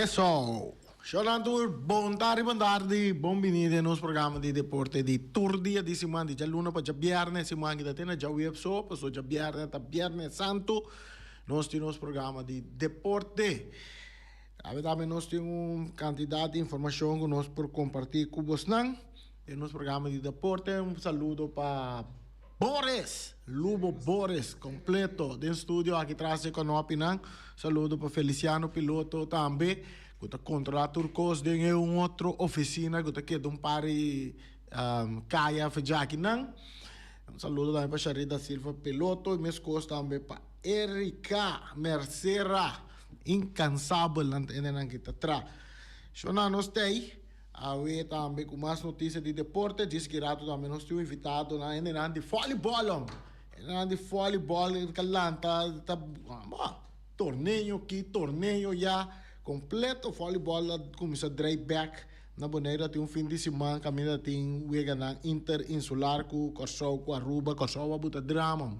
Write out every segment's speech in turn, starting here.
Eso! Shonan tur, bon tardi, bon tardi, bon bini den nos programa di deporte di tur dia di siman, di djaluna pa djabierne, siman aki ta te na djaweps so, paso djabierne ta bierne santu, nos tin nos programa di deporte. Awe tambe nos tin un kantidat di informashon ku nos por kompartí ku bosnan den nos programa di deporte. Un saludo pa Boris, Lubo Boris kompleto den studio aki tras di kanopinan. Saludo pa Feliciano Piloto tambe ku ta kontrolá tur kos den e un otro ofisina ku ta keda un par di kaya fejakinan. Un saludo tambe pa Sharita Silva Piloto i meskos tambe pa Erika Mercera. Incansabel nan ta hendenan ki ta tra. Shona nos tei awe tambe ku mas notisia di deporte. Djis ki rato tambe nos tin un invitadonan hendenan di volleyball hom. Hendenan di volleyball ka lanta ta bo torneo ki torneo ya completo volleyball a kuminsa drei bek na Boneiru a tin un fin di siman kaminda tin weganan interinsular ku Kòrsou ku Aruba. Kòrsou a buta drama hom.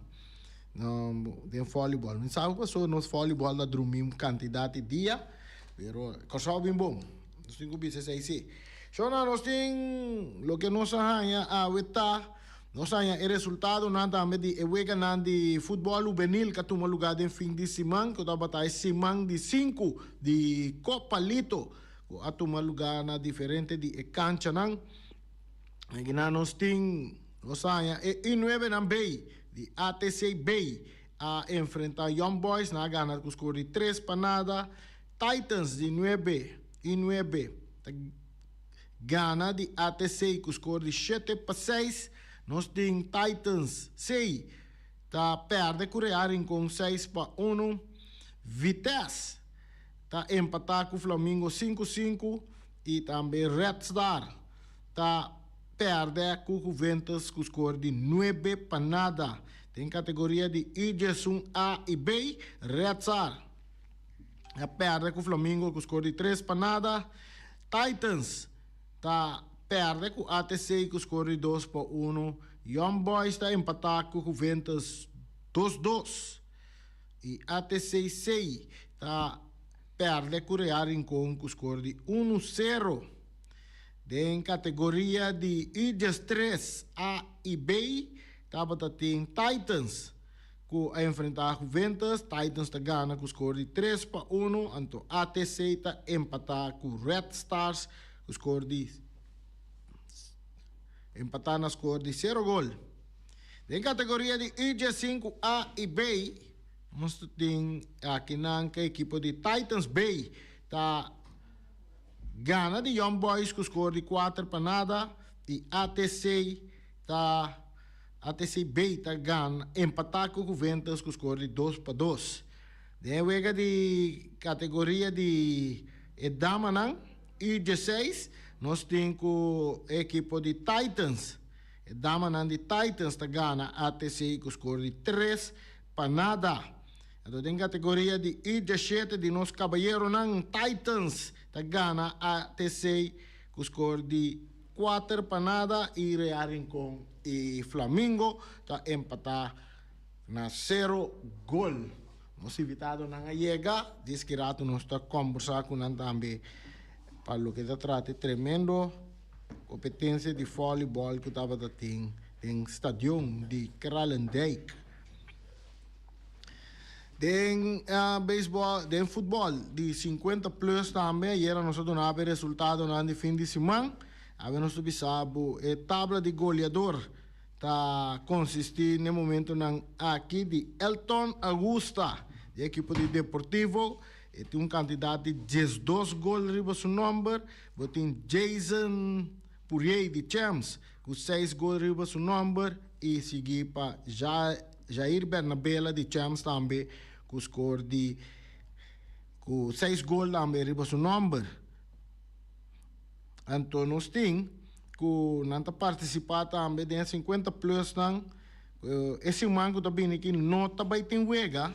Den volleyball. Mi sabi paso nos volleyball ta drumi un cantidad di dia, pero Kòrsou a bin bon. Nos tin ku bisa esei si. Shona, nos tin loke nos a haña awe ta, nos a haña e resultadonan tambe di e weganan di futbòl hubenil ku a tuma lugá den fin di siman, ku tabata e siman di sinku di Copa Lito, ku a tuma lugá na diferente di e kanchanan. Akinan nos tin, nos a haña e U nuebenan bay di ATC bay a enfrenta Young Boys, nan a gana ku skor di tres pa nada. Titans di nuebe, U nuebe, ta gana di ATC ku skor di shete pa seis. Nos tin Titans C ta perde ku Real Rincon seis pa unu. Vitesse ta empata ku Flamingo sinku sinku i tambe Red Star ta pèrdè ku Juventus ku skor di nuebe pa nada. Den kategoria di U diesun A i B, Red Star a pèrdè ku Flamingo ku skor di tres pa nada. Titans ta pèrdè ku ATC ku skor di dos pa unu. Young Boys ta empatá ku Juventus dos dos. I ATC C ta pèrdè ku Real Rincon ku skor di unu sero. Den kategoria di U diestres A i B tabata tin Titans ku a enfrentá Juventus. Titans ta gana ku skor di tres pa unu, anto ATC ta empatá ku Red Stars ku skor di empatá na skor di sero gol. Den kategoria di U diesinku A i B nos ta tin akinan ku ekipo di Titans B ta Gana di Young Boys ku skor di kuater pa nada i ATC ta ATC B ta gana empatá ku Juventus ku skor di dos pa dos. Den e wega di kategoria di e damanan U dieseis nos tin ku e ekipo di Titans. E damanan di Titans ta gana ATC ku skor di tres pa nada. Anto den kategoria di U diesshete di nos kabayeronan Titans ta gana ATC ku skor di kuater pa nada i Real Rincon i Flamingo ta empatá na sero gol. Nos invitadonan a yega, diski ratu nos ta kombersá ku nan tambe pa loke ta trata e tremendo kompetensia di vòlibòl ku tabata tin den stadion di Kralendijk. Den beisbòl, den futbòl di sinkuenta plus tambe ayera nos a duna bo e resultadonan di fin di siman. Awe nos ta bisa bo e tabla di goleador ta konsistí n'e momentonan aki di Elton Augusta di ekipo di Deportivo. E tin un kantidat di diesdos gol riba su nòmber. Bo tin Jason Pourier di Champs ku seis gol riba su nòmber i sigui pa Jair Bernabela di Champs tambe ku skor di ku seis gol tambe riba su nòmber. Anto nos tin ku nan ta partisipá tambe den e sinkuenta plusnan. E siman ku ta bini aki no ta bai tin wega,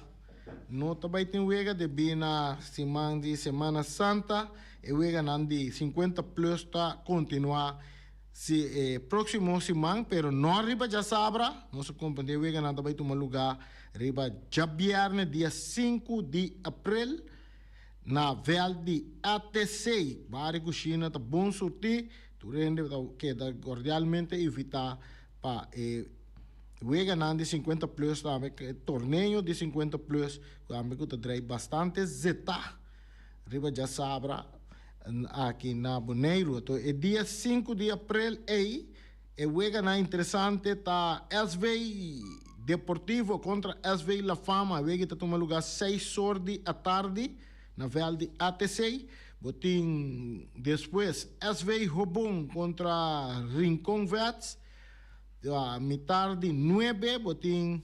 no ta bai tin wega debí na siman di Semana Santa. E weganan di sinkuenta plus ta kontinuá si e próksimo siman, pero no riba djasabra. Nos a komprendé weganan ta bai tuma lugá riba djabièrnè dia sinku di aprel. Na vèlt di ATC, bar i kushina ta bon surtí. Tur hende ta keda kordialmente invitá pa e weganan di 50 plus tambe, e torneo di 50 plus tambe ku ta drei bastante zetá riba djasabra aki na Boneiru. Anto e dia sinku di aprel ei e weganan interesante ta SV Deportivo kontra SV La Fama. E wega ta tuma lugá seis or di atardi na vèlt di ATC. Bo tin despues SV Hobon kontra Rincon Vets. Mitar di nuebe bo tin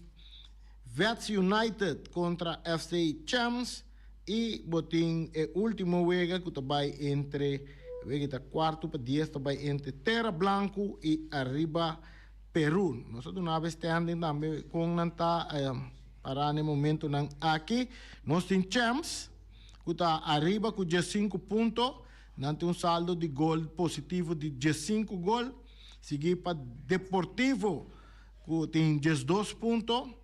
Vets United kontra FC Champs. I bo tin e ultimo wega ku ta bai entre, wega ta kuartu pa dies ta bai entre Terra Blanku i Arriba Peru. Nos a duna bo standing tambe kon nan ta pará na e momentunan aki. Nos tin Champs ku ta ariba ku diesinku punto. Nan tin un saldo di gol positivo di diesinku gol. Sigui pa Deportivo ku tin 12 punto.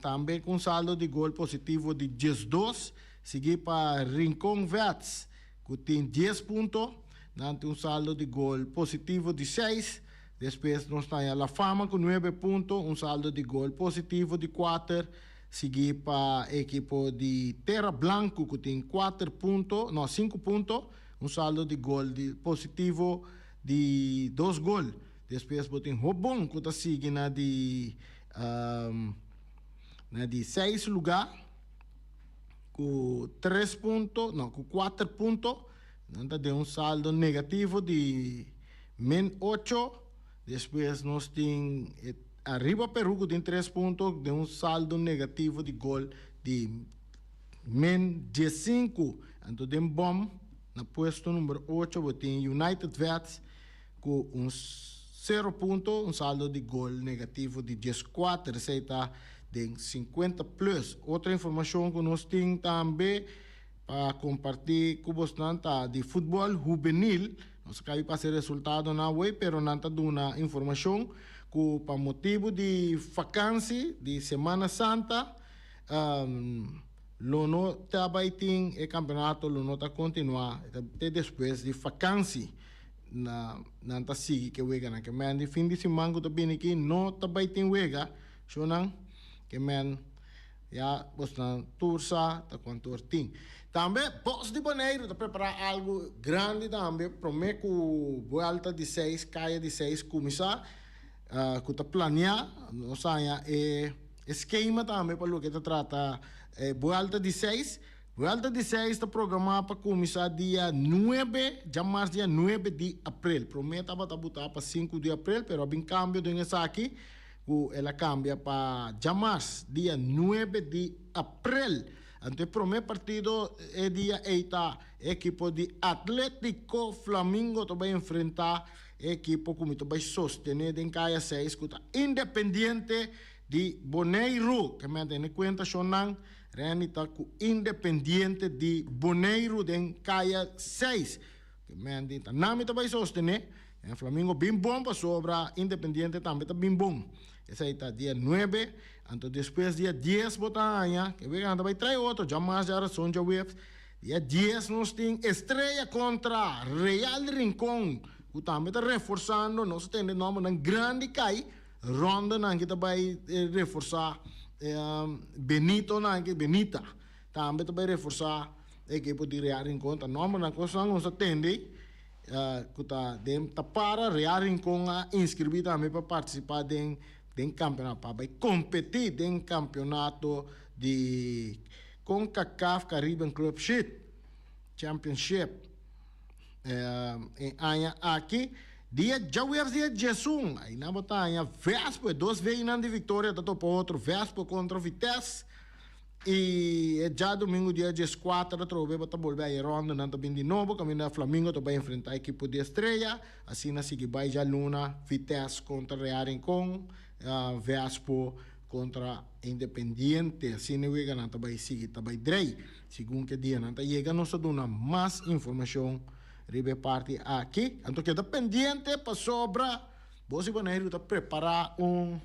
Tambe ku un saldo di gol positivo di 12. Sigui pa Rincon Vets ku tin 10 punto. Nan tin un saldo di gol positivo di 6. Despues nos ta haña La Fama ku 9 punto, un saldo di gol positivo di 4. Sigui pa ekipo di Terra Blanco ku tin 4 punto, no, 5 punto, un saldo di gol di positivo di 2 gol. Despues bo tin Hobon ku ta sigui na di na di 6 lugá ku 3 punto, no, ku 4 punto. Nan ta den un saldo negativo di min 8. Despues nos tin e Arriba Peru ku tin 3 punto den un saldo negativo di gol di min 15. Anto den bòm na puesto number 8 bo tin United Vets ku un sero punto, un saldo di gol negativo di 14. Esei ta den 50 plus. Otro informashon ku nos tin tambe pa kompartí ku bosnan ta di futbòl hubenil. Nos a kabi pasa e resultadonan awey, pero nan ta duna informashon ku pa motibu di fakansi di Semana Santa lo no ta bai tin e kampeonato lo no ta kontinuá te despues di fakansi. Na nan ta sigui ku e weganan. Ke men di fin di siman ku ta bini aki no ta bai tin wega, shownan ke men. Ya bosnan tur sa ta cuanto or tin. Tambe Bos di Boneiru ta prepara algo grandi tambe prome cu buelta di seis, caya di seis cuminsa cu ta planea. Nos haña e skema tambe pa loke ta trata e buelta di seis. Buelta di seis ta programa pa cuminsa dia nuebe, djamars dia nuebe di april. Prome tabata buta pa sinku di april pero a bin cambio den esaki. Ku el a kambia pa djamars, dia nuebe di aprel. Anto e promé partido e dia ei ta e ekipo di Atletico Flamingo ta bai enfrentá e ekipo ku mi ta bai sostené den Kaya seis ku ta Independiente di Boneiru. Ke men tene kuenta shonnan, Renny ta ku Independiente di Boneiru den Kaya seis. Ke men di ta nan mi ta bai sostené. En Flamingo bin bon pasobra Independiente tambe ta bin bon. Esei ta dia nuebe, anto despues dia dies bo ta haña, ke wega nan ta bai trae otro, djamas djarason djaweps. Dia dies nos tin Estrella kontra Real Rincon ku tambe ta reforsando, nos a tende nòmbernan grandi kai, ròndanan ki ta bai reforsá Benitonan ki Benita tambe ta bai reforsá e ekipo di Real Rincon. Ta nòmbernan kosnan nos a tende. Ku ta den ta para Real Rincon a inskribí tambe pa partisipá den den kampeonato pa bai kompetí den kampeonato di Concacaf Caribbean Club Shit Championship e aña aki. Dia djaweps dia diesun ainan bo ta haña Vespo e dos veinan di Victoria ta topa otro Vespo kontra Vitesse. I e djadumingu dia dieskuater atrobe bo ta bolbe a e ronda, nan ta bin di nobo kaminda Flamingo ta bai enfrentá ekipo di Estrella, asina sigui bai djaluna Vitesse kontra Real Rincon, Vespo kontra Independiente, asina e weganan ta bai sigui ta bai drei. Segun ke dianan ta yega nos ta duna mas informashon riba e parti aki. Anto keda pendiente pasobra bo si Boneiru ta prepará un.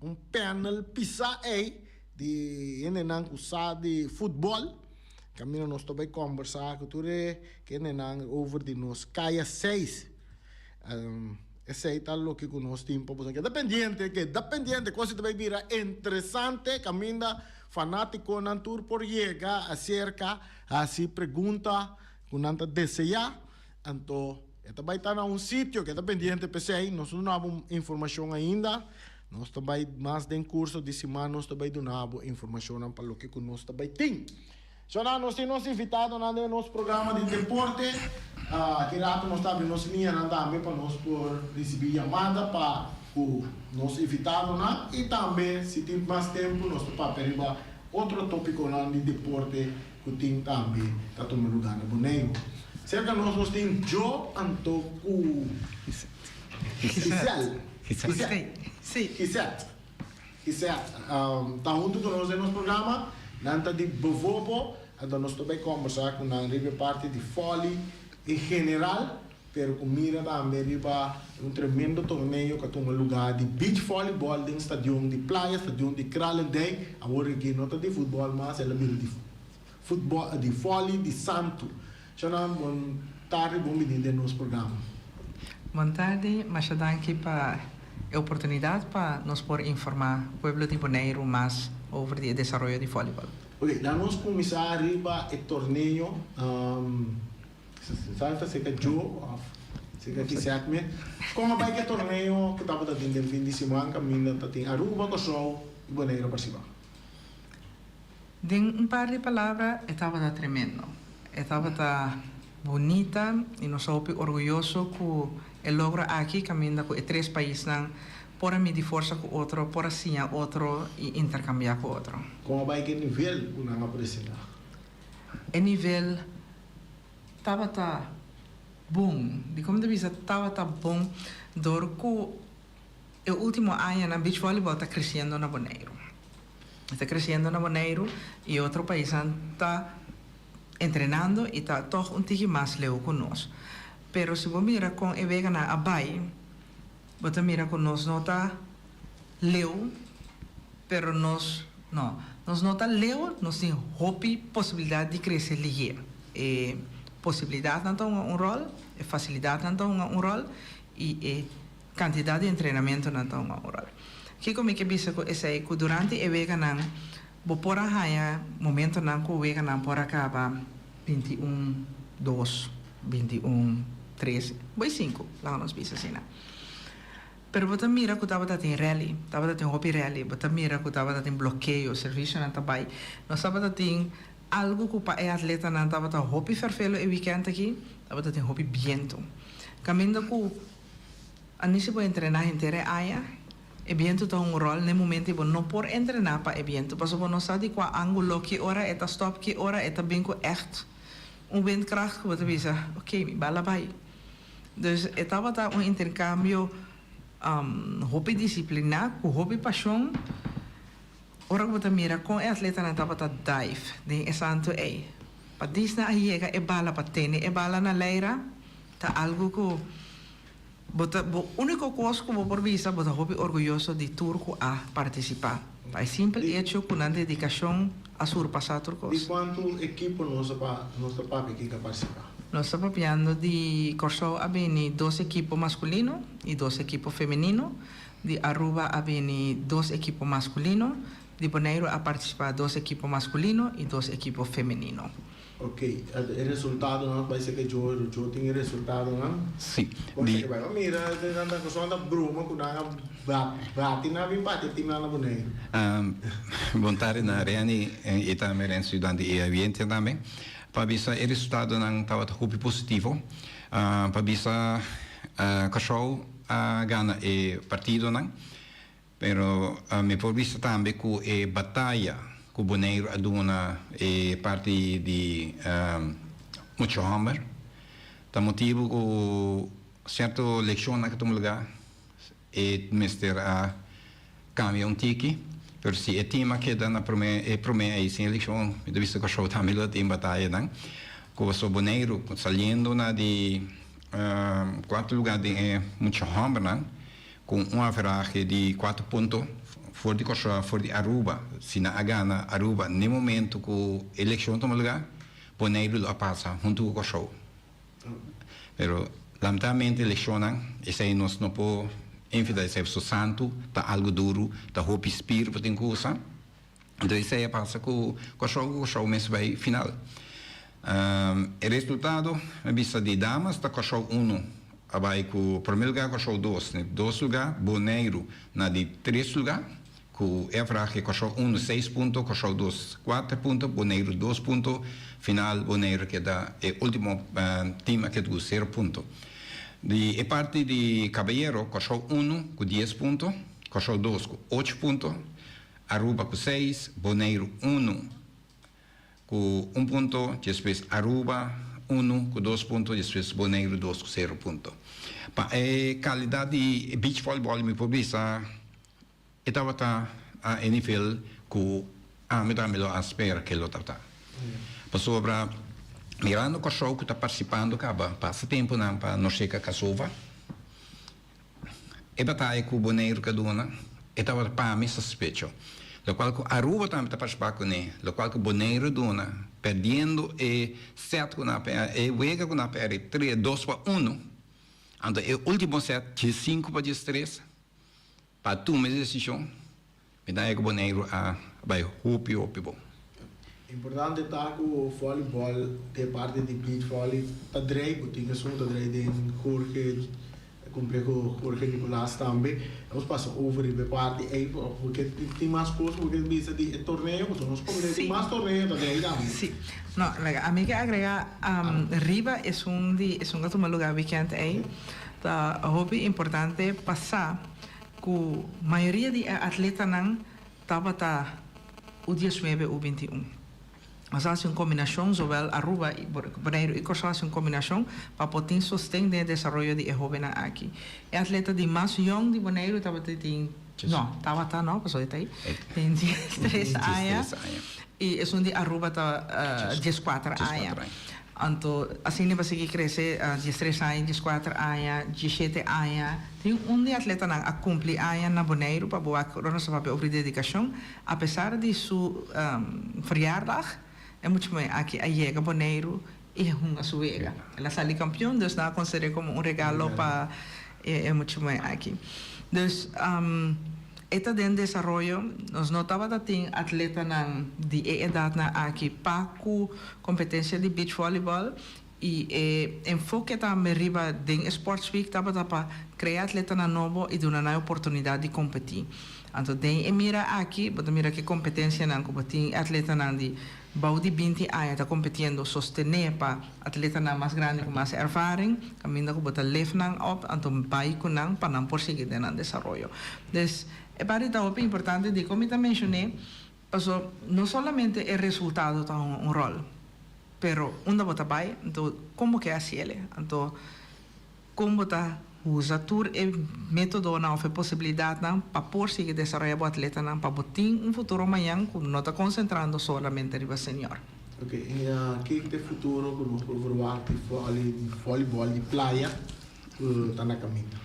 Un panel pisá ei. Di hendenan ku sa di futbòl. Kaminda nos ta bai kòmbersá ku tur e hendenan over di nos kaya seis. Esei ta loke ku nos tin pa boso. Keda pendiente, keda pendiente, kos ta bai bira interesante kaminda fanátikonan tur por yega aserka hasi pregunta ku nan ta deseá. Anto e ta bai ta na un sitio, keda pendiente p'esei, nos no duna bo informashon ainda. Nos ta bai mas den kurso di siman nos ta bai duna bo informashonnan pa loke ku nos ta bai tin. Shona, nos tin nos invitadonan den nos programa di deporte. Aki rato nos ta abri nos liñanan tambe pa nos por risibí yamada pa ku nos invitadonan i tambe si tin mas tempu nos ta papia riba otro topikonan di deporte ku tin tambe ta tuma lugá na Boneiru. Serka nos nos tin Joe anto ku Giselle. Giselle. Gisette. Gisette ta huntu ku nos den nos programa. Nan ta di Bovobo, anto nos ta bai kombersá ku nan riba e parti di fòli en general, pero ku mira tambe riba un tremendo torneo ku a tuma lugá di beach volleyball den stadion di Playa, stadion di Kralendijk. Awor aki no ta di futbòl mas, el a bira di futbòl, di fòli di santu. Shona, bon tardi, bon bini den nos programa. Bon tardi, masha danki pa e oportunidat pa nos por informá pueblo di Boneiru mas over di e desaroyo di vòlibòl. Ok, laga nos kuminsá riba e torneo, sa ta serka Joe òf serka Kisette mes. Kon a bai ku e torneo ku tabata tin den fin di siman kaminda ta tin Aruba, Kòrsou i Boneiru partisipá? Den un par di palabra, e tabata tremendo. E tabata bunita i nos ta hopi orguyoso ku e logro aki kaminda ku e tres paisnan por a midi forsa ku otro, por a siña otro i interkambiá ku otro. Kon a bai ku e nivel ku nan a presentá? E nivel tabata bon. Dikon mi ta bisa tabata bon? Dor ku e último añanan beach volleyball ta kresiendo na Boneiru. E ta creciendo na Boneiru y otro paisnan ta entrenando y ta toch un tiki mas leu cu nos. Pero si bo mira con e weganan a bay, bo ta mira cu nos no ta leu, pero nos no, nos no ta leu, nos tin hopi posibilidad di crece lihe. E posibilidadnan ta hunga un rol, e facilidadnan ta hunga un rol y e Kantidat di entrenamentunan ta un ròl. Kiko mi ke bisa ku esei? Ku durante e weganan bo por a haña momentunan ku weganan por a kaba 21, dos, 21, tres, bai sinku, laga nos bisa asina. Pero bo ta mira ku tabata tin rèli, tabata tin hopi rèli, bo ta mira ku tabata tin blokeo, servisionan ta bai. Nos tabata tin algu ku pa e atletanan tabata hopi fèrfelu e wikènt aki, tabata tin hopi bientu. Kaminda ku. Ani si bo entrená henter e aña, e bientu ta un ròl n'e momento i bo no por entrená pa e bientu pasobra bo no sa di kua ángulo, ki ora e ta stòp, ki ora e ta bin ku ègt un windkracht ku bo ta bisa, oké, mi bala bai. Dus e tabata un interkambio hopi disipliná, ku hopi pashon. Ora ku bo ta mira kon e atletanan tabata dive den e santu ei, pa disna a yega e bala pa tene e bala na leira, Ta algu ku bo ta bo úniko kos ku bo por bisa bo ta hopi orguyoso di tur ku a partisipá. Pa e simpel echo ku nan dedikashon a surpasá tur kos. Di kuantu ekipo nos ta nos ta papia ki ka partisipá? Nos ta papiando di Kòrsou a bini dos ekipo maskulino i dos ekipo femenino, di Aruba a bini dos ekipo maskulino, di Boneiru a partisipá dos ekipo maskulino i dos ekipo femenino. Ok, e resultadonan bai ser ke Joe, Joe tin e resultadonan. Si, Con di. ke bai? Mira, nan ta cosnan ta broma cu nan a bati nan a bin bati e teamnan na Boneiru. Bon tardi na Reni y tambe Renzo y durante e audiencia tambe. Pa bisa e resultadonan tabata hopi positivo. Pa bisa Curaçao a gana e partidonan. Pero mi por bisa tambe ku e bataya ku Boneiru a duna e parti di mucha hòmber ta motibu ku sierto lekshonnan ku tuma lugá e mester a kambia un tiki. Pero si e tim a keda na promé e promé ei sin e lekshon mi ta bisa Kòrsou tambe lo tin batayanan ku pasobra Boneiru saliendo na di kuarto lugá den e mucha hòmbernan. Ku un averahe di kuater punto. for di Kòrsou, for di Aruba, si nan a gana Aruba n'e momento ku elekshon tuma lugá, Boneiru lo a pasa huntu ku Kòrsou. Pero lamentablemente elekshonnan, esei nos no por enfrentá esei pasobra santu ta algu duru, ta hopi spier bo tin ku usa. Anto esei a pasa ku Kòrsou, ku Kòrsou mes bai final. E resultado mi bisa di damas ta Kòrsou unu a bai ku promé lugá, Kòrsou dos na dos lugá, Boneiru na di tres lugá ku e averahe Kòrsou unu seis punto, Kòrsou dos kuater punto, Boneiru dos punto, final Boneiru keda e último tim a keda ku sero punto. Di e parti di kabayero Kòrsou unu ku dies punto, Kòrsou dos ku ocho punto, Aruba ku seis, Boneiru unu ku un punto, despues Aruba unu ku dos punto, despues Boneiru dos ku sero punto. Pa e kalidat di beach volleyball mi por bisa e tabata a e nivel ku ami tambe lo a spera ke lo tabata. Pasobra mirando Kòrsou ku ta partisipando kaba pasa tempunan pa Norseka Kasova, E bataya ku Boneiru ka duna, e tabata pa mi sospecho. Lokual ku Aruba tambe ta partisipá kuné, lokual ku Boneiru duna, perdiendo e sèt ku nan a pèrdè, e wega ku nan a pèrdè tres, dos pa unu, anto e último sèt diesinku pa diestres, pa tuma e desishon, Mi ta haña ku Boneiru a bai hopi hopi bon. Importante ta ku volleyball den parti di beach volley ta drei, bo tin esun ta drei den Jorge, compleho Jorge Nicolaas tambe. Nos pasa over riba e parti ei porque tin mas cos ku bo ke bisa di e torneo pasobra nos komprende tin mas torneo ta drei tambe. Si. No, laga ami ke agrega riba esun di esun ku a tuma luga weekend ei ta hopi importante pa sa Ku mayoria di e atletanan tabata U diesnuebe U bintiun. Nos a hasi un kombinashon, zowel Aruba i Boneiru i Kòrsou a hasi un kombinashon pa por tin sosten den e desaroyo di e hóbennan aki. E atleta di mas yòn di Boneiru tabata tin, no, tabata no, pasobra e ta ei, tin diestres aña i esun di Aruba ta dieskuater aña. Anto asina bo a sigui krese, diestres aña, dieskuater aña, diesshete aña. Tin un di atletanan a kumpli aña na Boneiru pa bo wak ora nos a papia over di dedikashon. Apesar di su verjaardag, e mucha muhé aki a yega Boneiru i a hunga su wega. El a sali kampion, dus nan a konsider'é komo un regalo pa e mucha muhé aki. Dus. E ta den desaroyo. Nos no tabata tin atletanan di e edatnan aki pa ku kompetensia di beach volleyball i e enfoke tambe riba den e Sports Week tabata pa krea atletanan nobo i duna nan e oportunidat di kompetí. Anto den e mira aki bo ta mira ku e kompetensianan ku bo tin atletanan di bou di binti aña ta kompetiendo sostené pa atletanan mas grandi ku mas ervaring, kaminda ku bo ta lift nan op anto bai ku nan pa nan por sigui den nan desaroyo. Dus e parti ta hopi importante dikon mi ta menshoné, paso no solamente e resultado ta hunga un ròl, pero unda bo ta bai, anto kon bo ke hasiel, anto Kon bo ta usa tur e métodonan òf e posibilidatnan pa por sigui desaroyá bo atletanan pa bo tin un futuro mañan ku no ta konsentrando solamente riba senior? Ok, i kiko ta e futuro ku nos por verwagt di vòlibòl di playa ku ta na kaminda?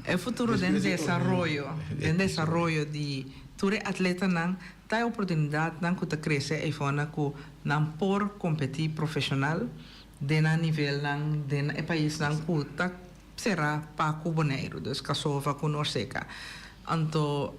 E futuro den desaroyo, den desaroyo di tur e atletanan ta e oportunidatnan ku ta krese eifonan ku nan por kompetí profeshonal Den nan nivelnan den e paisnan ku ta será pa ku Boneiru, dus Kasova ku Norseka. Anto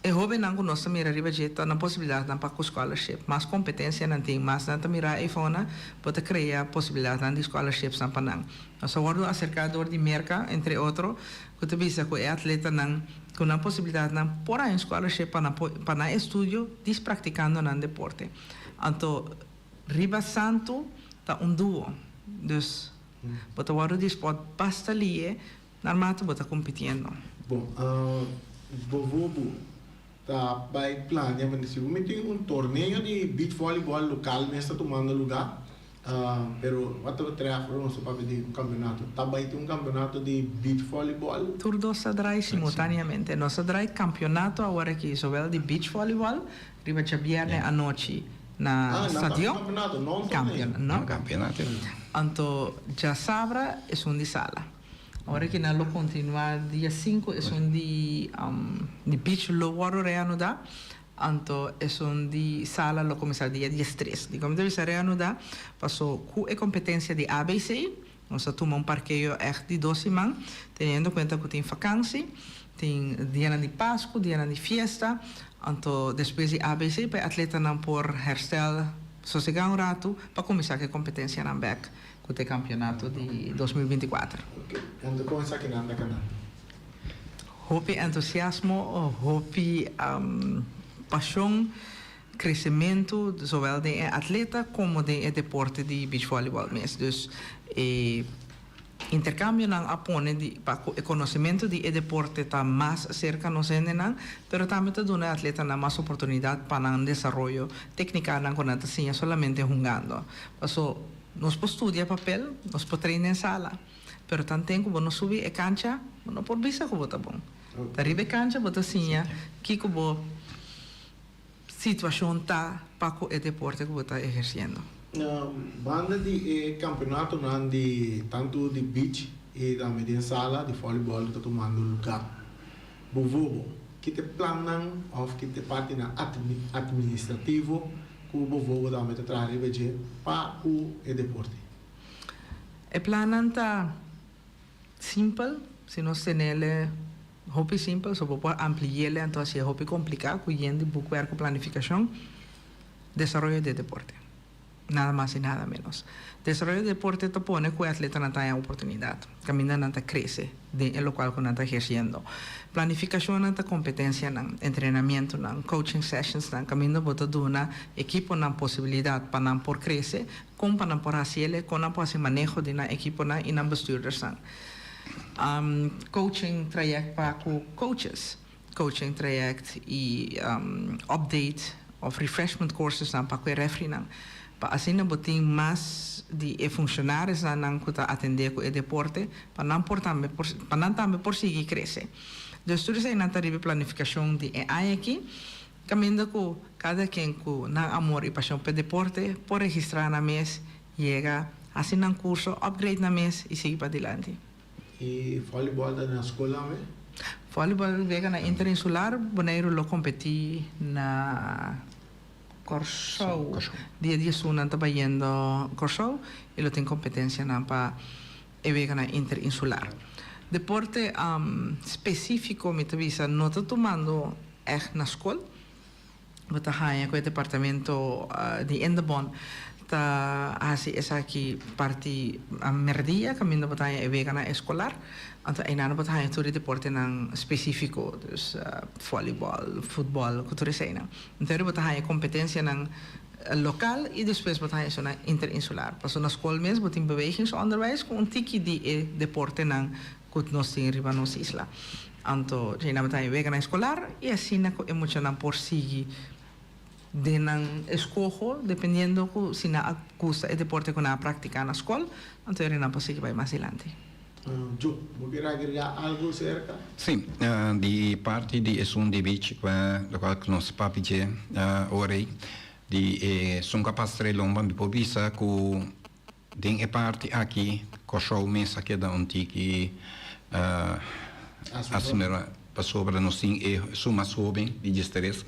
e hóbennan ku nos ta mira riba dje ta nan posibilidatnan pa ku scholarship. Mas kompetensia nan tin, mas nan ta mira eifonan bo ta krea posibilidatnan di scholarshipsnan pa nan. Nos a wòrdu aserká dor di Merka, entre otro, ku ta bisa ku e atletanan ku nan posibilidatnan por haña un scholarship pa nan pa nan estudio dis praktikando nan deporte. Anto. Riba Santu ta un duo, dus bo ta wòrdu di spòt basta lie narmate bo ta kompitiendo. Bon, bovobo ta bai plania manera si bo mi tin un torneo di beach volleyball lokal mes ta tumando lugá, pero wat ta betreft ora nos ta papia di un kampeonato, ta bai tin un kampeonato di beach volleyball? Tur dos ta drai simultaneamente. Nos ta drai kampeonato awor aki zowel di beach volleyball riba djabièrnè anochi na stadion. Campeonato. Anto djasabra esun di sala. Ora ku nan lo kontinuá dia 5, esun di di beach lo wòrdu reanudá, anto esun di sala lo kuminsá dia 13. Di kon mi ta bisa reanudá? Paso ku e kompetensia di ABC, nos a tuma un parkeo ègt di 2 siman, teniendo kuenta ku tin vakansi, tin dianan di Pasku, dianan di fiesta, anto despues di ABC pa e atletanan por herstel, sosegá un ratu, pa kuminsá ku e kompetensianan bèk ku e kampeonato di 2024. Ok. Anto kon esakinan ta kana? Hopi entusiasmo, hopi pashon, kresementu, zowel di atleta komo di deporte di beach volleyball mes. Dus interkambionan a pone di pa e konosementu di e deporte ta mas serka nos hendenan, pero tambe ta duna atletanan mas oportunidat pa nan desaroyo téknikanan ku nan ta siña solamente hungando. Paso nos por studia papel, nos por train den sala, pero tanten ku bo no subi e kancha, bo no por bisa ku bo ta bon. Ta riba e kancha bo ta siña kiko bo situashon ta pa ku e deporte ku bo ta ehersiendo. Banda di e kampeonatonan di tantu di beach i tambe den sala di volleyball ta tumando lugá. BVOBO, ki ta e plannan òf ki ta e partinan administrativo ku BVOBO tambe ta traha riba dje pa ku e deporte? E plannan ta simpel, si nos tenele hopi simpel, so bo por ampli'é anto hasié hopi kompliká ku yen di boekwerk ku planifikashon, desaroyo di e deporte. Nada mas i nada ménos. Desaroyo di deporte ta pone ku e atletanan ta haña oportunidat, kamindanan ta krese den e lokual ku nan ta ehersiendo. Planifikashonnan ta kompetensianan, entrenamentunan, coaching sessionsnan, kaminda bo ta duna ekiponan posibilidat pa nan por krese, kon pa nan por hasié, kon nan por hasi maneho di nan ekiponan i nan bestuurdersnan. Coaching traject pa ku coaches, coaching traject i update òf refreshment coursesnan pa ku e refereenan. Pa asina bo tin mas di e funshonarionan ku ta atendé ku e deporte, pa nan por tambe pa nan tambe por sigui krese. Dus tur eseinan ta riba e planifikashon di e aña akí, kaminda ku kada ken ku nan amor i pashon pa e deporte por registrá nan mes, yega, hasi nan kurso, upgrade nan mes i sigui padilanti. I volleyball ta na skol tambe? Volleyball wega na interinsular, Boneiru lo kompetí na Kòrsou. Dia 11 nan ta bayendo Kòrsou i lo tin kompetensianan pa e weganan interinsular. Deporte spesífiko mi ta bisa no ta tumando ègt na skol. Bo ta haña ku e departamento di Indebon ta hasi esaki parti mèrdia kaminda bo ta haña e weganan eskolar. Anto einan bo ta haña tur e deportenan spesífiko, dus vòlibòl, futbòl ku tur eseinan. Anto bo ta haña kompetensianan lokal i despues bo ta haña esunnan interinsular. Pasobra na skol mes bo tin bewegingsonderwijs ku un tiki di e deportenan ku nos tin riba nos isla. Anto djei nan bo ta haña weganan eskolar i asina ku e muchanan por sigui den nan eskoho dependiendo ku si nan a gusta e deporte ku nan a praktiká na skol, anto e nan por sigui bai mas dilanti. Joe, bo kier agregá algu serka? Sí, di parti di esun di beach lokual ku nos papia dje ora ei, di esun ku a pasa trae lomba mi por bisa ku den e parti aki Kòrsou mes a keda un tiki asombrá pasobra nos tin esun mas hóben di 13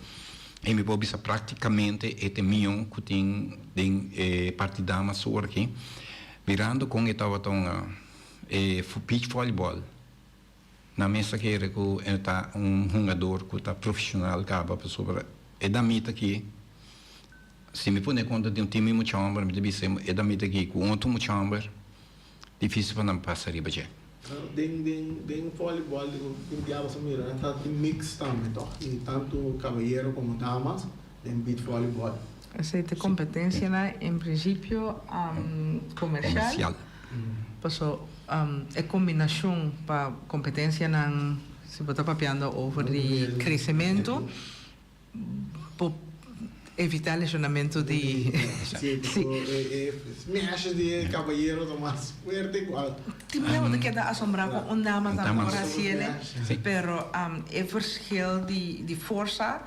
i mi por bisa práktikamente e ta e mion ku tin den e parti damas ora aki. Mirando kon e tabata un e beach volleyball nan mes a kere ku e ta un hungador ku ta profeshonal kaba pasobra e damita aki si mi pone kontra di un team di mucha homber mi ta bisa e damita aki ku un otro mucha homber difisil pa nan pasa riba dje. Den volleyball tin biaha bo mira nan ta tin mix tambe toch i tantu kabayero komo damas den beach volleyball. Esei ta kompetensianan en prinsipio komersial. Paso e kombinashon pa kompetensianan si bo ta papiando over di kresementu por evitá leshonamentu di. Sí, e smash di e kabayero ta mas fuerte ku al. Tin bia bo ta keda asombrá ku un dama ta por hasiel, pero e verschil di forsa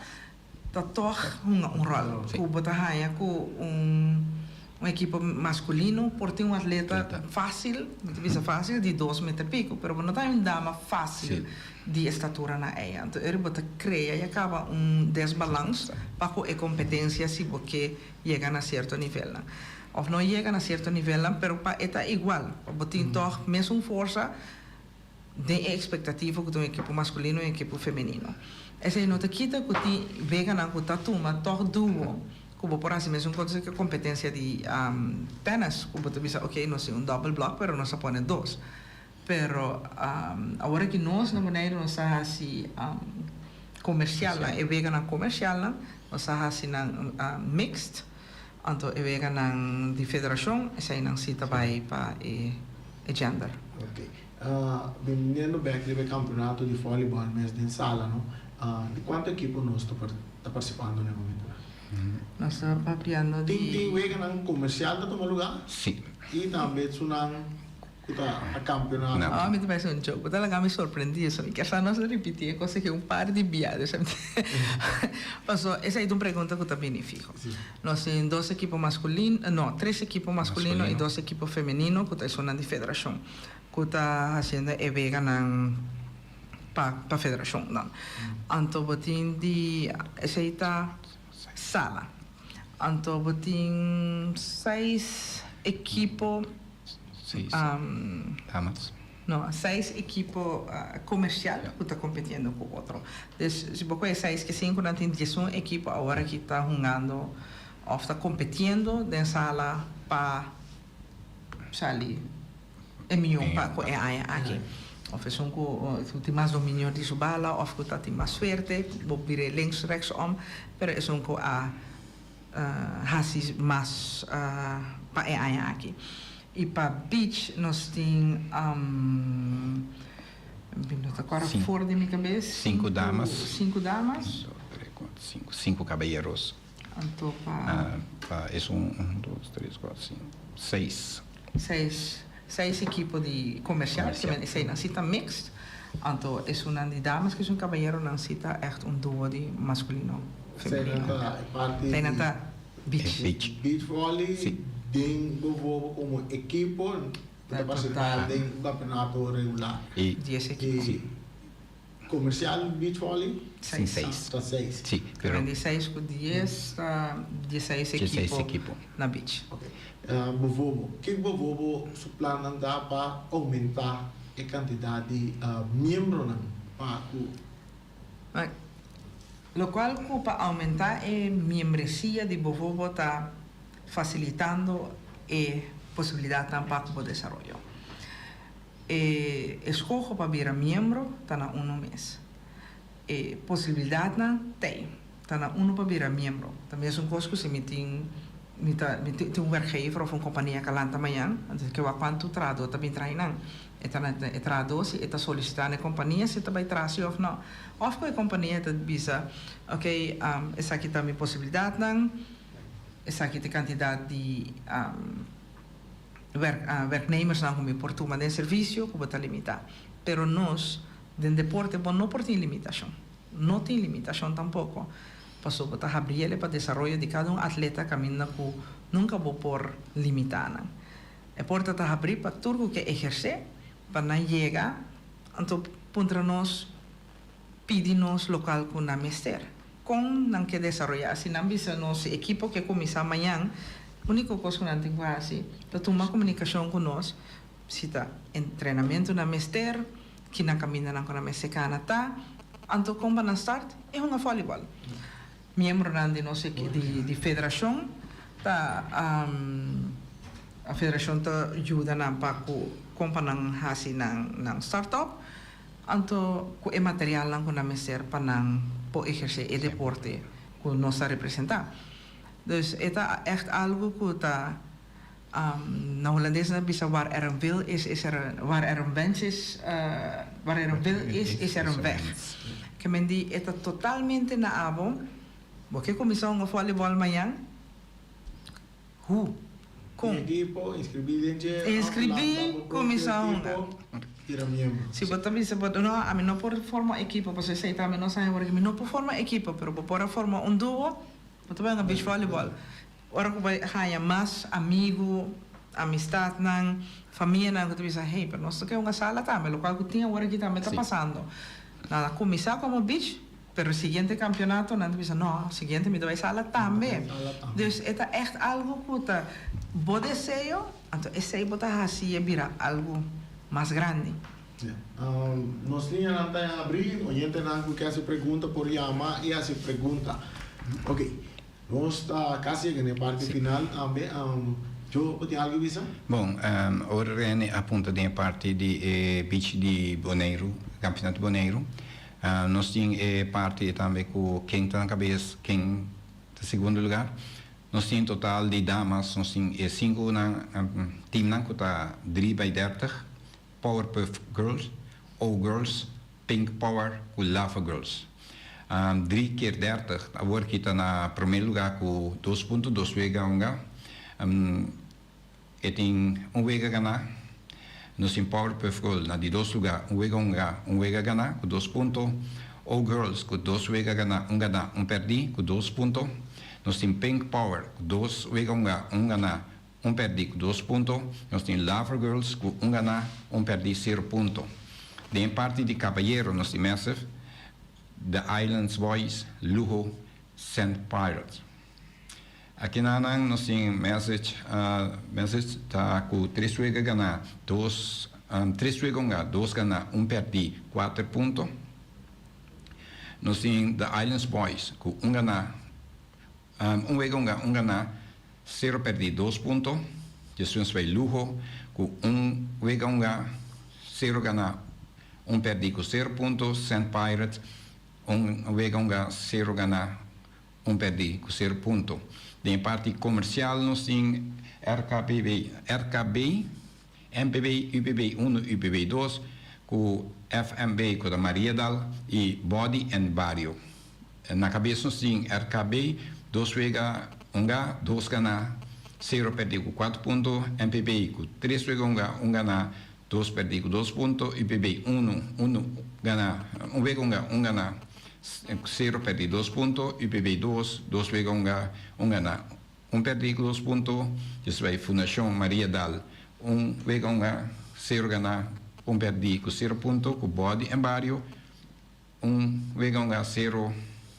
ta tòg hunga un ròl. Ku bo ta haña ku un. Un ekipo maskulino por tin un atleta fásil, mi ta bisa fásil, di dos meter pico, pero bo no ta un dama fásil di e statura na ei. Anto eri bo ta krea ya kaba un desbalans pa ku e kompetensia si bo ke yega na sierto nivelnan. Òf no yega na sierto nivelnan, pero pa e ta igual, pa bo tin tòg mesun forsa den e ekspektativa ku ta un ekipo maskulino i un ekipo femenino. Esei no ta kita ku tin weganan ku ta tuma tòg duo. Ku bo por hasi mesun kos ku e kompetensia di tènis, ku bo ta bisa oke nos tin un dòbel blòk pero nos a pone dos. Pero awor aki nos na Boneiru nos ta hasi komersialnan, e weganan komersialnan nos ta hasi nan mixed, anto e weganan di federashon eseinan si ta bai pa e gender. Oke. Biniendo bèk riba e kampeonato di vòlibòl mes den sala no, di kuantu ekipo nos ta ta partisipando na e momentonan? Nos ta papiando di. Tin tin weganan komersial ta tuma lugá? Si. I tambe esunnan ku ta a kampeonato. Oh, mi ta pensa un joke. Bo ta laga mi sorprendí eso. Mi kier sa nos a ripití e kos aki un par di bia. Dus paso esei ta un pregunta ku ta bini fiho. Nos tin dos ekipo maskulino, no, tres ekipo maskulino i dos ekipo femenino ku ta esunnan di federashon ku ta hasiendo e weganan. Pa pa federashonnan. Anto bo tin di esei ta sala. Anto bo tin seis ekipo. Seis damas. No, seis ekipo komersial ku ta kompetiendo ku otro. Dus si bo kohe seis ke sinku nan tin diesun ekipo awor aki ta hungando òf ta kompetiendo den sala pa sali. E mió pa ku e aña aki. Of esun ku tin mas dominio di su bala of ku ta tin mas suerte, bo bira links rechts om, pero esun ku a hasi mas pa e aña aki. I pa beach nos tin, mi no ta kòrda for di mi kabes, Sinku damas. Sinku damas. Un, dos, tres, kuater, sinku. Sinku kabayeros. Anto pa. Pa esun, un, dos, tres, kuater, sinku, seis. Seis, seis ekipo di komersial, ke men esei nan si ta mixed, anto esunnan di damas ku esun kabayeronan si ta ègt un duo di maskulino Esei nan femenino. ta e parti Esei nan di ta beach. Beach. Beach volley Si. den bovobo komo ekipo ku ta partisipá den un kampeonato regular. I. Dies ekipo. I Comercial beach volley? Sin seis. Ta seis. Si, pero. Di seis ku dies ta dieseis Dieseis ekipo ekipo. na beach. Ok. Bovobo, ke Bovobo su plannan ta pa oumentá e kantidat di miembronan pa ku. Lokual ku pa oumentá e miembresia di Bovobo ta fasilitando e posibilidatnan pa ku bo desaroyo. E eskoho pa bira miembro ta na unu mes. E posibilidatnan t'ei. Ta na unu pa bira miembro. Ta mesun kos ku si mi tin mi ta mi tin un werkgever òf un kompania ka lanta mañan, anto ke wak kuantu trahadó ta bin traha einan. E ta na e trahadó si e ta solisitá na e kompania si e ta bai traha si òf nò. Òf ku e kompania ta bisa, okey, esaki ta mi posibilidatnan, esaki ta e kantidat di. Werknemersnan ku mi por tuma den servisio ku bo ta limitá. Pero nos den deporte bo no por tin limitashon. No tin limitashon tampoko. Paso bo ta habriel e pa desaroyo di kada un atleta kaminda ku nunka bo por limitá nan. E porta ta habrí pa tur ku ke ehersé pa nan yega anto puntra nos pidi nos lokal ku nan mester. Kon nan ke desaroyá? Si nan bisa nos si ekipo ke kuminsá mañan, úniko kos ku nan tin ku hasi ta tuma komunikashon ku nos, si ta entrenamentu nan mester, ki nan kamindanan ku nan mester kana ta, anto kon pa nan start e hunga vòlibòl. Miembronan di nos di federashon ta federashon ta yuda nan pa ku kon pa nan hasi nan start up. Anto ku e materialnan ku nan mester pa nan por ehersé e deporte ku nos ta representá. Dus e ta ègt algu ku ta, na hulandes nan ta bisa waar er een wil is, is er een, waar er een wens is, waar er een wil is, is er een weg. Ke men di e ta totalmente na abo, bo ke kuminsá hunga vòlibòl mañan? Hoe? Kon? Ekipo, inskribí den dje, Inskribí, kuminsá hunga. Bira miembro. Si bo ta bisa bo, no, ami no por forma ekipo, pasobra esei tambe no sa awor, mi no por forma ekipo, pero bo por a forma un duo, bo ta bai hunga beach volleyball. Ora ku bai haña mas amigu, amistatnan, famianan ku ta bisa, hey, pero nos ta ke hunga sala tambe, lokual ku tin awor aki tambe ta pasando. Nan a kuminsá komo beach, pero siguiente kampionato nan ta bisa, no, siguiente mi ta bai sala tambe. Dus e ta ègt algu ku ta bo deseo, anto esei bo ta hasi e bira algu mas grandi. Nos liñanan ta habrí, oyentenan ku ke hasi pregunta por yama i hasi pregunta. Oke. Nos ta casi yega na e parti final tambe. Joe, bo tin algo di bisa? Bon, ora Rene a punta den e parti di e beach di Boneiru, Campeonato Boneiru, nos tin e parti tambe cu ken ta na cabes, ken ta segundo lugar. Nos tin total di damas, nos tin e cinco nan teamnan cu ta drie bij dertig, Powerpuff Girls, O Girls, Pink Power ku Lava Girls. Dri kier dertig awor ki ta na promé lugá ku dos punto dos wega hunga. E tin un wega ganá. Nos tin Powerpuff Girl na di dos lugá, un wega hunga, un wega ganá ku dos punto. O Girls ku dos wega ganá, un ganá, un pèrdí ku dos punto. Nos tin Pink Power ku dos wega hunga, un ganá, Un pèrdí ku dos punto. Nos tin Lava Girls ku un ganá, un pèrdí, sero punto. Den e parti di kabayero nos tin Massive, The Islands Boys, Luho, Sand Pirates. Akinanan nos tin Message, Message ta ku tres wega ganá, dos, tres wega hungá, dos ganá, un pèrdí, kuater punto. Nos tin The Islands Boys ku un ganá, Un wega un ganá, sero pèrdí dos punto. Despues bai Luho ku un wega un sero ganá, un pèrdí ku sero punto. Sand Pirates un wega un sero ganá, un pèrdí ku sero punto. Den e parti komersial nos tin RKBB, RKB, MPB, UPB uno, UPB dos, ku FMB ku ta Mariadal i Body and Bario. Na kabes nos tin RKB, dos wega hunga, dos ganá, sero pèrdí ku kuater punto, MPB ku tres wega hunga, un ganá, dos pèrdí ku dos punto, UPB unu, unu ganá, un wega hunga, un ganá, sero pèrdí dos punto, UPB dos, dos wega hunga, un ganá, un pèrdí ku dos punto, despues Fundashon Mariadal un wega hunga, sero ganá, un pèrdí ku sero punto, ku Body en Bario. Un wega hunga sero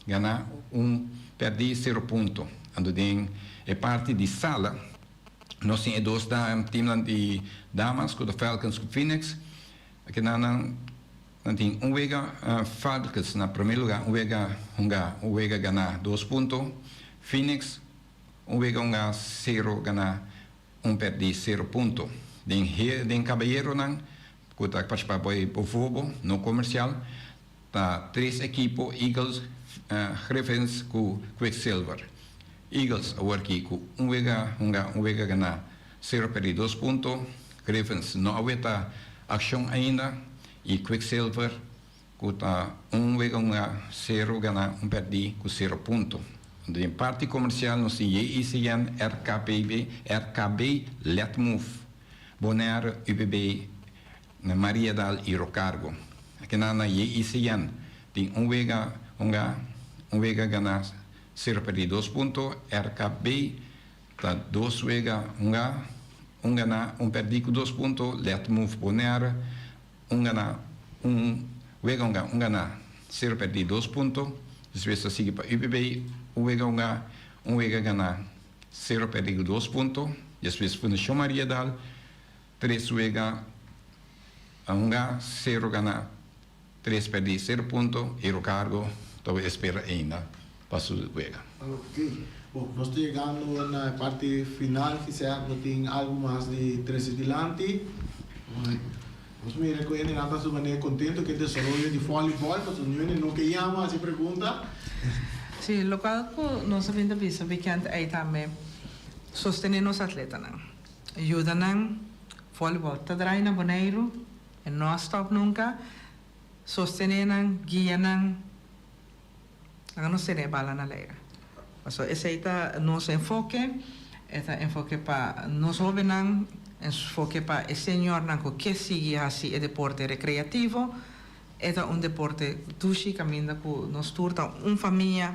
gana, un perdí sero punto. Anto den e parti di sala nos tin e dos teamnan di damas ku ta Falcons ku Phoenix. Akinan nan nan tin un wega Falcons na prome luga un wega hunga un wega gana dos punto. Phoenix un wega hunga sero gana un perdí sero punto. Den den kabayeronan Ku ta partisipá pa e Bovobo no komersial ta tres ekipo, Eagles, Griffins ku Quicksilver. Eagles awor aki ku un wega hunga un wega ganá, sero pèrdí dos punto. Griffins no a weta akshon ainda i Quicksilver ku ta un wega hunga sero ganá un pèrdí ku sero punto. Den parti komersial nos tin JICN, RKPB, RKB, Letmove. Bonaire, UPB, na Mariadal y Rocargo. Akinan na JICN tin un wega hunga, un wega gana, sero perdi dos punto. RKB ta dos wega hunga, un gana, un perdi cu dos punto. Let Move Bonaire, un gana, un wega hunga, un gana, sero perdi dos punto. Despues ta sigui pa UPB, un wega hunga, un wega gana. Sero pèrdí ku dos punto. Despues Fundashon Mariadal tres wega a hunga, sero ganá, tres pèrdí, sero punto i Rocargo ta wou espera ainda pa su wega. Ok. Bon, nos ta yegando na e parti final, kisas bo tin algu mas di trese dilanti. Nos mira ku hendenan ta su manera kontento ku e desaroyo di vòlibòl, pasobra niun hende no ke yama hasi pregunta. Sí, lokual ku nos a bin ta bisa wikènt ei tambe, sostené nos atletanan, yuda nan. Vòlibòl ta drai na Boneiru, e no a stòp nunka. Sostené nan, guia nan. Laga nos tene e bala na leira. Pasobra esei ta nos enfoke, e ta enfoke pa nos hobennan, enfoke pa e señornan ku ke sigui hasi e deporte rekreativo. E ta un deporte dushi kaminda ku nos tur ta un famia.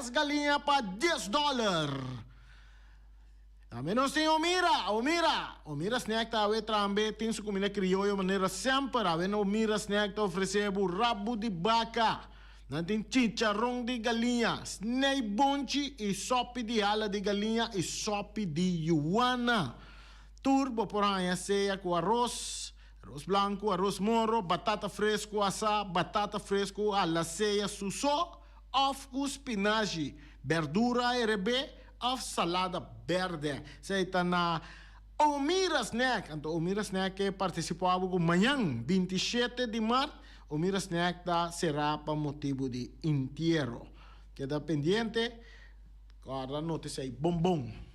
10 galiña pa 10 dòler. Tambe nos tin Omira, Omira, Omira Snack ta awe trambe tin su kuminda krioyo manera semper. Awe na Omira Snack ta ofresé bo rabu di baka. Nan tin chicharon di galiña, snei bonchi i sòpi di hala di galiña i sòpi di yuana. Tur bo por haña sea ku aros, aros blanku, aros moro, batata fresku asá, batata fresku a la sea su so òf ku spinashi, bèrdura herebé òf salada bèrdè. Esei ta na Omira Snack. Anto Omira Snack ke partisipá bo ku mañan, 27 di mart, Omira Snack ta será pa motibu di intiero. Keda pendiente, kòrda nota esei bon bon.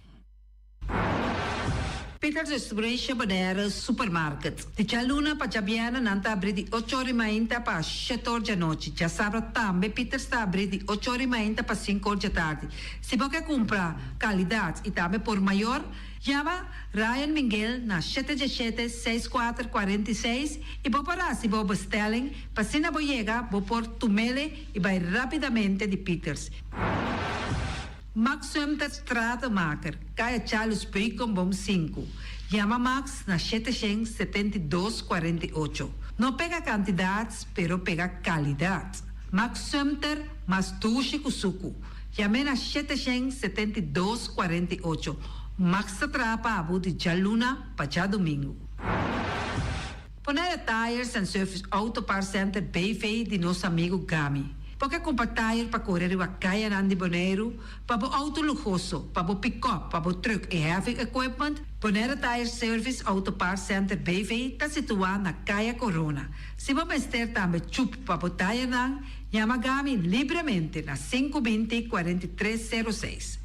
Peters Distribution Bonaire Supermarket. Di djaluna pa djabièrnè nan ta abrí di ocho or i mainta pa shete or djanochi. Djasabra tambe Peters ta abrí di ocho or i mainta pa sinku or djatardi. Si bo ke kumpra kalidat i tambe por mayor, yama Ryan Minguel na shete djeshete, seis kuater, 46 i bo por hasi bo bestelling pa asina bo yega bo por tumele i bai rápidamente di Peters. Max Sumter Stratenmaker, Kaya Charles Beukenboom sinku. Yama Max na 772 48. No pega kantidat, pero pega kalidat. Max Sumter mas dushi ku suku. Yam'é na 772 48. Max ta traha pa bo di djaluna pa djadumingu. Bonaire Tires and Service Auto Parts Center BV di nos amigu Gami. Bo ke kumpra tire pa kore riba kayanan di Boneiru, pa bo outo luhoso, pa bo pikòp, pa bo trùk i heavy equipment? Bonaire Tire Service Auto Parts Center BV ta situá na Kaya Korona. Si bo mester tambe chup pa bo tirenan, yama Gami libremente na 520 43 06.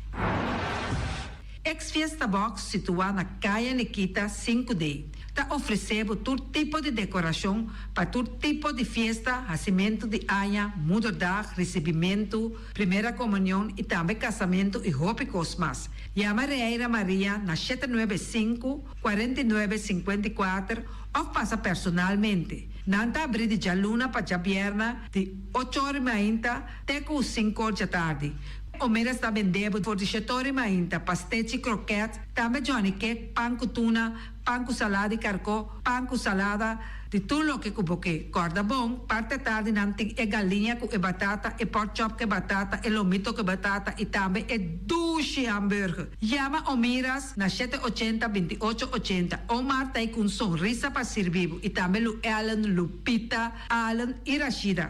Ex Fiesta Box situá na Kaya Nikita 5D ta ofresé bo tur tipo di dekorashon pa tur tipo di fiesta, hasimentu di aña, moederdag, risibimentu, primera komunion i tambe kasamentu i hopi kos mas. Yama Reira Maria na 795, 49, 54 òf pasa personalmente. Nan ta abrí di djaluna pa djabièrna di ocho or i mainta te ku sinku or djatardi. Omera sta bendé bo for di shetori mainta, pastechi, kroket, tambe Johnny cake, pan ku tuna, pan ku salada di karkó, pan ku salada, di tur loke ku bo ke. Kòrda bon, parti atardi nan tin e galiña ku e batata, e pork chop ku e batata, e lomito ku e batata i tambe e dushi hamburger. Yama Omiras na 780 28 80. Omar ta ei ku un sonrisa pa sirbi bo i tambe Lu Ellen, Lupita, Allen i Rashida.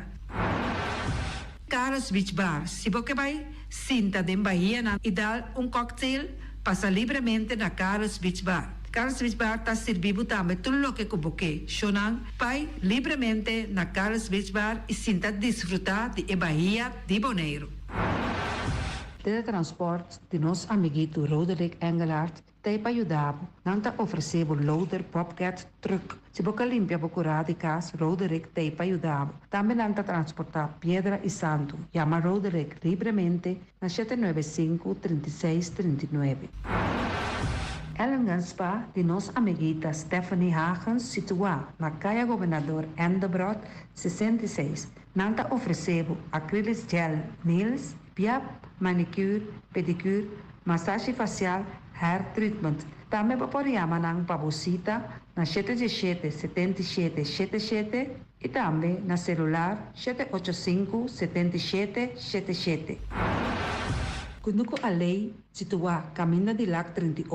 Carlos Beach Bar, Si bo ke bai sinta den bahianan i dal un cocktail, pasa libremente na Carlos Beach Bar. Carlos Beach Bar ta sirbi bo tambe tur loke ku bo ke. Shownan, bai libremente na Carlos Beach Bar i sinta disfrutá di e bahia di Boneiru. Teletransport di nos amiguito Roderick Engelhardt Ta e pa yuda bo. Nan ta ofresé bo loader, bobcat, truck. Si bo ka limpia bo kurá di kas, Roderick ta e pa yuda bo. Tambe nan ta transportá piedra i santu. Yama Roderick libremente na 795, 36, 39. Ellingen Spa di nos amiguita Stephanie Hagens situá na Kaya Gobernador Endebrot 66. Nan ta ofresé bo acrylic gel nails, piap, manicure, pedicure, masashi fasial, hair treatment. Tambe bo por yama nan pa bo sita na 717 77 77 i tambe na selular 785 77 77. Kunuku Alei, situá Kaminda di Lak 38,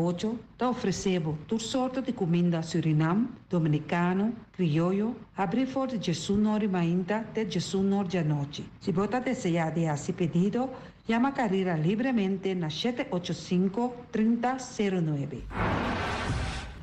ta ofresé bo tur sorto di kuminda Surinam, Dominikano, Krioyo, habrí for di 11 or di mainta te 11 or di anochi. Si bo ta deseá di hasi pedido, yama Carira libremente na 785 30 09.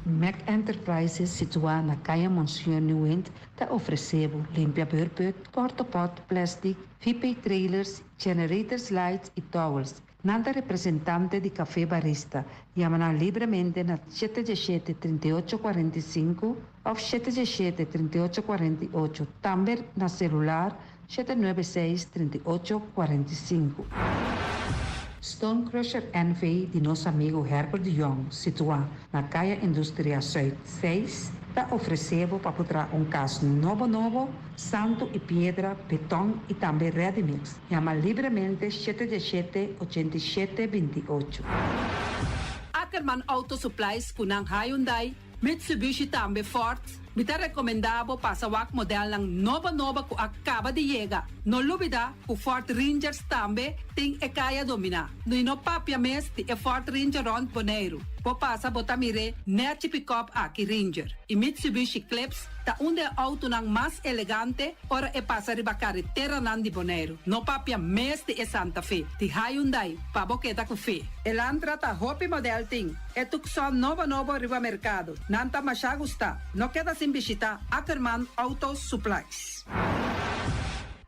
Mac Enterprises, situá na Kaya Monsieur Nieuwind, ta ofresé bo limpia beurput, porta-pot, plastic, VP trailers, generators lights i towels. Nan ta representante di Café Barista. Yama nan libremente na 717 38 45 òf 717 38 48. Tambe na selular 796 38 45. Stone Crusher NV di nos amigu Herbert de Jong, situá na Kaya Industria Zuid 6, Ta ofresé bo pa por traha un kas nobo nobo, santu i piedra, beton i tambe ready mix. Yama libremente shete diesshete, 87, 28. Ackerman Auto Supplies ku nan Hyundai, Mitsubishi tambe Ford, mi ta rekomendá bo pasa wak modelnan nobo nobo ku a kaba di yega. No lubidá ku Ford Rangers tambe tin e kaya dominá. I no papia mes di e Ford Ranger rònt Boneiru. Bo pasa bo ta mir'é nèchi pikòp aki Ranger. I Mitsubishi Eclipse ta un di e outonan mas elegante ora e pasa riba kareteranan di Boneiru. No papia mes di e Santa Fe di Hyundai pa bo keda ku fe. Elantra ta hopi modèl tin. E Tucson nobo nobo riba merkado. Nan ta mashá gustá. No keda sin bishitá Ackerman Auto Supplies.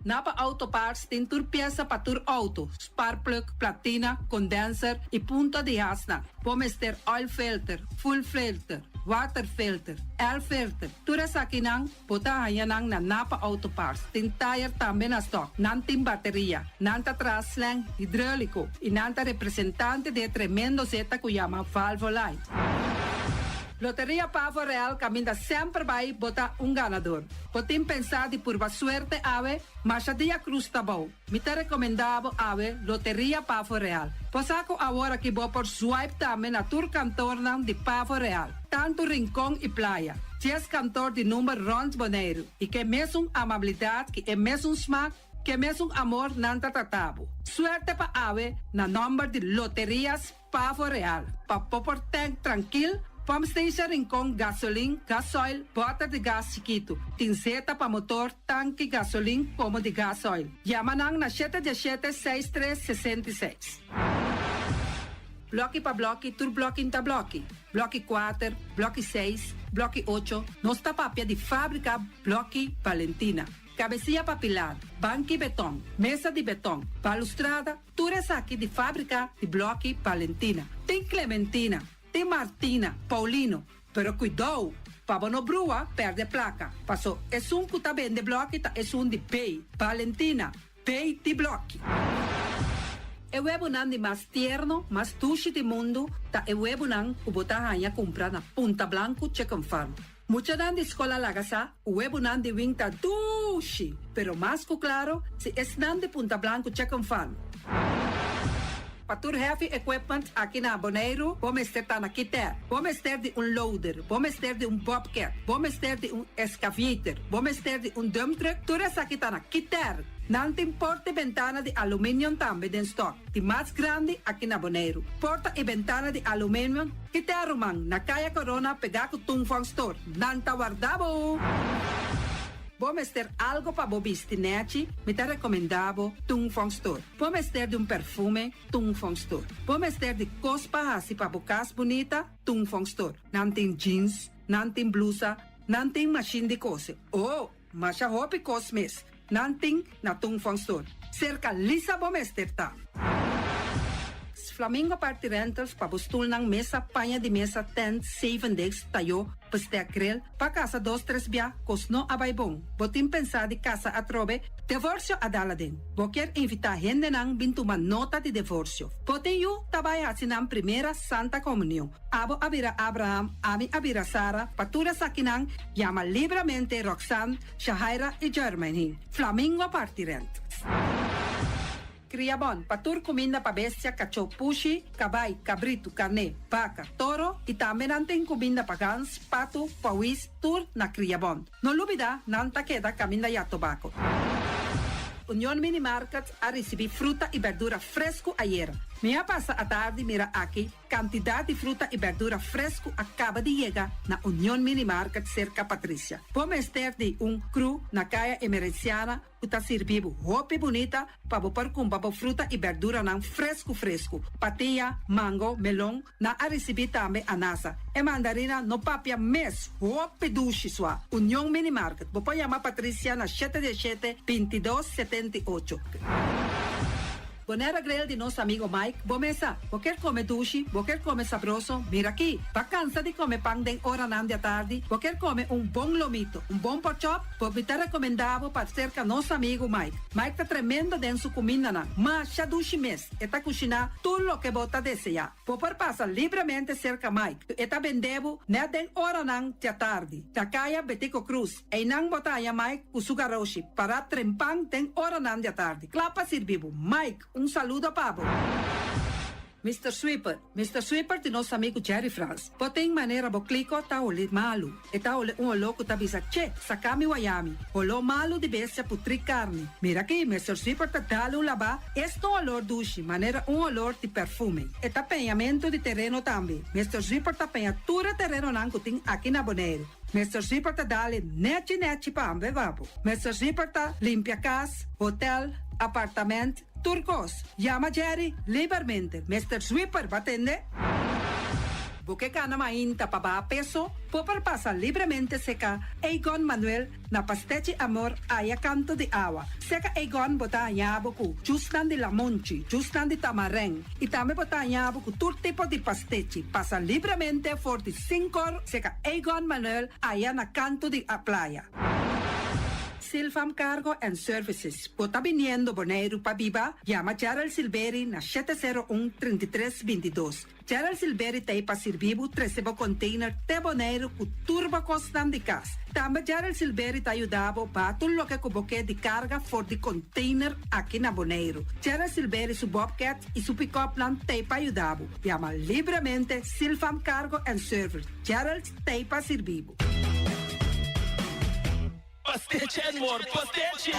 Napa Auto Parts tin tur piesa pa tur outo, sparkplug, platina, condenser i punta di hasnan. Bo mester oil filter, fuel filter, water filter, air filter. Tur esakinan bo ta haña nan na Napa Auto Parts. Tin tayer tambe na stock. Nan tin bateria. Nan ta traha slang hidrolico i nan ta representante di e tremendo zeta cu yama Valvoline. Loteria Pavo Real caminda semper bay bo ta un ganador. Bo tin pensá di purba suerte awe? Masha dia cruz ta bou. Mi ta recomendá bo awe Loteria Pavo Real. Bo sa cu awor aki bo por swipe tambe na tur kantornan di Pavo Real, tantu Rincon y Playa. Dies kantor di number rond Boneiru y ke mesun amabilidad ki e mesun smaak, ke mesun amor nan ta trata bo. Suerte pa awe na nomber di Loterias Pavo Real, pa bo por tank trankil, pump station Rincon, gasolin, gasoil, bòter di gas chikitu, tin zeta pa motor, tanki gasolin komo di gasoil. Yama nan na shete diesshete seis tres 66. Blòki pa blòki, tur blòki n'ta blòki. Blòki kuater, blòki seis, blòki ocho, nos ta papia di fábrika Blòki Valentina. Kabesia pa pilar, banki beton, mesa di beton, balustrada, Tur esaki di fábrika di blòki Valentina. Tin Clementina, tin Martina, Paulino, pero kuidou pa bo no brua pèrdè plaka, paso esun ku ta bende blòki ta esun di B, Valentina, B di blòki. E webunan di mas tierno, mas dushi di mundu ta e webunan ku bo ta haña kumpra na Punta Blanku Chicken Farm. Muchanan di skol a laga sa ku webunan di wing ta dushi, pero mas ku klaro si esnan di Punta Blanku Chicken Farm. Pa tur heavy equipment aki na Boneiru bo mester ta na Kiter. Bo mester di un loader, bo mester di un bobcat, bo mester di un excavator, bo mester di un dump truck, tur esaki ta na Kiter. Nan tin porta i bentana di aluminium tambe den stock, di mas grandi aki na Boneiru. Porta i bentana di aluminium Kiter ruman, na Kaya Corona pegá ku Tung Fong Store. Nan ta warda bo! Bo mester algo pa bo bisti nèchi? Mi ta rekomendá bo Tung Fong Store. Bo mester di un perfume? Tung Fong Store. Bo mester di kos pa hasi pa bo kas bunita? Tung Fong Store. Nan tin jeans, nan tin blusa, nan tin mashin di kose. Oh! Masha hopi kos mes nan tin na Tung Fong Store. Serka Lisa bo mester ta. Flamingo Party Rentals pa bo stulnan, mesa, paña di mesa, tent, zeven degs, tayó, bestek, grill, pa kasa dos tres bia, kos no a bai bon. Bo tin pensá di kasa atrobe? Devorsio a dal aden. Bo kier invitá hendenan bin tuma nota di devorsio. Bo tin yu ta bai hasi nan primera Santa Komunion. Abo a bira Abraham, ami a bira Sara, pa tur esakinan yama libramente Roxanne, Shahaira i Jermaine. Flamingo parti rent. Kriabon, pa tur kuminda pa bestia, kachó, pushi, kabai, kabritu, karné, baka, toro i tambe nan tin kuminda pa gans, patu, pawis, tur na Kriabon. No lubida, nan ta keda kaminda ya tobako. Union Mini Market a risibí fruta i berdura fresku ayera. Mi a pasa atardi mira aki kantidat di fruta i berdura fresku a kaba di yega na Union Mini Market serka Patricia. Bo mester di un kru na Kaya Emerenciana ku ta sirbi bo hopi bunita pa bo por kumpra bo fruta i berduranan fresku fresku. Patia, mango, melon, nan a risibí tambe anasa. E mandarina no papia mes, hopi dushi sua. Union Mini Market, bo por yama Patricia na shete di e shete, 22 78. Bonaire Grill di nos amigo Mike, bo mesa. Bo kier come dushi, bo kier come sabroso, mira aki. Bo cansa di come pan den oranan di atardi, bo kier come un bon lomito, un bon porkchop, bo mi ta recomenda bo pa cerca nos amigo Mike. Mike ta tremendo den su cumindanan, masha dushi mes, e ta cushina tur loke bo ta desea. Bo por pasa libremente cerca Mike, e ta bende bo net den oranan di atardi. Na caya Betico Cruz. Einan bo ta haña Mike ku su garoshi pará trempan den oranan di atardi, kla pa sirbi bo. Mike, un saludo pa bo. Mister Sweeper, Mister Sweeper di nos amigu Jerry Frans. Bo tin manera bo kliko ta holi malu. E ta holi un holó ku ta bisa, Che, saka mi wayami. Holó malu di bestia putrí karni. Mira aki, Mister Sweeper ta dal un labá, es ta un olor dushi, manera un olor di perfume. E ta peñamentu di tereno tambe. Mister Sweeper ta peña tur e terenonan ku tin aki na Boneiru. Mister Zipper ta dale nechi nechi pa hamber babo. Mister Zipper ta limpia cas, hotel, apartament, tur cos. Yama Jerry libermente. Mister Zwipper ba tende? Bo ke cana mainta pa baha peso? Bo por pasa libremente seca Egon Manuel na Pastechi Amor aya canto di awa. Seca Egon bo ta haña bo cu jusnan di lamonchi, jusnan di tamareng y tambe bo ta haña bo cu tur tipo di pastechi. Pasa libremente for di Sinkor seka Egon Manuel aya na kanto di a playa. Silfam Cargo and Services, Bo ta biniendo Boneiru pa biba? Yama Gerald Silberi na 701 33 22. Gerald Silberi ta ei pa sirbi bo trese bo container te Boneiru ku tur bo kosnan di kas. Tambe Gerald Silberi ta yuda bo baha tur loke ku bo ke di karga for di container aki na Boneiru. Gerald Silberi su bobcat i su pick-upnan ta ei pa yuda bo. Yama libremente Silfam Cargo and Service, Gerald t'ei pa sirbi bo. Pastechi and more pastechi!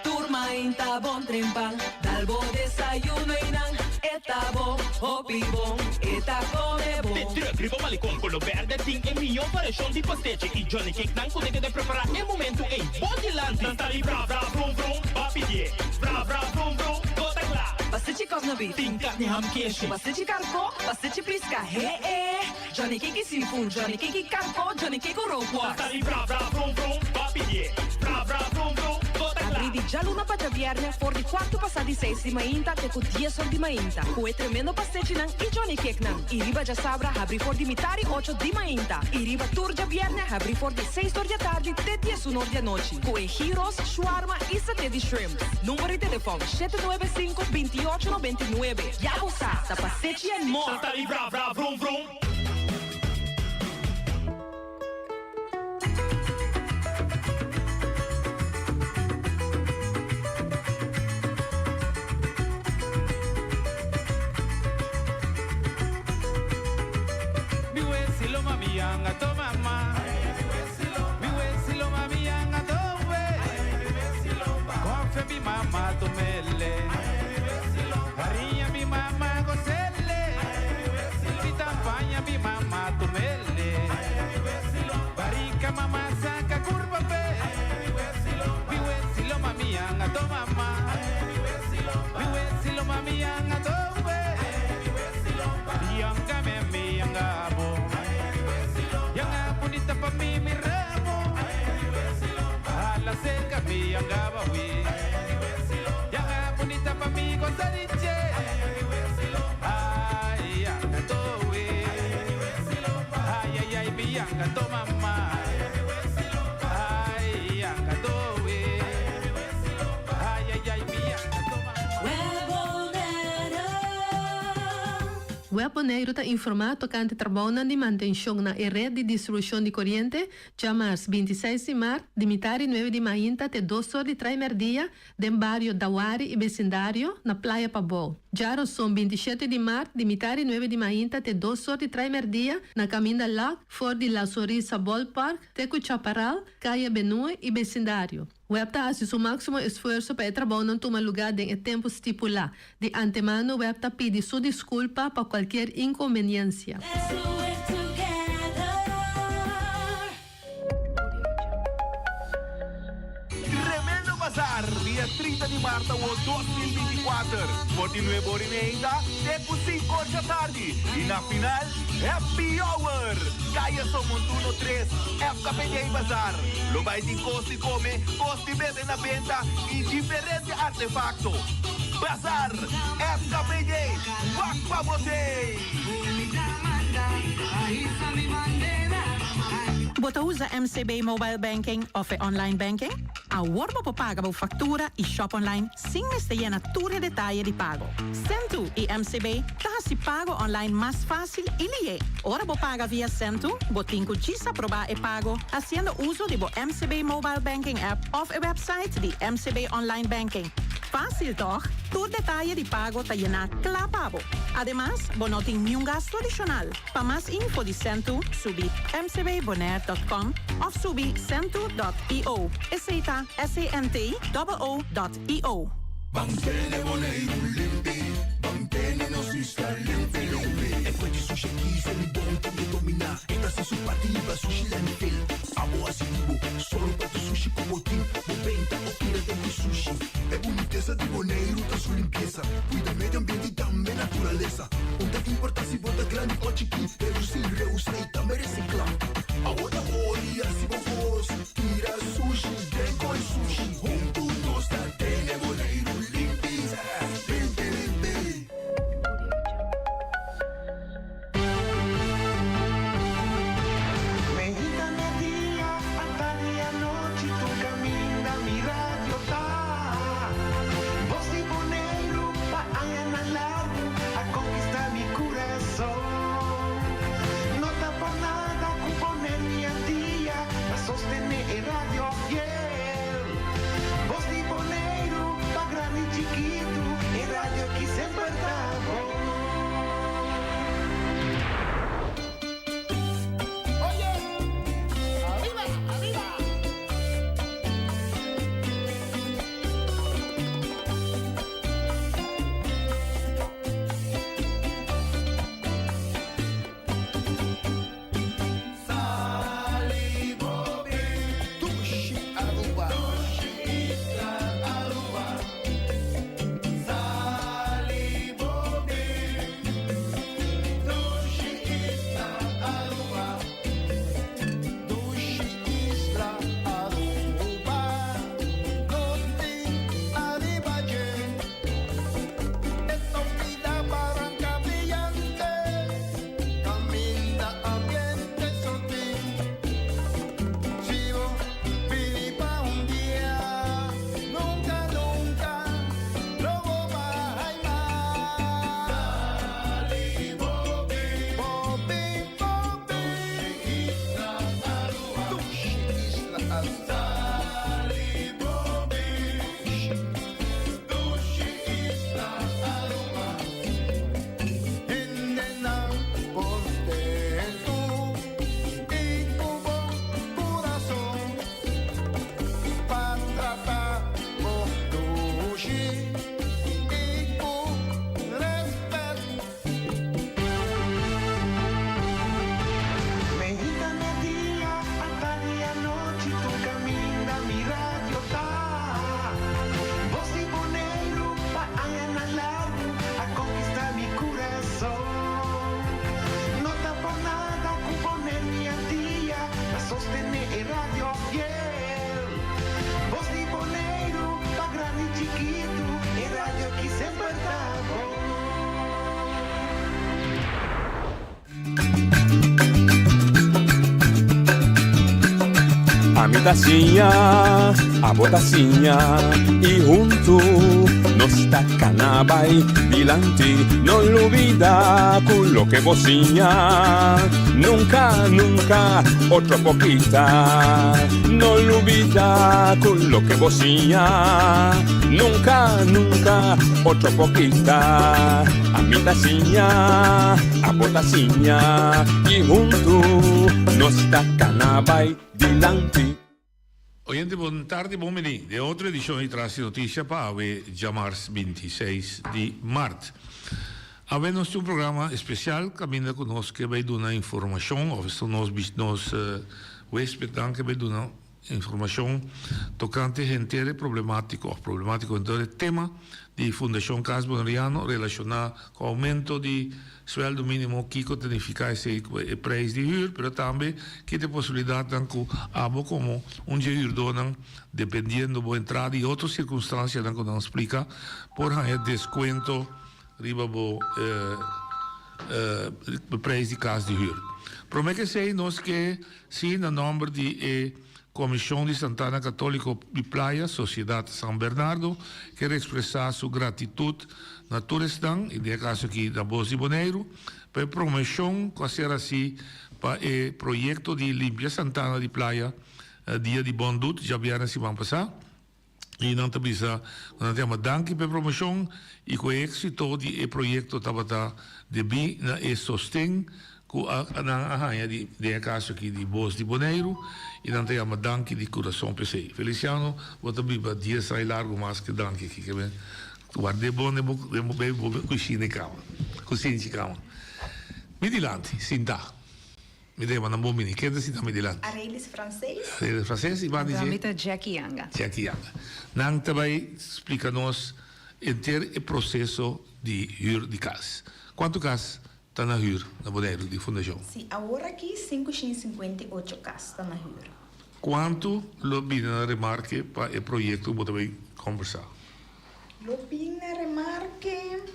Tur mainta bon trempan, dal bo desayuno y nan e ta bo, hopi bon, e ta come bon. De truck riba malecon color berde tin e miyo variacion di pastechi y Johnny Cake nan cu ta keda prepara e momento ey bo dilanti. Nan ta di bra bra vrum vrum, ba pidie, bra bra vrum vrum, bo ta cla. Pastechi cosna beef. Tin carni ham keshi. Pastechi carco, pastechi pisca, he e. Johnny Cake y seafood, Johnny Cake y carco, Johnny Cake cu rookworst. Nan ta di bra bra vrum vrum, ba pidie, bra bra vrum vrum, bo ta cla. Abri di djaluna pa djabierne for di cuarto pasa di seis di mainta te cu dies or di mainta cu e tremendo pastechinan y Johnny Cakenan. Y riba djasabra habri for di mitad di ocho di mainta y riba tur djabierne habri for di seis or di atardi te diesun or di anochi cu e gyros, shawarma y saté di shrimp. Number di telefon, 795 28 99. Ya bo sa, ta pastechi and more! Nan ta di bra bra vrum vrum. Mi wesilo mami yanga to mama. Mi wesilo mami yanga to we. Koffie mi mama to mele. Hariña mi mama gosele. Mi tampaña mi mama tumele. Barrica mama saca curva pe. Mi wesilo mami yanga to mama. Mi wesilo mami yanga to we. Yanga me mi yanga bo. Yanga bonita pa mi mi ramo. Hala cerca mi yanga ba we. Yanga bonita pa mi gozariche. Ay, yanga to we. Ay, ay, ay, mi yanga to mama. Ay, yanga to we. Ay, ay, ay, mi yanga to mama. Web Boneiru ta informá tokante trabounan di mantenshon na e ret di distribushon di koriente djamars 26 di mart di mitar di nuebe di mainta te dos or di trai mèrdia den bario Dawari i besindario na Playa Pabou. Djaroson 27 di mart di mitar di nuebe di mainta te dos or di trai mèrdia na kaminda Lak for di La Sonrisa Ballpark te ku Chaparral, Kaya Benue i besindario. Web ta hasi su máksimo esfuerso pa e trabounan tuma lugá den e tempu stipulá. Di antemano web ta pidi su diskulpa pa kualkier inkonbeniensia. Tremendo Bazaar dia 30 di maart awo 2024 for di nuebe ora y media te cu cinco or djatardi y na final Happy Hour! Caya Somontuno 3, FKPD Bazaar. Lo bay tin cos di come, cos di bebe na benta y diferente artefacto. Bazar, FKPD, wak pa bo tei! Bo ta usa MCB Mobile Banking of e Online Banking? Awor bo por paga bo factura y shop online sin mester yena tur e detaye di pago. Sentoo y MCB ta haci pago online mas facil y lihe. Ora bo paga via Sentoo, bo tin cu djis aproba e pago haciendo uso di bo MCB Mobile Banking app of e website di MCB Online Banking. Fácil tòg? Tur detaye di pago ta yená kla pa bo. Ademas, bo no tin niun gastu adishonal. Pa mas info di Sentoo, subi mcbbonaire.com òf subi sentoo dòt io. Esei ta S-E-N-T-O-O dòt io. Ban tene Boneiru limpi, ban tene nos isla limpi limpi. E kue di sushi aki sali bon ta mi dominá. E ta hasi su parti liba sushi landfill. Abo hasi di bo, solo pa tu sushi ku bo tin. Bo benta o tira den ku sushi. E bunitesa di Boneiru ta su limpiesa. Kuida medio ambiente i tambe naturalesa. Un ta importa si bo ta grandi o chikí, redusí, reusa i tambe resiklá. Abo ta ori hasi bo kos, tira sushi den koi sushi. Huntu nos ta tene Boneiru limpi, limpi limpi. Meinta media, atardi anochi tur caminda mi radio ta. Bos di Boneiru pa añanan largu a conquista mi curason. No ta por nada cu pone mi al dia pa sostene e radio fiel. Bos di Boneiru pa grandi y chikitu e radio ki semper ta bon. Dushi Aruba. Dushi isla Aruba. Sali bo bin. Dushi isla Aruba. Dushi isla Aruba. No tin ariba dje. E ta un bida baranca briyante. Caminda ambiente so tin. Si bo bini pa un dia, nunca, nunca lo bo bai mas. Sali bo bin, bo bin, bo bin. Dushi isla Aruba. Dushi isla Aruba. Sali bo bin. Dushi isla Aruba. Hendenan kontentu i ku bon kurason pa trata bo dushi i ku rèspèt. Meinta media, atardi anochi tur caminda mi radio ta. Bos di Boneiru pa añanan largu a conquista mi curason. No ta por nada cu pone mi al dia pa sostene e radio fiel. Bos di Boneiru pa grandi chikitu e radio ki semper ta bon. Ami ta siña, abo ta siña y huntu nos ta cana bay dilanti. No lubida cu loke bo siña nunca, nunca otro por kita. No lubida cu loke bo siña nunca, nunca otro por kita. Ami ta siña, abo ta siña y huntu nos ta cana bay dilanti. Oyente bon tardi bon bini den otro edicion di Tras di Noticia pa awe djamars 26 di mart. Awe nos tin un programa especial caminda cu nos ke bay duna informacion of nos nos huespednan ke bay duna. informashon tokante henter e problemátiko òf problemátiko henter e tema di Fundashon Kas Boneriano relashoná ku oumento di suèldu mínimo, kiko ta nifiká esei ku e preis di hür, pero tambe ki ta e posibilidatnan ku abo komo un dje hürdónan, dependiendo bo entrada i otro sirkunstansianan ku nan splika, por haña deskuento riba bo preis di kas di hür. Promé ku esei nos ke si na nòmber di e Komishon di Santana Katóliko di Playa, Sosiedat San Bernardo, kier ekspresá su gratitut na tur esnan, i den e kaso aki na Bos di Boneiru, pa e promoshon ku a ser hasí pa e proyekto di limpia Santana di Playa dia di Bon Dut djabièrnè siman pasá. I nan ta bisa ku nan ta yama danki pa e promoshon i ku e éksito di e proyekto tabata debí na e sosten ku a nan a haña di, den e kaso aki, di Bos di Boneiru i nan ta yama danki di kurason p'esei. Feliciano, bo ta biba dies ai largu mas ku e danki aki. Ke men ward'é bon den bo den bo bo kushina i kama, kusinchi kama. Mi dilanti, sintá. Mi ta yama nan bon bini. Ken ta sinta mi dilanti? Arelis Frances. Arelis Frances i banda dje? Mi ta Jackie Yanga. Jackie Yanga. Nan ta bai splika nos henter e proseso di hür di kas. Kuantu kas ta na hür na Boneiru di fundashon? Si, awor aki 558 kas ta na hür. Kuantu lo bini na remarke pa e proyekto ku bo ta bai kombersá? Lo bin na remarke,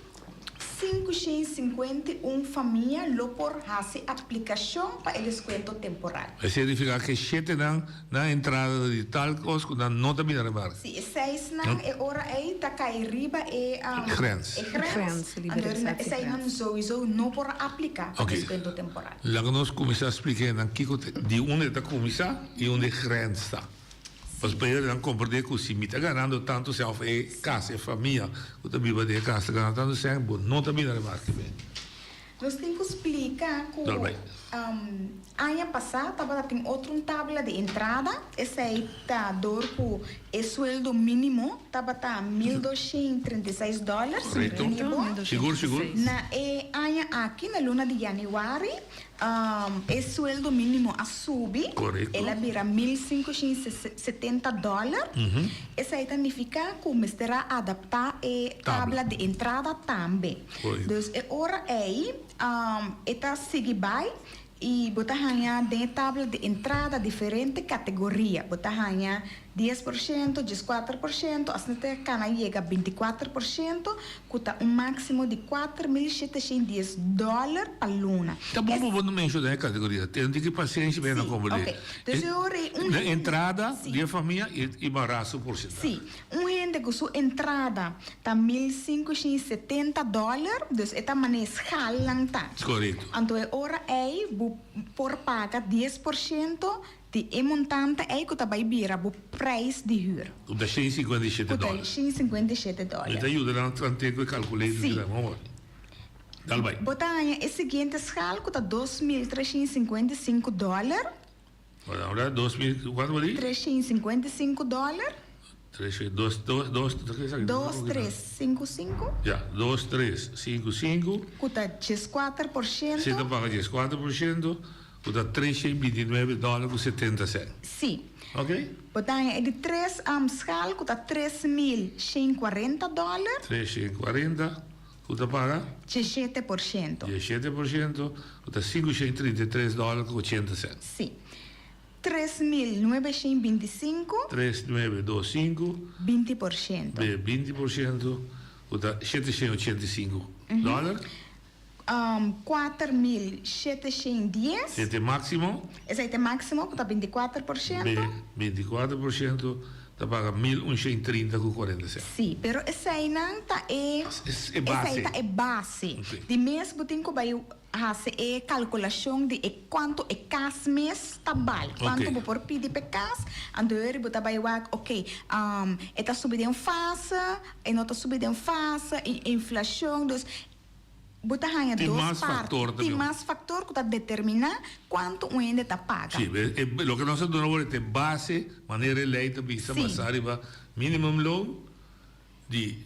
551 famia lo por hasi aplikashon pa e deskuento temporal. Esei nifiká ku e shetenan na entrada ta di tal kos ku nan no ta bin na remarke. Si, e seisnan e ora ei ta kai riba e grens. E grens, anto eseinan souiso no por apliká pa deskuento temporal. Laga nos kuminsá splika nan kiko di unda e ta kuminsá i unda e grens ta. Pasobra nan komprendé ku si mi ta ganando tantu sèn òf e kas, e famia ku ta biba den e kas ta ganando tantu sèn, bo no ta bini remarke mi. Nos tin ku splika ku aña pasá tabata tin otro un tabla di entrada, esei ta dor ku e sueldo mínimo tabata 1236 dòler, si mi tene bon. Sigur, sigur. Na e aña aki, na luna di yanüari, E sueldo mínimo a subi, el a bira 1570 dòler. Esei ta nifiká ku mester a adaptá e tabla di entrada tambe. Dus e ora ei e ta sigui bai i bo ta haña den e tabla di entrada diferente kategoria. Bo ta haña 10%, 14%, asina ta kana yega 24%, ku ta un máksimo di 4710 dòler pa luna. Ta bon pa bo no menshoná e kategoria. Ten di ki pasenshi pa e na komprendé. Sí, oke. Dus e ora ei un Na hende. entrada Sí. di e famia i i mará su porsentahe. Sí. Un hende ku su entrada ta 1570 dòler, dus e ta manera schaal nan ta. Korekto. Anto e ora ei bo por paga 10% Di e montante ei ku ta bai bira bo preis di hür. Ku ta 157 Ku ta dòler. 157 dòler. Mi ta yuda nan trant'é ku e kalkulator Sí. di nan hoor. Dal bai. Bo ta haña e siguiente schaal ku ta 2355 dòler. Ora, ora, 2000, kuantu bo di? 355 dòler. Tres, dos, dos, dos, Dos, tres, sinku, sinku. Ja, dos, tres, sinku, sinku. Ku ta 14%. Si ta paga 14%, ku ta 329 dòler ku 70 sènt. Sí. Ok. Bo ta haña e di tres schaal ku ta 3140 dòler. 340, ku ta paga? 17%. 17%, ku ta 533 dòler ku 80 sènt. Sí. 3925. 3925. 20%. Be 20%, ku ta 785 dòler. 4710. Esei ta e máksimo. Esei ta e máksimo, ku ta 24%. Be 24% ta paga 1130 ku 47. Sí, pero eseinan ta e. E base. Esei ta e base. Di mes bo tin ku bai Hasi e kalkulashon di e kuantu e kas mes ta bal, kuantu bo por pidi pa e kas, anto yori bo ta bai wak, ok, e ta subi den fase, e no ta subi den fase, e inflashon, dus bo ta haña dos parti, tin mas faktor ku ta determiná kuantu un hende ta paga. Sí, loke nos a duna awor e ta e base, manera e lei ta bisa basá riba minimum loon, Di,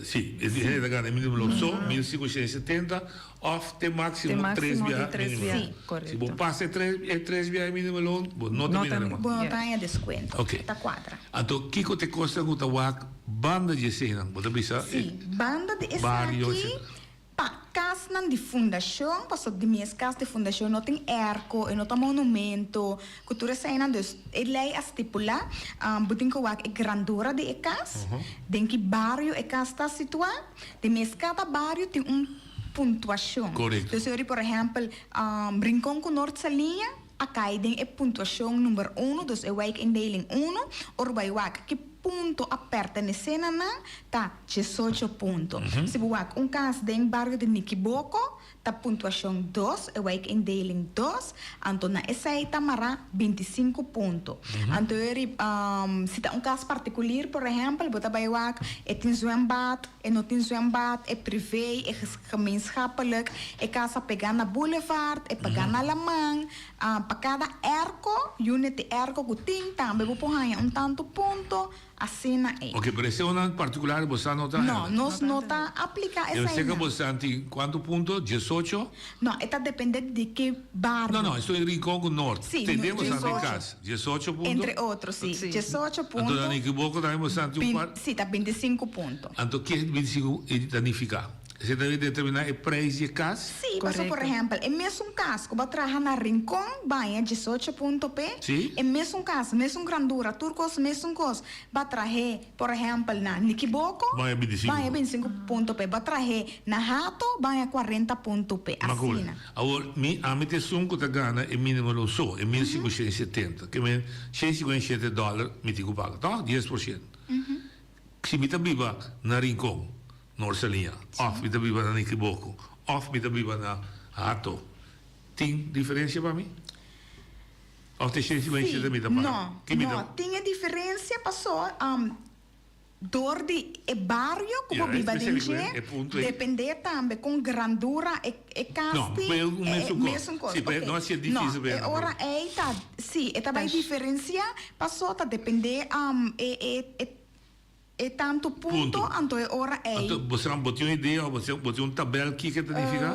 si, e hende ta gana e minimum loon so, 1570. Òf te máksimo Te máksimo tres di biaha tres minimum biaha, loon. korekto. Si bo pasa e tres e tres biaha minimum loon, bo no ta No bini ta remarke. Bo no ta haña deskuento. Oké. Ta kuadra. Anto kiko ta e kosnan ku ta wak banda di eseinan? Bo ta bisa e Sí, banda di bario, esaki etcetera. pa kasnan di fundashon, pasobra di mes kas di fundashon no tin airco, e no ta monumento, ku tur eseinan. Dus e lei a stipulá, bo tin ku wak e grandura di e kas, den ki bario e kas ta situá. Di mes kada bario tin un puntuashon. Korekto. Dus yori por ehèmpel, Rincon ku Noord Saliña a kai den e puntuashon number uno, dus e wijkindeling uno, ora bo bai wak ki punto a pertenesé na nan ta diesocho punto. Si bo wak un kas den bario di Nikiboko ta puntuashon dos, e wijkindeling dos, anto na esei ta mará bintisinku punto. Anto yori si ta un kas partikulir por ehèmpel bo ta bai wak e tin zwembad, E no tin zwembad, e privé, e gemeenschappelijk, e casa pegá na boulevard, e pegá na laman. Pa cada airco, unit di airco cu tin, tambe bo por haña un tanto punto, asina ei. Ok, pero esei una particular bo sa no ta No, nos no ta aplica Yo esei sé que nan. bo sa tin cuanto punto? Diesocho? No, e ta depende di ki barrio. No, no, estoy en Rincon cu Noord. Sí, Tende bo sa tin diesocho. cas. Diesocho punto? Entre otro, sí. Diesocho punto. Anto na Nikiboko tambe bo sa tin un par. Sí, ta bintisinco punto. Anto ke bintisinco e ta nifica? Esei ta determina e prijs di e cas? Sí, pasobra por ehempel, e mesun cas cu bo a traha na Rincon baña diesocho punto p'e, Sí. e mesun cas, mesun grandura, tur cos mesun cos, bo a trah'é por ehempel na Nikiboko, Baña bintisinco. baña bintisinco punto p'e, bo a trah'é na Hato, baña cuarenta punto p'e, Makul. asina. Awor, mi, ami ta esun ku ta gana e mínimo lo so, e mil sinku shen setenta, ke men shen sikuenta i shete dòler mi tin ku paga, tòg? Dies por shent. Si mi ta biba na Rincon, Noord Saliña, òf mi ta biba na Nikiboko, òf mi ta biba na Hato, tin diferensia pa mi? Òf ta e shen sikuenta i shete mi ta paga? No, Ki mi ta. no, tin e diferensia paso Dor di e bario ku bo biba den dje, dependé tambe kon grandura e e kas tin, e mesun kos. Oke, no, e ora ei ta, si, e ta bai diferensiá, paso ta dependé e e e e tantu punto, anto e ora ei. Anto bo sa, bo tin un idea òf bo tin un tabèl kiko e ta nifiká?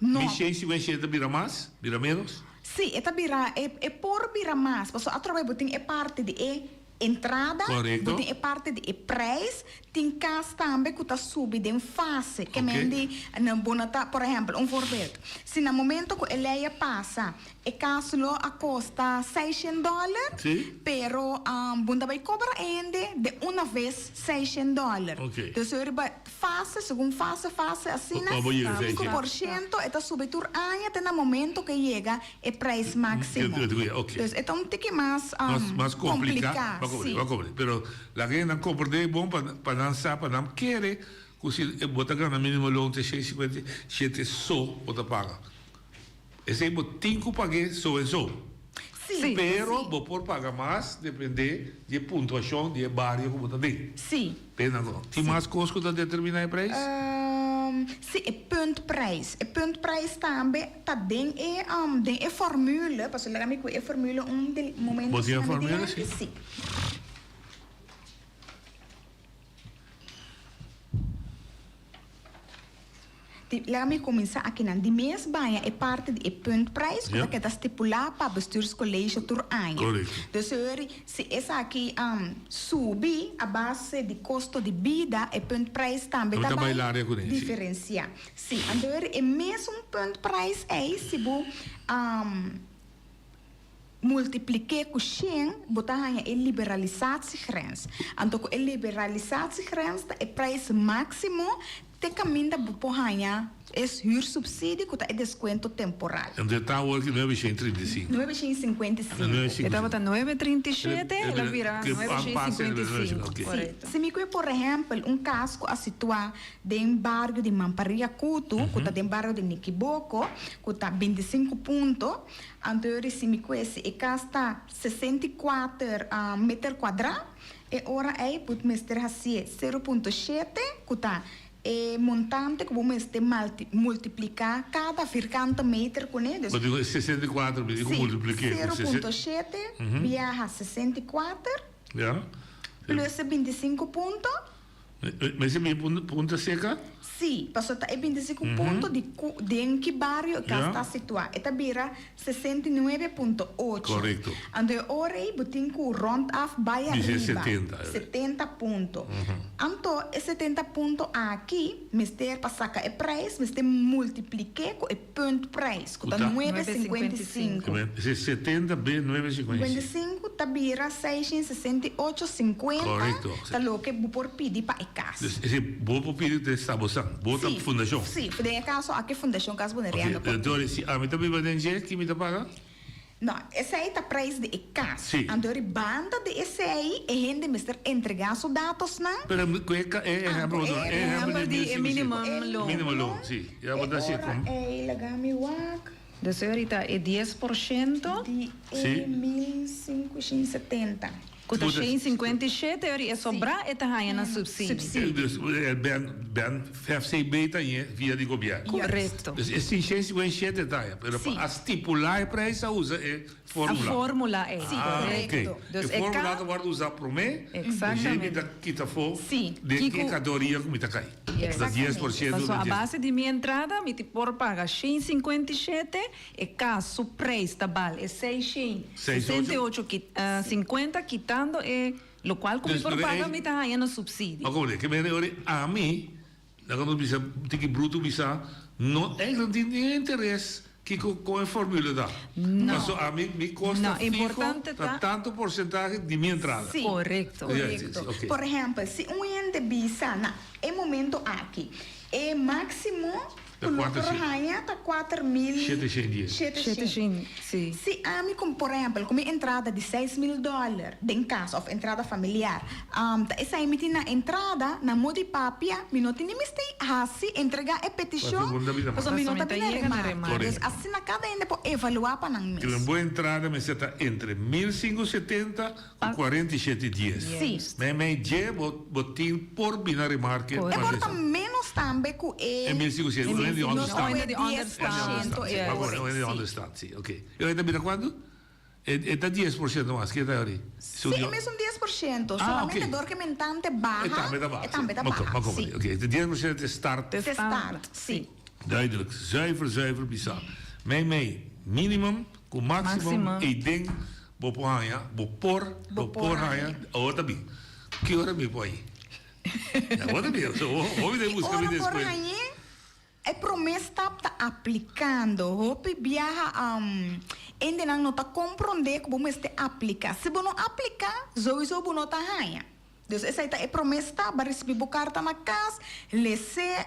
No. Mi 157 ta bira mas? Bira ménos? Si, e ta bira, e e por bira mas, pasobra atrobe bo tin e parti di e entrada, Korekto. bo tin e parti di e prijs, tin kas tambe ku ta subi den fase, ke Oké. men di nan bo no ta, por ehèmpel, un voorbeeld, si na momento ku e lei a pasa, e kas lo a kosta seishent dòler, Si. pero bo no ta bai kobra hende de una ves seishent dòler. Oké. Dus riba Fase segun fase, fase asina, Pa bo yega esei sinku shit. por shento e ta subi tur aña te na momento ke yega e prijs máksimo. Ok. Dus e ta un tiki mas Mas mas kompliká. kompliká, Bo a komprendé, si. bo a komprendé. Pero laga e nan komprendé bon pa pa nan sa, pa nan kere ku si bo ta gana mínimo loon te 657 so bo ta paga. Esei bo tin ku pag'é so en so. Sí. Pero bo por paga mas dependé di e puntuashon di e bario ku bo ta den. Sí. Pena ku tin mas kos ku ta determiná e preis? Sí, e puntprijs. E puntprijs tambe ta den e den e formule, pasobra laga mi ku e formule un di momento Bo tin e asina mi formule, dilanti, sí? Sí. Di, laga mi kuminsá akinan. Di mes baña e parti di e puntprijs ku ta keda stipulá pa Bestuurscollege tur aña. Dus hori, si esaki subi a base di kosto di bida, e puntprijs tambe ta bai diferensiá. Sí, anto hori e mesun puntprijs ei si bo multiplik'é ku shen, bo ta haña e liberalisatiegrens. Anto ku e liberalisatiegrens ta e prijs máksimo te kaminda bo por haña e huursubsidie ku ta e deskuento temporal. Anto e ta awor ki nuebe shen trinta i sinku. Nuebe shen sinkuenta i sinku. E tabata nuebe trinta i shete, el a bira nuebe shen sinkuenta i sinku. Sí. Si mi kue por ehèmpel un kas ku a situá den bario di Mamparia Kutu, ku ta den bario di Nikiboko, ku ta bintisinku punto, Anto yo ricibi cu si e cas ta 64 meter cuadra, e ora ey bo mester hacié 0.7 cu ta e montante cu bo mester multiplica cada vierkante meter cune. Dus Bo dico e 64 mi dico si, multipliqué cu 0.7 biaha 64 Ja. plus e 25 punto. Mester bin Punta Seca? Sí, pasobra ta e bintisinku punto di ku den ki bario e kas ta situá. E ta bira 69.8. Korekto. Anto e ora ei bo tin ku rònt af bai Bisa e ariba. 70. 70 punto. Anto e 70 punto aki mester pa saka e preis mester multiplik'é ku e puntprijs ku ta 9,55. Esei 70 be 9,55. 55 ta bira 668,50 Korekto. ta loke bo por pidi pa e kas. Dus esei bo por pidi te sta bo san, bo ta fundashon. Sí, den e kaso aki Fundashon Kas Boneriano Oké, por pidi. Dori, si ami ta biba den dje, ki mi ta paga? No, esei ta prijs di e kas. Sí. Anto ri banda di esei e hende mester entregá su datosnan. Pero ku e ka e ehèmpel bo duna, e ehèmpel di di e minimum loan. Minimum loan, sí. Ya bo ta hasi Ora ei laga mi wak. Dus ahorita e 10%. Di e 1570. Ku ta 157 ora i e sobrá e ta haña na supsidio. Dus ben ben FCB ta hañ'é via di gobièrnu. Korekto. Dus e 157 ta haña, pero pa a stipulá e prijs a usa e fórmula. A fórmula ei. Ah, Korekto. oké. Dus E e fórmula ka. ta wòrdu usá promé, Eksaktamente. dje mi ta kita afó den ki kategoria ku mi ta kai. Ta 10% Paso di a dje. base di mi entrada mi ti por paga 157, E kas su preis ta bal e 668 50 kitando e lokual ku mi por paga mi ta haña na supsidio. Oké meneer, ke mene ori ami, laga nos bisa tiki bruto bisa, no eigenlijk no tin nin interes kiko kon e formule ta. No. Paso ami mi kosta fiho ta tanto porsentahe di mi entrada. Sí. Korekto. Korekto. Por ehèmpel, si un hende bisa na e momento aki e máksimo Ta Ku lo kuater por shen. haña ta 4700. 710. 700, si. Si ami ku, por ehèmpel, ku mi entrada di 6000 dòler den kas òf entrada familiar, ta esei mi tin na entrada, na modi papia, mi no tin ni mester hasi, entregá e petishon, pasobra mi no ta bini na remarke. Dus asina kada hende por evaluá pa nan mes. Ku un bon entrada mester ta entre 1570 ku 4710. Sí. Meimei dje bo bo tin por bini na remarke E pa por ta desa. ménos tambe ku e. E 1500, un hende di onderstand. Un hende di onderstand, Sí, sí. un hende di onderstand, sí, oké. E ora ta bira kuantu? E e ta 10% mas, ke ta ori? Sí, e mesun 10%, Ah, solamente oké. dor ku e mentante baha, E tambe ta baha, e tambe ta sí. baha, Oké, sí. oké, de 10% te start. Te start, sí. Duidelijk, zuiver, zuiver bisa. Meimei minimum ku maximum Maximum. ei den Bo por haña, bo por, bo por haña, awor ta bin. Ki ora mi por hañ'é? Awor ta bin, so hopi ta buska mi Ora por despues. hañ'é, e promé stap ta aplikando. Hopi biaha hendenan no ta komprondé ku bo mester apliká. Si bo no apliká, souiso bo no ta haña. Dus esei ta e promé stap, bo a risibí bo karta na kas, les'é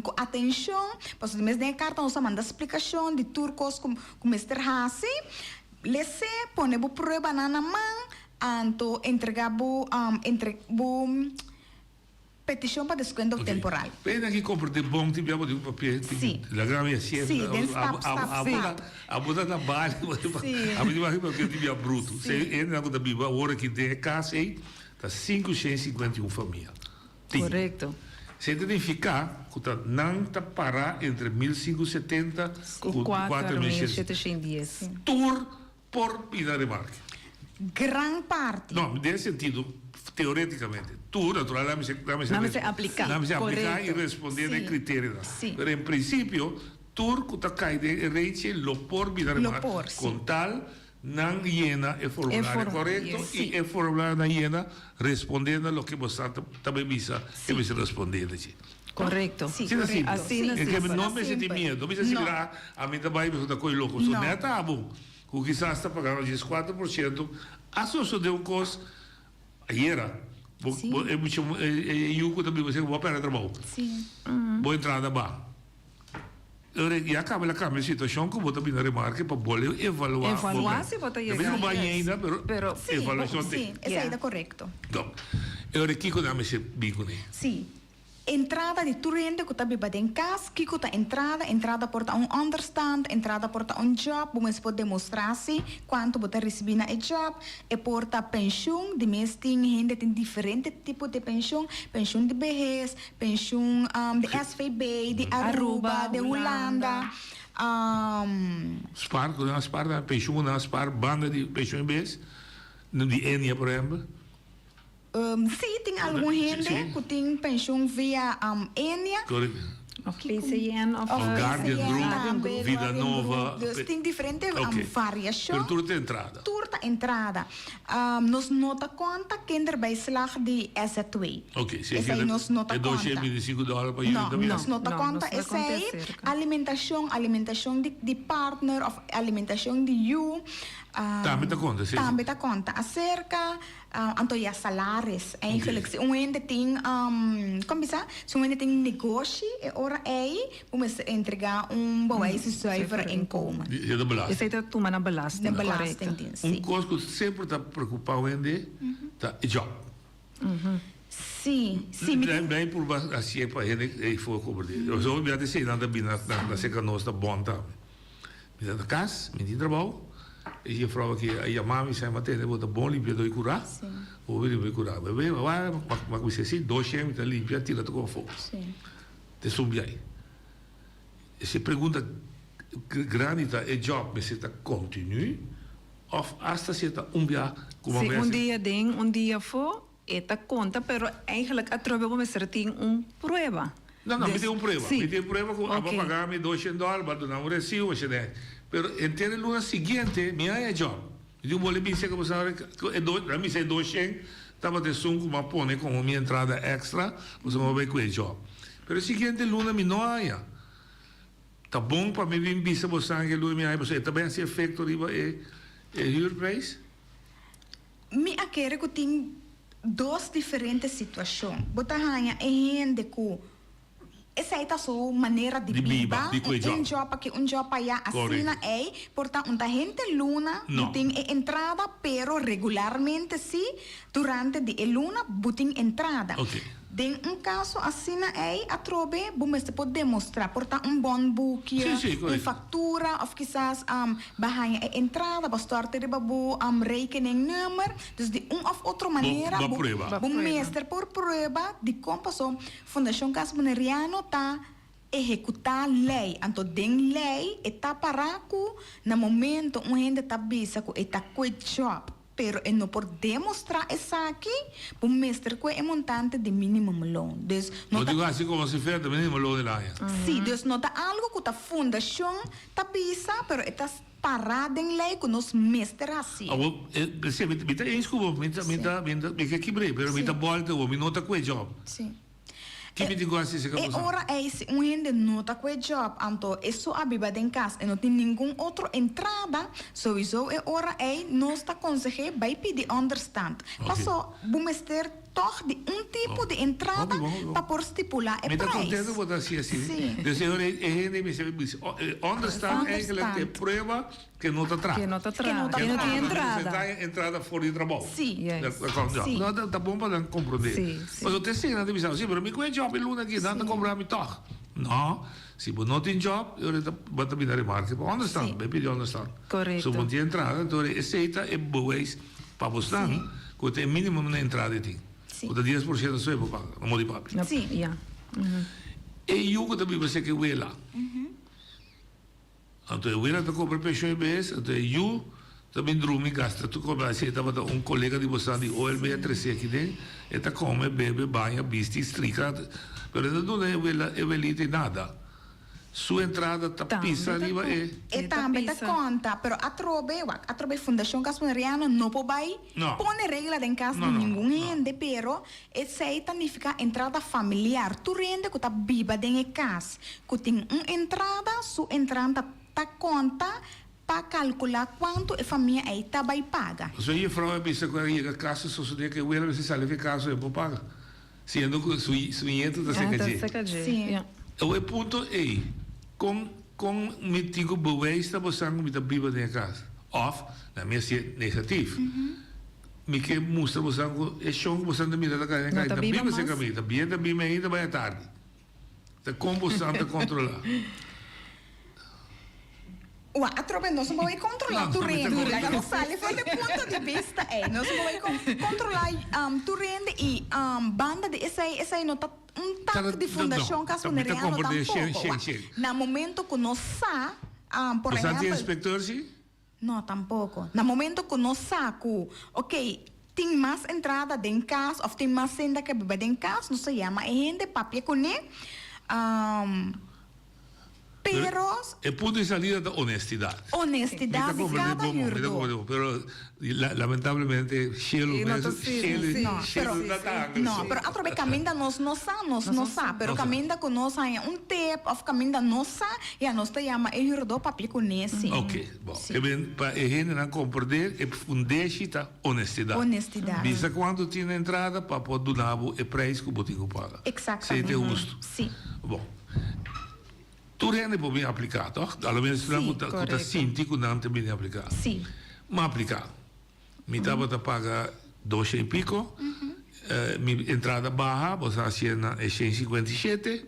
ku atenshon, pasobra di mes den e karta nos a manda splikashon di tur kos ku ku mester hasi. Les'é, pone bo pruebanan na man, anto entregá bo entre bo petishon pa deskuento temporal. Pena ki compra den bon tin bia bo tin un papia tin Sí. la gran mia siempre Sí, den stap, stap, stap. Abo ta na bali Sí. abo tin wak papia tin bia bruto. Sí. Se hende ku ta biba awor aki den e kas ei ta 551 famia. Tin. Korekto. Se ta nifiká ku ta nan ta para entre 1570 Ku ku 4710. Tur Por bira remarke. Gran parti. No, den e sentido, teoreticamente. Tur, natural, nan mester, nan mester, Nan mester aplica. Nan mester aplica y Correcto. responde den Sí. criterionan. Sí. Pero en principio, tur cu ta cay den e rechi lo por bira Lo remarke. por, sí. Con tal nan yena e formulario E form- correcto yes. y Sí. e formulario nan yena respondiendo loke bo sa ta, ta bay bisa, e mester responde deci. Correcto. Sí, Asina correcto. simpel. Asina Es que simpel. no mester tin Simpel. miedo. No mester No. mira, a mi ta bay, mi ta coy loco. So No. net abo. Ku kisas ta pagando 14 por siento, a sosode un kos ayera. Bo, bo, e mucha, e, e yu ku ta biba seka, bo a pèrdè trabou. Bo entrada ba. Ora, ya kaba la kambia e situashon ku bo ta bini remarke pa bole evaluá. Evaluá si bo ta yega. Tambe no bai ainda, pero Pero Sí, evaluashon sí, tin. esei ta korekto. Don, e ora kiko nan mester bin kuné? Sí. Entrada di tur hende ku ta biba den kas, kiko ta entrada? Entrada por ta un onderstand, entrada por ta un job, bo mes por demostrá si kuantu bo ta risibí na e job, e por ta penshun, di mes tin hende tin diferente tipo di penshun, penshun di behes, penshun di SVB, di Aruba, di Hulanda. Spar, ku nan a spar, penshun ku nan a spar banda di penshun di behes, di Ennia por ehempel. Sí, tin algun hende ku tin penshun via Ennia. Of PCN of Guardian Group, Vida Nova. Dus tin diferente variashon. Pero tur ta entrada. Tur ta entrada. Nos no ta konta kinderbijslag di SZW. Ok, si Esei nos no ta e konta. 225 dòler pa yu No, nos no ta konta esei. Alimentashon, alimentashon di partner of alimentashon di yu. Tambe ta konta, si. Tambe ta konta aserka. Anto ya salaris. Eigenlijk si un hende tin, kon bisa? Si un hende tin negoshi e ora ei bo mester entrega un bewijs di zuiver inkomen. Di de belasting. Esei ta tuma na belasting, Na belastingdienst, Un si. kos ku semper ta preokupa un hende ta e job. Si, si mi tin. Blei purba hasié pa hende ei for komprendé. Pasobra mi a ta esei nan ta bini na serka nos ta bon tambe. Mi ta na kas, mi tin trabou. E jefrou aki a yama mi, sai, Matene, bo ta bon limpiadó i kurá? Bo bin limpia i kurá. Mi a bai, ma kuminsá si, doshen mi ta limpia, tira tur afó. Te sumbiai. E pregunta grandi ta, e job mester ta kontinu òf asta si e ta un bia ku Si un dia aden, un dia afó, e ta konta, pero eigenlijk atrobe bo mester tin un prueba. No, no, mi tin un prueba. Sí. Mi tin prueba ku abo Ok. paga mi doshen dòler, bo a duna un resibo, asina. Pero henter e luna siguiente mi haña job. Mi tin un boli bisa ku bo sa ku e do, a misa e doshen tabata esun ku mi a pone komo mi entrada èkstra, pasobra mi a bai ku e job. Pero e siguiente luna mi no haña. Ta bon pa mi bin bisa bo san ke luna mi haña, pasobra e ta bai hasi efekto riba e e huurprijs. Mi a kere ku tin dos diferente situashon. Bo ta haña e hende ku esei ta su manera di Di biba, biba, di kue un job. job aki, un job aya, asina Korekto. ei. Por ta un ta hende luna No. bo tin e entrada, pero regularmente si durante di e luna bo tin entrada. Oké. Den un kaso asina ei atrobe bo mester por demostrá, por ta un bon buki, Sí, sí, un korekto. faktura òf kisas bo haña e entrada, bo stòrte riba bo rekeningnummer. Dus di un òf otro manera bo bo prueba. bo mester por prueba dikon paso Fundashon Kas Boneriano ta ehekutá lei. Anto den lei e ta pará ku na momento un hende ta bisa ku e ta quit job, Pero e no por demostrá esaki, bo mester kue e montante di minimumloon. Dus no Bo ta. tin ku hasi komo si fuera ta minimumloon el aña. Sí, dus no ta algu ku ta fundashon ta bisa, pero e ta pará den lei ku nos mester hasi. Awor, e, si, mi, mi ta eens ku bo, mi ta, mi ta, mi ta, mi ke kibr'é, pero mi ta bòlta bo, mi no ta kue job. Sí. Ki mi tin ku hasi si ka E bo sa? ora ei si un hende no ta ku e job, anto e so a biba den kas e no tin ningun otro entrada, souiso e ora ei nos ta konseh'é bai pidi onderstand. Paso bo mester tòg di un tipo di entrada pa por stipulá e Mi ta prijs. kontento ku bo ta hasi asina. Sí. Dus e ora ei e hende mester bisa, onderstand eigenlijk ta e prueba Ke no ta traha. Ke no ta traha. Ke no tin entrada. Ke no tin entrada for di trabou. Sí. Sí. No, ta bon pa nan komprondé. Sí, sí. Pasobra te esei nan ta bisa, sí, pero mi ku e job e luna aki, nan ta kobra mi tòg. No, si bo no tin job, e ora ta bo ta bini remarke pa onderstand, bai pidi onderstand. Korekto. So bo no tin entrada, anto esei ta e bewijs pa bosnan ku ta e minimo na entrada e tin. Sí. Ku ta 10% so e por paga, no modi papia. Sí. Ya. E yu ku ta biba seke wela. Anto e wela ta kobra penshon e bes, anto e yu ta bin drumi gasta tur kobra. Así e tabata un kolega di bosan di OLB a trese aki den, e ta kome, bebe, baña, bisti, strika, pero e no duna e wela, e welita i nada. Su entrada ta pisa riba e. E tambe ta konta, pero atrobe, wak, atrobe Fundashon Cas Boneriano no por bai pone regla den kas di ningun hende, pero Esei ta nifiká entrada familiar. Tur hende ku ta biba den e kas ku tin un entrada, su entranta ta konta pa kalkulá kuantu e famia ei ta bai paga. Su jefrou a bisa ku a yega kas su sosodé ku e wela mester sali di kas e por paga, siendo ku su su nieto ta seka dje. Sí. Awor e punto ei, kon kon mi tin ku bewijs ta bosan ku mi ta biba den e kas? Òf, na mi a sier negatif. Mi ke mustra bosan ku e shon ku bosan ta mira ta kai na kai ta biba serka mi, ta bien ta bin mi ainda bai atardi. Ta kon bosan ta kontrolá? Ua, atrobe nos no por bai kontrolá tur hende. Laga nos sali for di punto di bista ei. Nos no por bai kontrolá tur hende i banda di esei, esei no ta un tak di Fundashon Cas Boneriano tampoko. Wak, na momento ku nos sa, por Bosan tin ehèmpel. inspektor si? No, tampoco. Na momento cu nos sa cu, ok, tin mas entrada den kas òf tin mas hende ke biba den kas, nos ta yama e hende papia kuné. Pero. E punto di salida ta honestidad. Honestidad di cada huurdo. Pero lamentablemente shelu mes, shelu no ta angel. No, pero atrobe caminda nos no sa, nos no sa. Pero caminda cu nos haña un tip of caminda nos sa, ya nos ta yama e huurdo papia cune si. Ok, bon. E ben pa e hendenan comprende e fundeshi ta honestidad. Honestidad. Bisa cuanto tin na entrada pa por duna bo e prijs cu bo tin cu paga. Exactamente. Esey ta husto. Si. Bon. Tur hende por bin apliká, tòg? A lo menos esnan ku ta ku ta sinti ku nan ta bini apliká. Sí. M'a apliká. Mi tabata paga dosha i piko. Mi entrada baha, bo sa hasié na e shen sinkuenta i shete.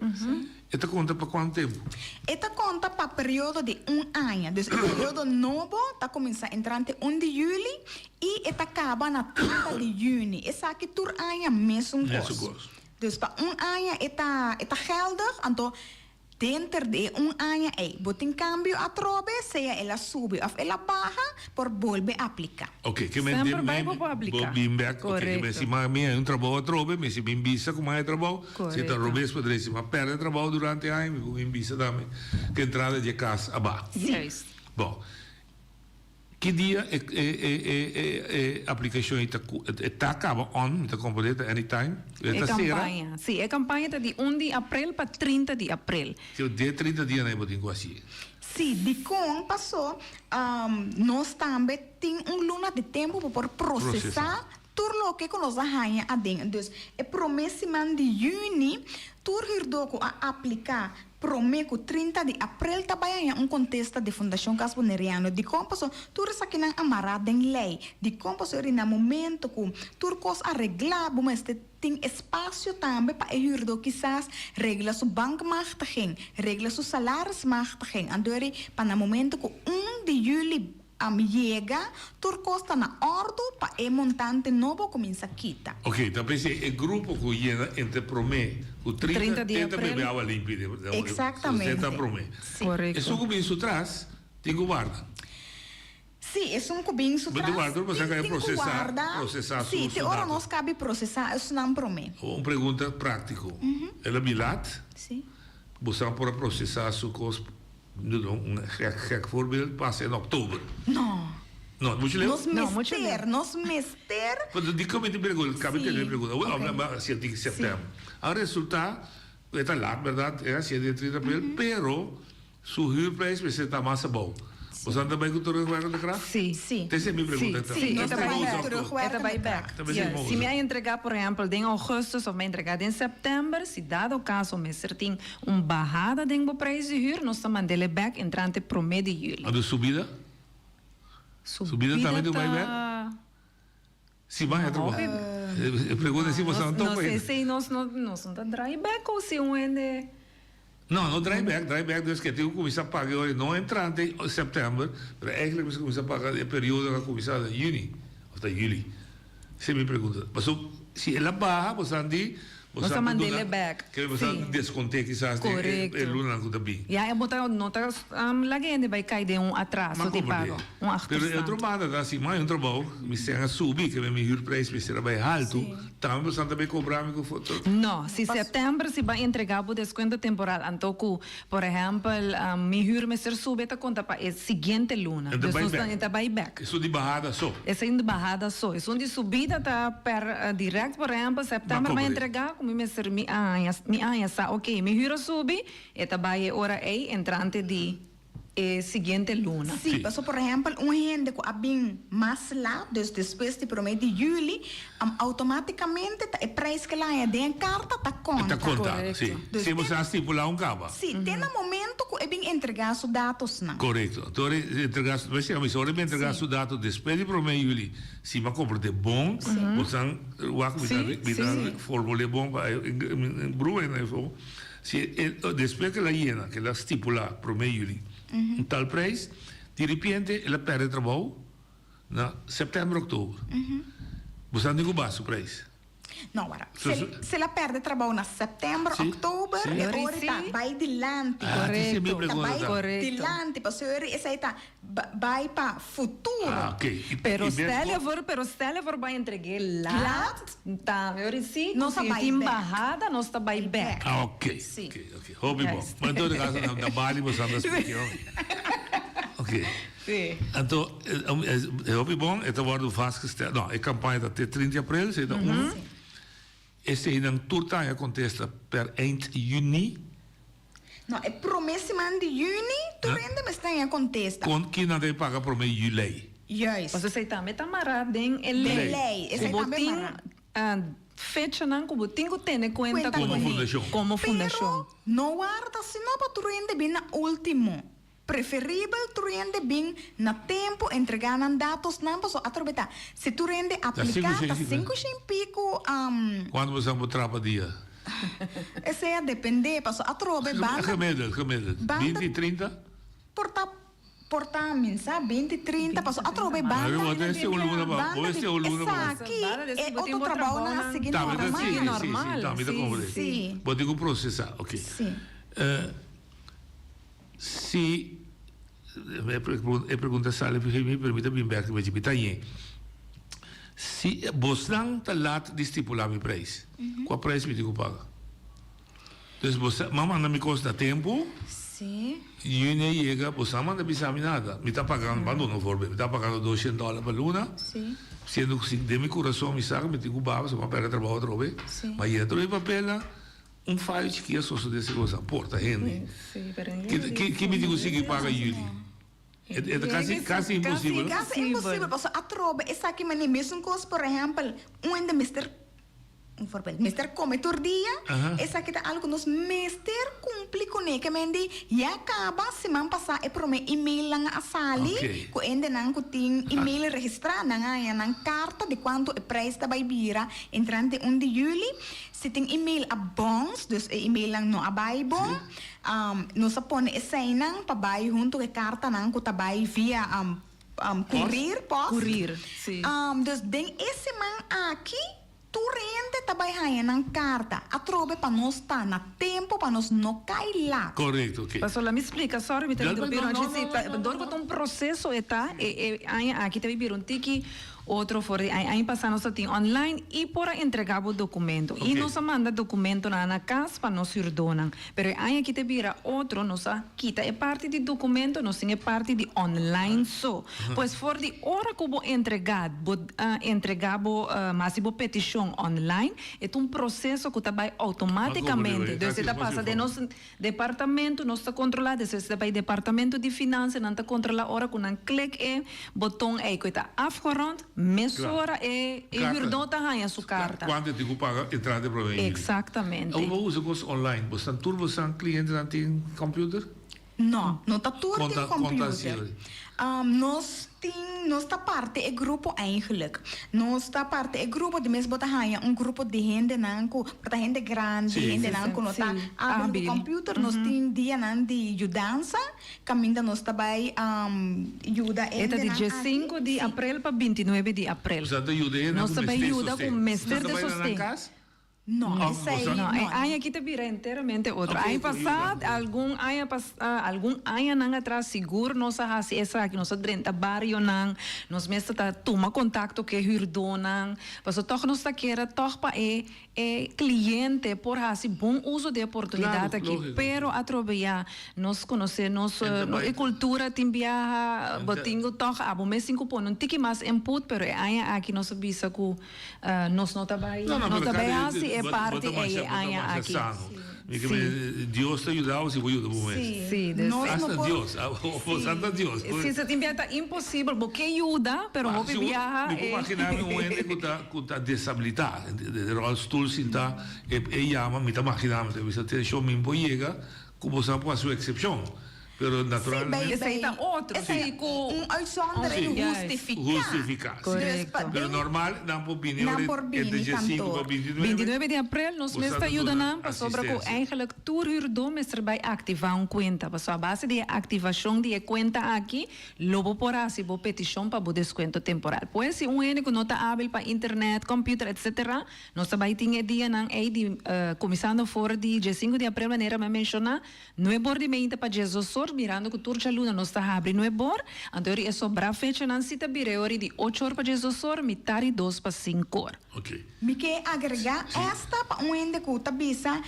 E ta konta pa kuantu tempu? E ta konta pa periodo di un aña. Dus e periodo nobo ta kuminsá entrante un di yüli i e ta kaba na 30 di yüni. Esaki tur aña mesun kos. Mesun kos. Dus pa un aña e ta e ta geldig, anto denter di e un aña ei bo tin cambio atrobe, sea el a subi of el a baha, por bolbe aplica. Ok, ke men Semper den bai men bo por bo aplica. bin bek, ok, ke men si Correcto. ma mi hay un trabou atrobe, mi si bin bisa ku mi hay trabou, si ta Correcto. robes pa drei, si mi a perde trabou durante e aña mi por bin bisa tambe ku entrada di e kas a baha. Si. Juist. Bon. Ki dia e e e e e e aplikashon ei ta ku e ta kaba on, mi ta komprendé ta anytime, e E ta sera. kampaña, si, e kampaña ta di un di aprel pa 30 di aprel. Ke de 30 dianan ei bo tin ku hasié. Si, dikon pasó nos tambe tin un luna di tempu pa por prosesá tur loke ku nos a haña aden. Dus e promé siman di yüni tur hürdó ku a apliká Promé ku 30 di aprel ta bai haña un kontesta di Fundashon Kas Boneriano. Dikon? Pasobra tur esakinan a mará den lei. Dikon? Pasobra ri na momento ku tur kos a reglá bo mester tin espasio tambe pa e hürdó kisas regla su bankmachtiging, regla su salarismachtiging. Anto ri pa na momento ku un di yüli Am yega, tur kos ta na òrdu pa e montante nobo kuminsá kita. Ok, ta pensé e grupo ku yena entre promé ku 30 30 di te ta aprel. bebe awa limpi de Exactamente. ta promé. Sí. Correcto. Esun ku bin su tras tin ku warda. Sí, esun ku bin su Bo tras tin warda pasobra tin ka e tin ku prosesá warda. prosesá su Sí, te su ora dato. nos kabi prosesá esunnan promé. Un pregunta práktiko. El a bin lat, Sí. bo sa por a prosesá su kos Un gek, gek voorbeeld pasa in oktober. No. No, mucho leu? Nos mester, nos mester. Pero di come ti pregunta, cabe te pregunta. Ok. Obra ba siete di september. A resulta, e ta laat, berdad, e a siete di 30 april, pero su huurprijs mester ta mas abou. Boso anda bai cu terugwerkende kracht? Sí. Sí. Esa es mi pregunta. Sí, sí, No e ta está bai boos back. oktober. E ta bai back. Ta besi Yes. boos. Si mi a entrega, por ehempel, den augustus of mi a entrega den september, si dado caso mester tin un bahada den bo prijs di huur, nos ta mand'ele back entrante prome di juli. Anto subida? Subida tambe ta bai back? Si bai a trabou. E pregunta si boso No no sé si nos no nos no ta draai back o si un hende. No, no draai back, draai back dus ke tin ku kuminsá paga e ora no entrante september, pero eigenlijk mester kuminsá paga e periodo ku a kuminsá na juni of ta juli. Esei mi pregunta. Paso si el a baha boso a di Nos ta mand'ele back. Ke boso a deskonté kisas den e lunanan ku ta bin. Ya e bo ta no ta laga hende bai kai den un atraso di pago, un Pero e achterstand. otro banda ta si mai un trabou mi sèn a subi ke mi huurprijs mester a bai haltu tambe boso ta bai kobra mi ku foto. No, si sèptèmber si bai entrega bo deskuento temporal anto ku por ehèmpel mi huur mester subi e ta konta pa e siguiente luna. E ta Dus bai nos ta bek. e ta bai bek. Esun di bahada so. Esun di bahada so. Esun di subida ta per direct por ehèmpel sèptèmber bai entrega ku mi mester mi aña mi aña sa oke mi huur a subi e ta bai e ora ei entrante di e siguiente luna. Sí, paso por ehempel un hende ku a bin mas laat, dus despues di prome di juli, automaticamente ta e prijs ku el a haña den e karta ta konta. Ta konta, sí. Dus Si bo sa stipulá un kaba. Sí, te na momento ku e bin entregá su datosnan. Korekto. Anto ora e entregá su, bo siña mi, ora e bin entregá su dato despues di prome juli, si bo a kompra de bon, bo san wak mi ta mi ta formul'é bon pa e brua e na Si e despues ku el a yena, ku el a stipulá promé yüli un tal preis, di ripiente el a pèrdè trabou na sèptèmber, òktober. Bo sa ni ku baha su preis. No, wara. Si el a perde trabou na sèptèmber, òktober, e ora e ta bai dilanti. Ah, te si mi pregunta ta. Bai dilanti, pasobra esei ta bai pa futuro. Ah, ok. Pero stel je voor, pero stel je voor bai entreg'é laat, tambe ora si, Nos ta si bai tin bèk. bahada, nos ta bai bèk. Ah, ok. Si. Ok, ok. Hopi bon. Maar en todo caso, na, na Bali bo sa anda spliké hopi. Ok. Si. Anto, e hopi bon, e ta wòrdu vastgesteld. No, e kampaña ta te 30 di aprel, esei ta unu. Eseinan tur ta haña kontesta per eind juni. No, e promé siman di juni tur hende mester haña kontesta. Kon kinan ta e paga promé juli? Juist. Pasobra esei tambe ta mará den e lei. Den lei, esei Ku bo tambe tin mará. fechanan ku bo tin ku tene kuenta Kuenta Komo kuné. fundashon. Komo fundashon. Pero no warda sino pa tur hende bin na último. Preferibel tur hende bin na tempu entregá nan datosnan pasobra atrobe ta si tur hende apliká ta sinku shen piku. Kuantu bo sa bo tra pa dia? Esei a dependé pasobra atrobe banda. Gemiddeld, gemiddeld. Binti, 30? Por ta por ta minsa binti, 30 pasobra atrobe banda. Bo ta hasi un luna pa bo hasi un luna pa. Esaki e otro trabounan a sigui normal. Si, si, si, tambe ta komprendé. Bo tin ku prosesá, oké. Si. Si e pregunta sali fi mi pero mi ta bin bek riba dje mi ta ñe si bosnan ta lat di stipula mi prijs kua prijs mi tin ku paga dus bos a manda mi kos na tempu juni a yega bos a manda bisa mi nada mi ta pagando ban duna un voorbeeld mi ta pagando 200 dollar pa luna siendo ku si den mi kurason mi sa ku mi tin ku baha pasobra mi a perde trabou atrobe ma yega atrobe papelnan. Un fayo chikí a sosodé si cosa porta hende. Ki ki mi tin ku sigui paga yuli? E ta kasi kasi imposibel. Kasi imposibel pasobra atrobe esaki manera mesun kos por ehèmpel un hende mester un voorbeeld mester kome tur dia esaki ta algu ku nos mester kumpli kuné ke men di ya kaba siman pasá e promé emailnan a sali ku hendenan ku tin email registrá nan a haña nan karta di kuantu e preis ta bai bira entrante un di yuli. Si tin email a bounce, dus e emailnan no a bai bon, nos a pone eseinan pa bai hunto ku e kartanan ku ta bai via kurir, post. Kurir, si. Dus den e siman aki tur hende ta bai haña nan karta atrobe pa nos ta na tempu pa nos no kai lat. Korekto, oke. Pasobra mi splika, sorry mi ta interrumpí Ronchi, si, dor ku ta un proseso e ta, e aña aki ta bibir un tiki. Otro for di aña pasá nos a tin online i por a entregá bo dokumento. I nos a manda dokumentonan na kas pa nos hürdónan. Pero e aña aki ta bira otro, nos a kita e parti di dokumento, nos tin e parti di online so. Pues for di ora ku bo entregá bo entregá bo hasi bo petishon online, e ta un proseso ku ta bai outomátikamente. Dus e ta pasa den nos Departamento nos ta controla, despues ta bay departamento di financia, nan ta controla ora cu nan click e boton ey cu e ta afgerond, mesora e e huurdo ta haya su carta. Cuanto e tin cu paga entrante e prome juli. Exactamente. Awor bo usa cos online, bo san tur bo san clientenan tin computer? No, no ta tur tin computer. Nos tin, nos ta parti e grupo eigenlijk. Nos ta parti e grupo, di mes bo ta haña un grupo di hendenan ku por ta hende grandi, hendenan ku no ta abil ku computer. Nos tin dianan di yudansa kaminda nos ta bai yuda e E ta di hendenan aki. diesinku di aprel pa bintinuebe di aprel. Boso ta yuda e hendenan Nos ku ta bai mester yuda ku sosten. mester Boso de ta bai na nan sosten. kas? No, esei No, no. e aña aki ta bira enteramente otro. Aña pasá, algun aña pas, algun añanan atras sigur nos a hasi esaki, nos a drenta barionan, nos mes ta ta tuma kontakto ku e hürdónan, pasobra tòg nos ta kere tòg pa e e kliente por hasi bon uso di e oportunidat aki. Pero atrobe ya nos konosé nos e kultura tin biaha, bo tin ku tòg abo mes tin ku pone un tiki mas input, pero e aña aki nos a bisa ku Nos no ta bai, no ta bai hasi e parti ei e aña aki. Dios ta yuda bo si bo yuda bo mes. Sí, dus. Hasta Dios, bo santa Dios. Sí, sa tin biaha ta imposibel, bo ke yuda, pero hopi biaha e. Mi por imagina mi un hende ku ta ku ta deshabilitá, den rolstoel sintá, e yama, mi ta imagina mi, ta bisa, atenshon mi por yega, ku bo sa por hasi un eksepshon. Pero naturalmente. Esei ta otro. Esei ta un uitzondering hustifiká. Hustifiká, si. Pero normal nan por bini ora entre dje sinku pa bintinuebe. Bintinuebe di aprel nos mes ta yuda nan pasobra ku eigenlijk tur hürdó mester bai aktivá un kuenta. Pasobra a base di e aktivashon di e kuenta aki lo bo por hasi bo petishon pa bo deskuento temporal. Pues si un hende ku no ta ábil pa internet, kòmpiuter etsetera, nos ta bai tin e dianan ei di kuminsando for di dje sinku di aprel manera mi a menshoná. Nuebor di meinta pa diesdosor, mirando ku tur djaluna nos ta habri nuebor, anto ori e sobrá fechanan si ta bira e ori di ochor pa diesdosor, mitar i dos pa sinkor. Mi ke agregá esta pa un hende ku ta bisa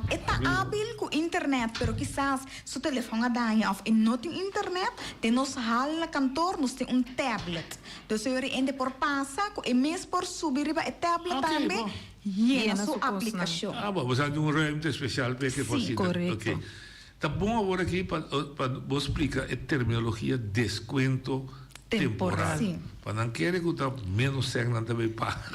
e ta ábil ku internet pero kisas su telefòn a daña òf e no tin internet, den nos hal na kantor nos tin un tablet. Dus e ori hende por pasa ku e mes por subi riba e tablet tambe. Yena su aplikashon. Ah, bo sa di un ruimte especial p'e ke por Sí, sinta. korekto. Ok. Ta bon awor aki pa pa bo splika e terminologia deskuento temporal. Temporal. Sí. Pa nan kere ku ta menos sèn nan ta bay paga.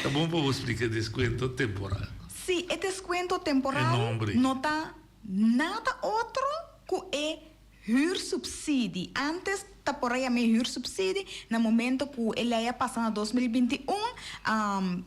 Ta bon pa bo splika e deskuento temporal. Sí, e deskuento E temporal nombre. no ta nada otro ku e Huursubsidie. Antes ta por a yam'é huursubsidie, na momento ku e lei a pasa na 2021,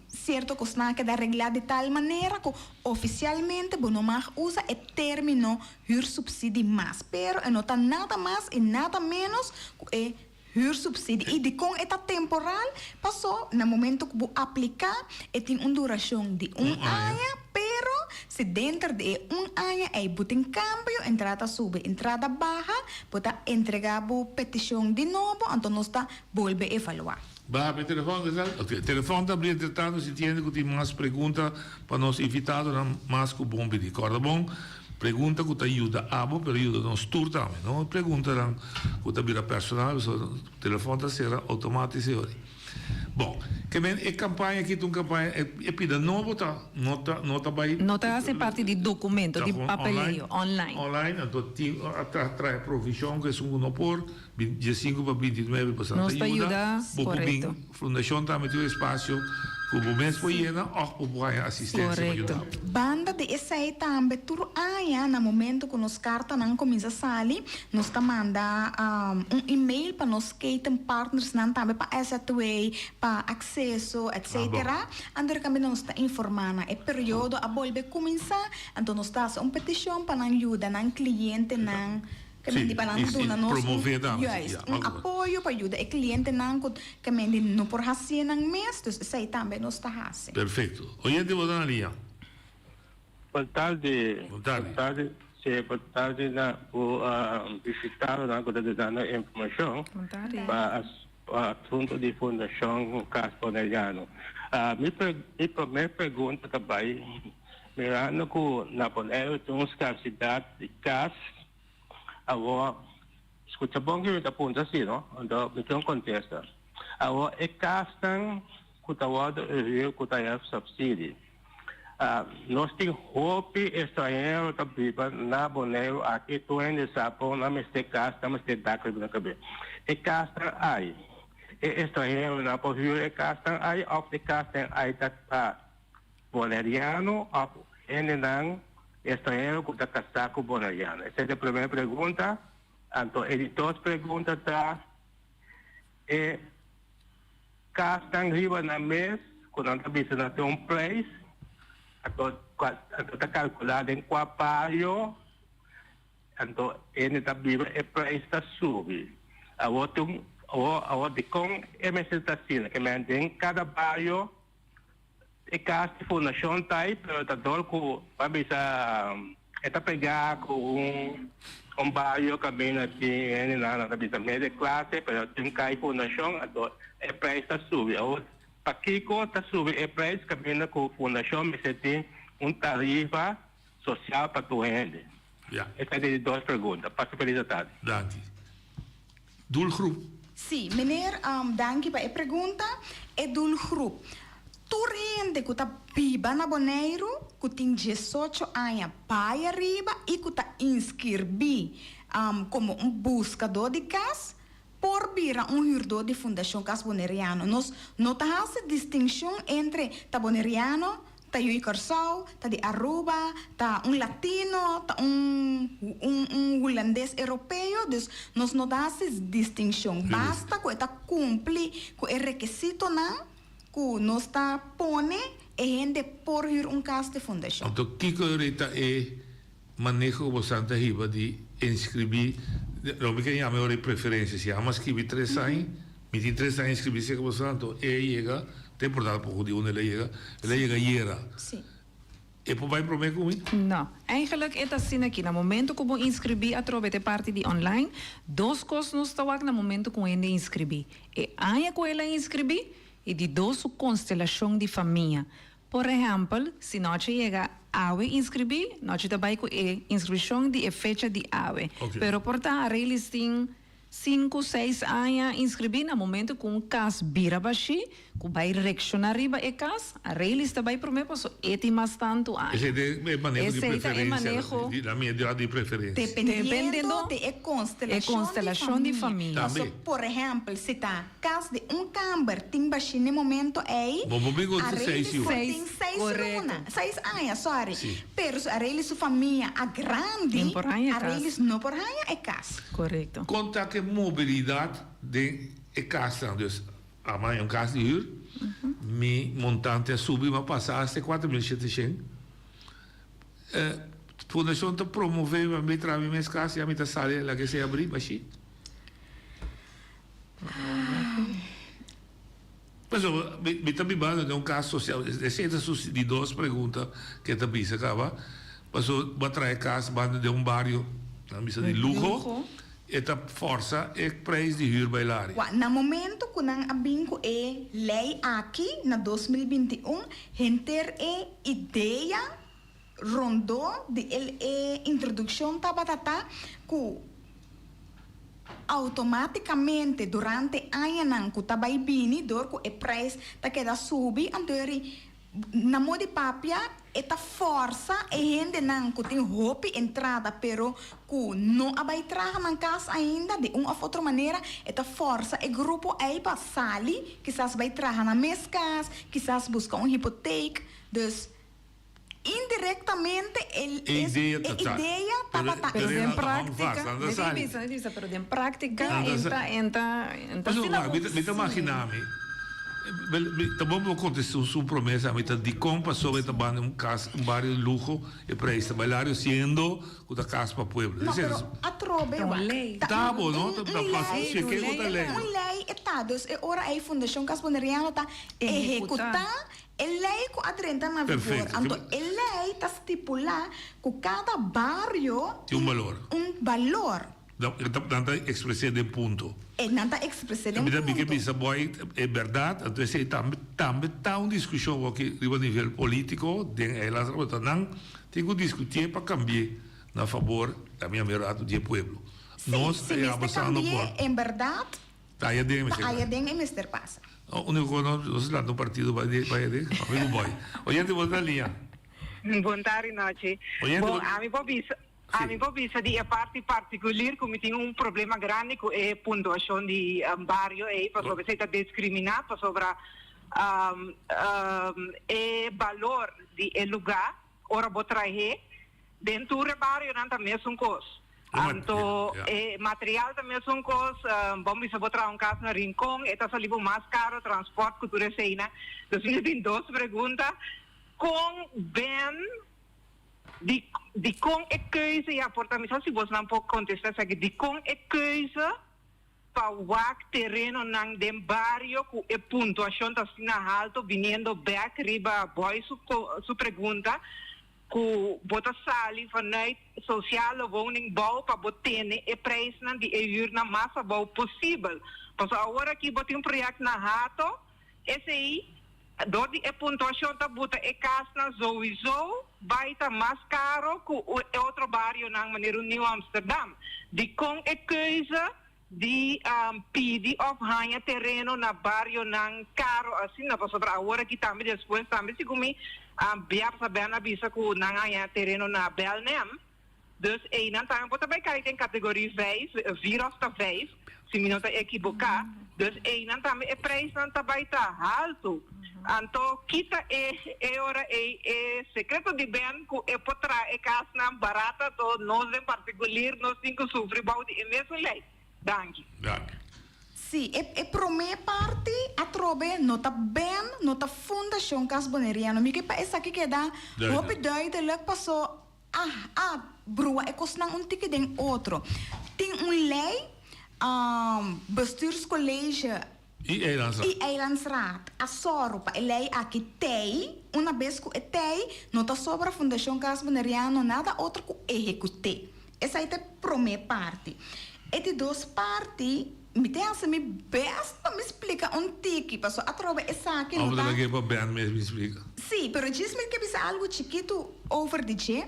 sierto kosnan a keda reglá di tal manera ku ofisialmente bo no mag usa e término huursubsidie mas. Pero e no ta nada mas i nada ménos ku e Huursubsidie. I dikon e ta temporal? Paso na momento ku bo apliká e tin un durashon di un aña, pero si denter di e un aña ei bo tin kambio, entrada subi, entrada baha, bo ta entregá bo petishon di nobo, anto nos ta bolbe evaluá. Baha pa e telefòn, Grisel? Ok, telefòn ta abrí entretanto si tin hende ku tin mas pregunta pa nos invitadonan mas ku bon bini. Kòrda bon. Pregunta ku ta yuda abo pero yuda nos tur tambe. No preguntanan ku ta bira personal pasobra telefòn ta sera outomatis e ora. Bon, ke men e kampaña aki ta un kampaña e pida nobo ta no ta no ta bai. No ta hasi parti di documento, di papeleo, online. Online, anto tin a traha provishon ku esun ku no por. Diesinku pa bintinuebe pa Santa Nos ta yuda, Bo por bin korekto. Fundashon tambe tin un espasio ku bo mes por yena òf bo por haña asistensia pa yuda Korekto. bo. Banda di esei tambe tur aña na momento ku nos kartanan kuminsá sali nos ta manda un email pa nos ketenpartnersnan tambe pa SZW, pa Akseso etsetera. Anto di kambia nos ta informá nan e periodo a bolbe kuminsá anto nos ta hasi un petishon pa nan yuda nan klientenan. Ke men di pa nan duna nos un, juist, un apoyo pa yuda e klientenan ku ke men di no por hasié nan mes, dus esei tambe nos ta hasi. Perfecto. Oyente bo ta na liña. Bon tardi. Bon tardi. Bon tardi. Si, bon tardi na bo bishitadonan ku ta duna nos informashon Bon tardi. pa asunto di Fundashon Cas Boneriano. Mi mi promé pregunta ta bai mirando ku na Boneiru tin un skarsidat di kas. Awor, skucha bon ke mi ta puntra si no, anto mi ke un kontesta. Awor e kasnan ku ta wòrdu huur ku ta hef supsidi, nos tin hopi estranhero ta biba na Boneiru aki, tur hende sa bon nan mester kas, nan mester dak riba nan kabes. E kasnan ai, e estranheronan por huur e kasnan ai òf e kasnan ai ta pa Boneriano òf hendenan estranhero ku ta kasá ku boneriano? Esei ta e promé pregunta. Anto e di dos pregunta ta, e kasnan riba nan mes ku nan ta bisa nan tin un preis, anto anto ta kalkulá den kua bario anto hende ta biba e preis ta subi. Awor tin awor awor dikon e mester ta asina? Ke men den kada bario E kas di fundashon ta ei, pero ta dor ku pa bisa e ta pegá ku un un bario kaminda tin hendenan nan ta bisa medio klase, pero tin kai fundashon anto e preis ta subi. Awor pakiko ta subi e preis kaminda ku fundashon mester tin un tarifa sosial pa tur hende? Ya. Esaki ta di dos pregunta. Pasa felis atardi. Danki. Doelgroep. Sí, meneer, danki pa e pregunta. E doelgroep. Tur hende ku ta biba na Boneiru, ku tin diesocho aña bai ariba i ku ta inskirbí komo un buskadó di kas, por bira un hürdó di Fundashon Kas Boneriano. Nos no ta hasi distinshon entre ta boneriano. ta yu di Kòrsou, ta di Aruba, ta un latino, ta un un un hulandes europeo, dus nos no ta hasi distinshon. Basta ku e ta kumpli ku e rekisitonan ku nos ta pone, e hende por hür un kas di fundashon. Anto kiko ta e maneho ku bosan ta hiba di inskribí? Lo mi ke yama e ora di preferensia. Si amo a skribi tres aña, mi tin tres aña inskribí serka bosan, anto e yega, ta importante poko di unda el a yega, el a yega ayera. E por bai promé ku mi? No. Eigenlijk e ta asina aki, na momento ku bo inskribí atrobe te parti di online, dos kos nos ta wak na momento ku un hende inskribí. E aña ku el a inskribí i di dos su konstelashon di famia. Por ehèmpel, si nochi yega awe inskribí, nochi ta bai ku e inskripshon di e fecha di awe. Pero por ta Arelis tin Sinku, seis aña inskribí na momento ku un kas bira bashí, ku bai reakshoná riba e kas, Arelis ta bai promé paso e tin mas tantu aña. Esei ta e maneho di Esei ta e preferensia, maneho. di la media di preferensia. Dependiendo di e E konstelashon di konstelashon di famia. famia. Paso, Tambe. por ehèmpel, si ta kas di un kamber tin bashí n'e momento ei, Bo por bin ku seis Arelis yu. por Seis, tin seis korekto. luna, seis aña, sorry. Sí. Pero si Arelis su famia a grandi, Nen por haña e kas. Arelis no por haña e kas. Korekto. Kon ta ku e mobilidat den e kasnan? Dus, amo haña un kas di hür, mi montante a subi, mi a pasa hasta e 4700. Fundashon ta promové mi pa mi traha mi mes kas, ya mi ta sali laga esei abrí, bashí. Pasobra mi ta bibando den un kas sosial. Esei ta su di dos pregunta ke ta bisa kaba. Pasobra bo a traha e kas banda den un bario, nan bisa di luho, e ta forsa e preis di hür bai lari. Wak, na momento ku nan a bin ku e lei aki na 2021, henter e idea rondó di el e introdukshon tabata ta ku Automáticamente durante añanan cu ta bay bini door cu e prijs ta keda subi anto eri na modo di papia e ta forsa e hendenan cu tin hopi entrada pero cu no a bay traha nan cas ainda di un of otro manera e ta forsa e grupo ey pa sali kisas bay traha nan mes cas kisas busca un hipoteek dus Indirectamente e idea ta ta. tabata Pero den práctica, mi ta bisa, pero den práctica enta enta enta asina Mi ta imagina mi, ta bon bo contesta un su promesa, mi ta dicon pasobra e ta banda un cas, un bario di luho, e prijs ta bai lario siendo cu ta cas pa pueblo. No, pero atrobe wak. Ta bo no, ta si e ke cu ta ley. Un ley e ta, dus e ora ey Fundacion Cas Boneriano ta ehecuta E lei ku a drenta na vigor. Anto e lei ta stipulá ku kada bario tin un balor. Un balor. Nan ta ekspres'é den punto. E nan ta ekspres'é den punto. Mi ke bisa bo ei e bèrdat, anto esei tambe tambe ta un diskushon aki riba nivel polítiko den eiland Saba. Nan tin ku diskutié pa kambi'é na fabor, ta mi a mira rato, di e pueblo. Sí, si mester kambi'é en bèrdat. Ta aya den e mester Ta aya den e mester pasa. No, unico cu nos nos lanta un partido bay bay aden, amigo boy. Oyente bo ta liña. Bon tardi nochi. Oyente Bon, bo. ami por bisa, ami por bisa di e parti particulier cu mi tin un problema grandi cu e puntuacion di bario ey pasobra esey ta discrimina pasobra e balor di e lugar Ora bo trahe den tur e barionan ta mesun kos. Anto e material ta mesun kos. Bo bisa bo traha un kas na Rincon, e ta sali bo mas karo, transport ku tur eseinan. Dus mi tin dos pregunta, Kon ben di dikon e keuze, ya por ta mi sa si bosnan por kontesta esaki, dikon e keuze pa wak terenonan den bario ku e puntuashon ta asina halto biniendo bek riba Boy su su pregunta ku bo ta sali vanuit sociale woningbouw pa bo tene e prijsnan di e huurnan mas abou posibel pasobra awor aki bo tin un project na Hato esei dor di e puntuashon ta buta e kasnan souiso bai ta mas karo ku e otro barionan manera un Nieuw Amsterdam. Dikon e keuze di pidi òf haña tereno na barionan karo asina? Pasobra awor aki tambe despues tambe segun mi Biap Saben a bisa ku nan haña tereno na Belnem. Dus einan tambe bo ta bai kai den categorie vijf, vier of ta vijf, si mi no ta ekiboká. Dus einan tambe e prijsnan ta bai ta haltu. Anto kita e e ora ei e secreto di Ben cu e por traha e casnan barata to nos den particulier nos tin cu sufri bou di e mesun ley. Danki. Danki. Sí, e e prome parti atrobe no ta Ben, no ta Fundacion Cas Boneriano. Mi ke pa esaki keda hopi duidelijk paso a a brua e kosnan un tiki den otro. Tin un ley, Bestuurscollege I Eilandsraad. I Eilandsraad a sòru pa e lei aki tei, una bes ku e tei, no ta sobra Fundashon Cas Boneriano nada otro ku ehekut'é. Esei ta e promé parti. E di dos parti, mi ta hasi mi bèst pa mi splika un tiki, pasobra atrobe esaki no ta. Abo ta lag'é pa Ben mes mi splika. Sí, pero djis mi ke bisa algu chikitu over di dje.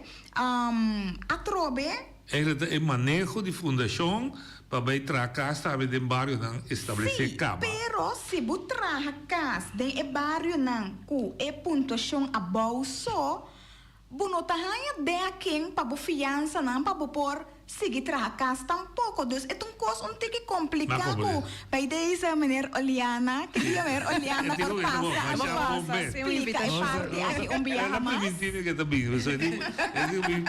Atrobe. Eigenlijk ta e maneho di fundashon pa bai traha kas tambe den barionan establesé Sí, kaba. pero si bo traha kas den e barionan ku e puntuashon abou so, bo no ta haña dèking pa bo fiansanan pa bo por sigui traha kas tampoko. Dus e ta un kos un tiki kompliká ku bij deze meneer Oliana, ki dia meneer Oliana por pasa a splika e parti aki un biaha mas?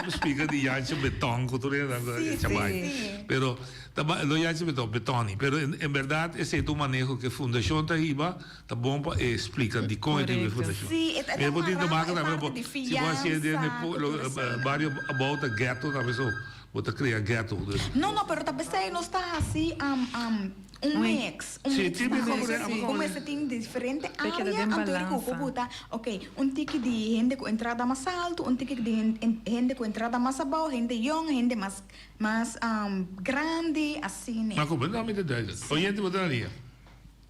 Splika di Jantje Beton ku tur esnan ku a bai. Pero ta bai no Jantje Beton, Betoni. Pero en bèrdat esei ta un maneho ku e fundashon ta hiba, ta bon pa e splika dikon e ta hiba e fundashon. Mi por tin te maka tambe si bo hasié den e bario abou ta ghetto tambe so. Bo ta crea ghetto dus. No no pero ta pesey nos ta haci un mix un Sí, mix tin tambe mix, sí. Bo mester tin diferente Pe keda area den anto rico balansa. bo buta ok un tiki di hende cu entrada mas alto un tiki di hende cu entrada mas abao hende yong hende mas mas grandi asina. Maar como no mi ta duidelijk. Oyente bo ta na lia.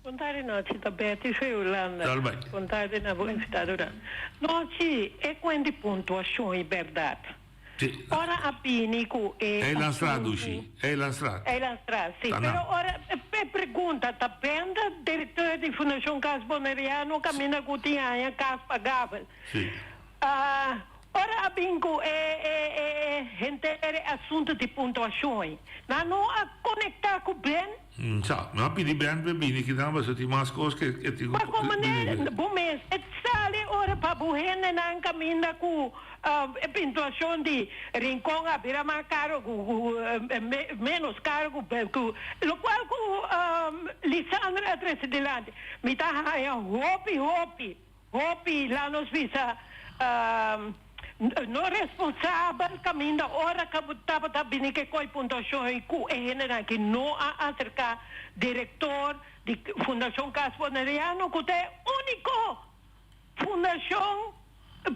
Bon tardi Nochi, ta Betty for Hulanda. Dal bai. Bon tardi na bo invitadonan. Nochi, e cuen di puntuacion y berdad. Ora a bini cu e Eilandstraat, asuntu. Dushi. Eilandstraat. Eilandstraat, si. Ta na. Pero ora e pregunta ta ben ta directeur di Fundacion Cas Boneriano caminda cu tin aña cas pagabel. Si. Ora a bin cu e e e e henter e asuntu di puntuacion nan no a conecta cu Ben. Sa, mi a pidi Ben p'e bini kinan pasobra tin mas kos ke e tin ku Pa komo bini ne ke. bo mes e sali ora pa bo hendenan kaminda ku e pintuashon di Rincon a bira mas karo ku ku menos karo ku ku lokual ku Lisandra a trese dilanti. Mi ta haña hopi hopi Hopi la nos bisa no responsabel caminda ora ca bo tabata bini ke coy puntuacion y cu e hendenan ki no a acerca director di Fundacion Cas Boneriano cu ta e unico fundacion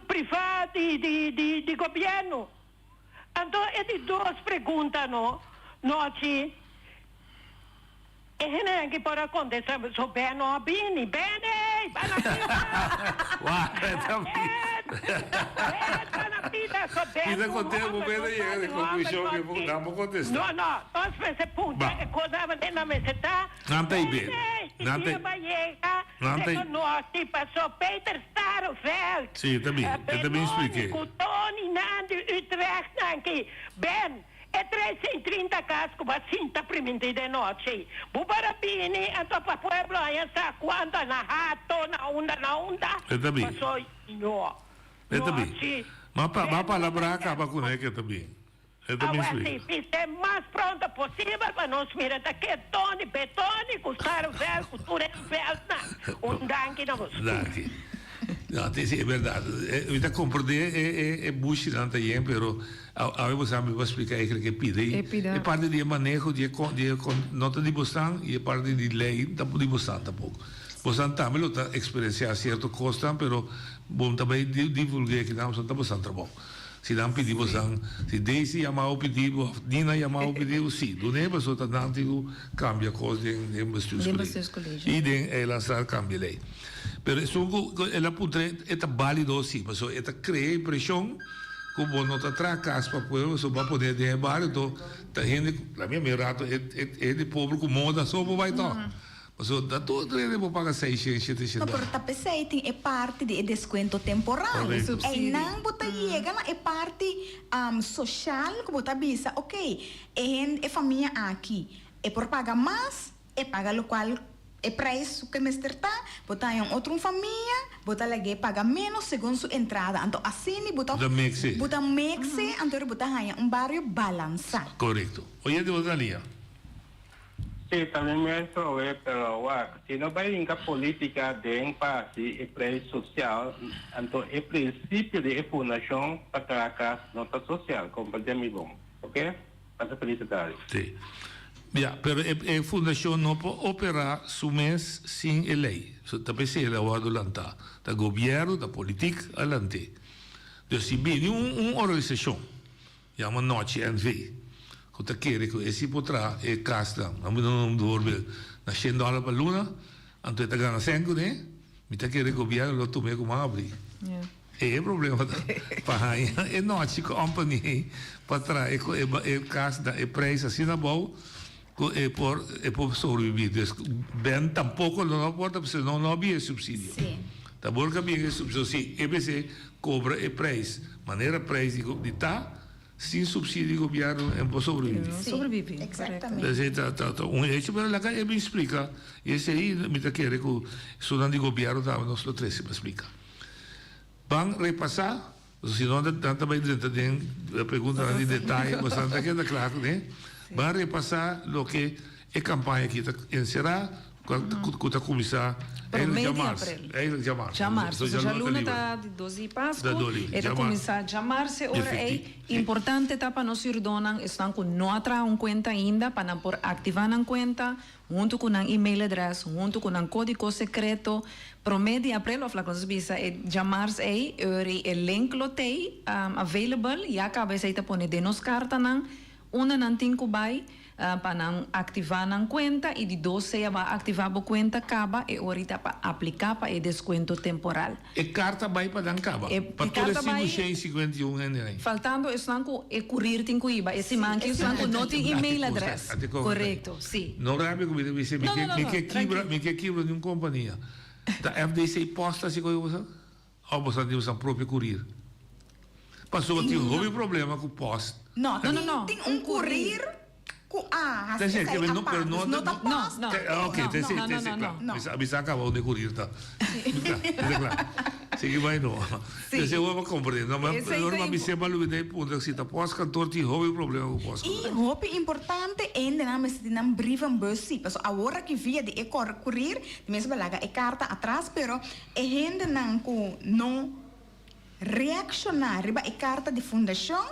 priva di di gobierno. Anto e di dos pregunta no nochi e hendenan ki por a contesta so Ben no a bini. Ben ey! Ban a pita! Ben! Ben ban a pita! So Ben Pita ku contesta homber bo no Ben a yega sa di di homber conclusion no ke bo tin. nan por contesta. No no nos mester puntra Ba. e cosnan nan mester mester ta. Nan ta Ben ibe. ey! Si Nan ta dia ba yega Nan ta Señor Nochi paso Peter Starreveld, Sí, ta bin. E ta bin Benoni spliké. ku Tony nan di Utrecht nan ki Ben e 330 kas ku bo a sinta primintí den nochi. Bo por a bini anto pa pueblo haña sa kuantu a na hato, na unda, na unda. E ta bin. Paso no. E ta bin. Nochi. Ma pa, ma Ben palabrá kaba kuné ke ta bin. E ta Awe bin si spliká. bis'é mas pronto posibel pa nos mira ta ke Tony Betony ku Starreveld ku tur e veldnan. Un danki na boso. Danki. No, te si, e berdad. Mi ta comprende e, e, e bushinan ta yen, pero awe bo sa mi por splica eigenlijk e pida. E pida. E parti di e maneho di e con, di e con, no ta di bosnan y e parti di ley tampoco di bosnan tampoco. Bosnan tambe lo ta experiencia cierto cosnan, pero bo ta bay divulgue akinan, bosnan ta bosnan trabou. Si nan pidi bosan, si Daisy yama bo pidi bo of Nina yama bo pidi bo, si, dun'e pasobra ta nan tin ku kambia kos den den bestuurscollege i den eilandsraad kambia lei. Pero esun ku el a puntra e ta balido si, pasobra e ta krea impreshon ku bo no ta traha kas pa pueblo pasobra bo a pone den e bario to ta hende, la mi a mira rato e hende pober ku moda so bo bai tòg. Pasobra ta tur trene bo paga seishent, sheteshent No, pero dòler. ta p'esei tin e parti di e descuento temporal. Correcto. Einan bo ta yega na e parti social ku bo ta bisa, ok, e hende, e famia aki e por paga mas, e paga lokual E prijs ku mester ta, bo ta haña un otro un famia, bo ta lag'é paga ménos segun su entrada. Anto asina bo ta Bo ta mix e. bo ta mix e, anto bo ta haña un bario balansá. Korekto. Oyente bo ta lia. Sí, ta mi mes trobe, pero wak, si no bai hinka politica den pa haci e prijs social, anto e principio di e fundacion pa traha cas no ta social, comprende mi bon, ok? Pasa feliz tardi. Sí. Ya, pero e e fundacion no por opera su mes sin e ley. So ta p'esei el a wordo lanta. Ta gobierno, ta politic a lant'é. Dus si bini un un organisacion Yama Nochi NV. Ku ta kere ku e si por traha e kasnan. Nan por duna un voorbeeld. Na shen dòler pa luna, anto e ta gana sèn kuné, mi ta kere gobièrnu lo tum'é ku man abrí. E e problema ta pa haña e Nochi Company ei pa traha e e kas na e prijs asina abou ku e por e por sobrebibí. Dus Ben tampoko lo no por ta pasobra no no a bia e supsidio. Ta bor ku a bia e supsidio si e mester kobra e prijs manera prijs di di ta sin supsidio di gobièrnu e no por sobrebibí. Sí, exactamente. Esei ta ta ta un hecho pero laga e bin splika i esei mi ta kere ku esunnan di gobièrnu tambe nos lo trese pa splika. Ban repasá. Pasobra si no nan ta bai drenta den preguntanan di detaye ku esnan ta keda kla kuné. Ban repasá loke e kampaña aki ta enserá ku ta kuminsá Promé eigenlijk di djamars. aprel. Eigenlijk djamars. Djamars. So Pasobra djaluna ta djaluna liber. ta di dos di Pasku. Ta doli. E ta Djamars. kuminsá djamars e ora ei. Efekti. Importante ta pa nos hürdónan, esnan ku no a traha un kuenta ainda, pa nan por aktivá nan kuenta. Huntu ku nan e-mailadres, huntu ku nan kódigo sekreto, promé di aprel òf laga nos bisa e djamars ei, eur ei e link lo t'ei available, ya kaba esei ta pone den nos kartanan unda nan tin ku bai pa nan aktivá nan kuenta i di dos sea bo a aktivá bo kuenta kaba e ora ei ta pa apliká pa e deskuento temporal. E karta bai pa nan kaba, E pa tur e karta bai. 551 hendenan. Faltando esnan ku e kurir tin ku iba e siman ki esnan ku no tin e-mailadres. Korekto, si. No rabia ku mi ta bisa, mi No, ke no, no, mi no, ke kibra, trankil. mi ke kibra niun kompania. Ta FDC post hasi koe boso? Òf boso tin boso propio kurir? Pasobra tin hopi problema ku post. No, No, no, no. tin un kurir Ku a hasi Te esei no, apart, pero no, dus no ta no, post. No, Te, ah, ok, no, te no, si, no, te no, si, no, kla. no. Mi sa, mi sa kaba unda e kurir ta. Kla, te kla. Sigui bai no. Sí. Esei wou pa komprende. No, ma Esei ora ta mi impo- bis'é pa lubidá e punto si ta post kantoor tin hopi problema ku post I kantoor. hopi importante ende nan mester tin nan brievenbus si, pasobra awor aki via di e kor kurir di mes bo laga e karta atras, pero e hendenan ku no reakshoná riba e karta di fundashon,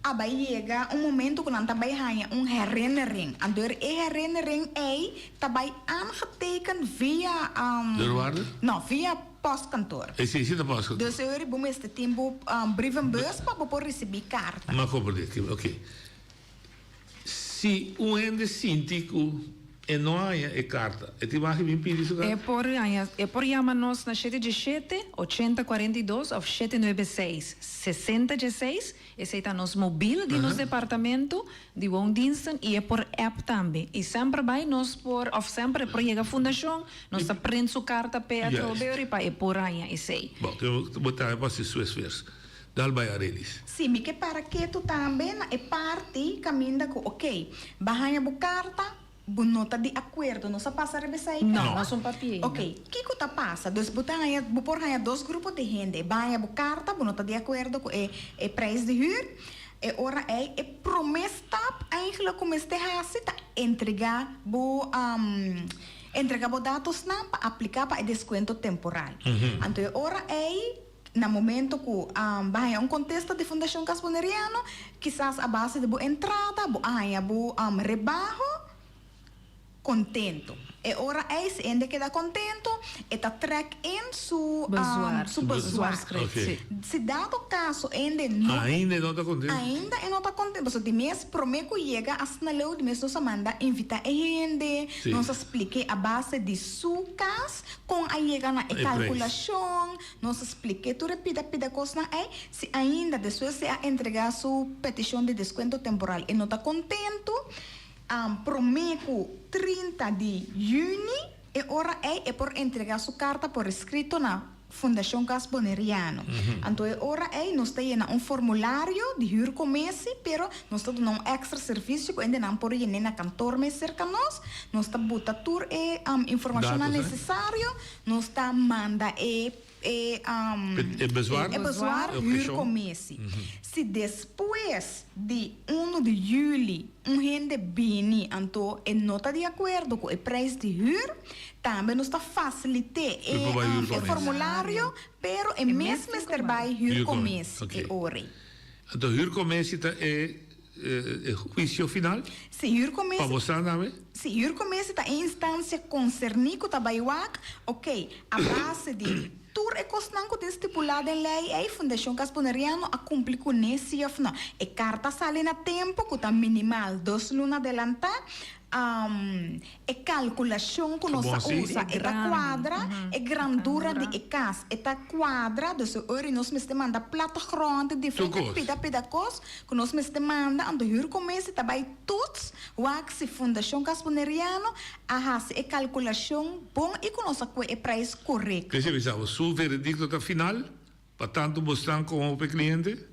a bai yega un momento ku nan ta bai haña un herinnering. Anto e herinnering ei ta bai aangeteken via, Deurwaarder? no, via postkantoor. E si, si ta postkantoor. Dus e ora bo mester tin bo brievenbus pa bo por risibí karta. M'a komprendé, oké. Si un hende sinti ku e no haña e karta, e tin mag bin pidi su E karta? por haña, e por yama nos na shete diesshete, ochenta kuarenta i dos òf shete nuebe seis, sesenta diesseis. Esei ta nos mobil di nos departamento di woondiensten i e por app tambe. I semper bai nos por, òf semper e por yega fundashon, nos ta print su karta p'e atrobe ori pa e por haña esei. Bon, bo tambe por hasi su esfuerso. Dal bai Arelis. Sí, mi ke para ketu tambe na e parti kaminda ku oke, bo haña bo karta, bo no ta di akuerdo, nos a pasa riba esei No, kaba? nos un papia ainda. Oke, kiko ta pasa? Dus bo ta haña, bo por haña dos grupo di hende, bo haña bo karta, bo no ta di akuerdo ku e e prijs di hür, e ora ei e promé stap eigenlijk ku mester hasi ta entregá bo entregá bo datosnan pa apliká pa e deskuento temporal. Anto e ora ei Na momento ku bo haña un kontesta di Fundashon Cas Boneriano, kisas a base di bo entrada bo a haña bo rebaho, kontento. E ora ei si hende keda kontento, e ta trèk in su Bezwaar. su bezwaar. Oké. Si dado kaso hende no. Ainda e no ta kontento? Ainda e no ta kontento. Pasobra di mes promé ku yega asina leu, di mes nos a manda invitá e hende, nos a splik'é a base di su kas kon a yega na e E preis. kalkulashon. Nos a splik'é tur e pida pida kosnan ei, si ainda despues di a entregá su petishon di deskuento temporal e no ta kontentu, promé ku 30 di yüni e ora ei e por entregá su karta por eskrito na. Fundashon Cas Boneriano. Anto e ora ei nos ta yena un formulario di huurcommissie, pero nos ta duna un extra servicio cu hendenan por yene na kantoor mes cerca nos. Nos ta buta tur e informacionnan necesario, nos ta manda e e E bezwaar? e bezwaar E objection? huurcommissie. Si despues di uno di juli un hende bini anto e no ta di acuerdo cu e prijs di huur, Tambe nos ta fasilité e e formulario, pero e mes mester bai huurcommissie e ora ei. Anto huurcommissie ta e e huicio final? Si, huurcommissie. Pa bo sa tambe? Si, huurcommissie ta e instancia concerní cu ta bai wak, oké, a base di tur e cosnan cu tin stipulá den ley ei, Fundacion Cas Boneriano a cumpli cuné si of no. E carta a sali na tempo cu ta minimal dos luna adelantá, E kalkulashon ku nos a usa e ta kuadra, e grandura di e kas e ta kuadra, dus e ora nos mester manda plattegrond, diferente pida pida kos ku nos mester manda, anto huurcommissie ta bai toets wak si Fundashon Cas Boneriano a hasi e kalkulashon bon i ku nos a kue e prijs korekto. Esei bisa bo, su veredikto ta final Pa tantu bosnan komo pa e kliente?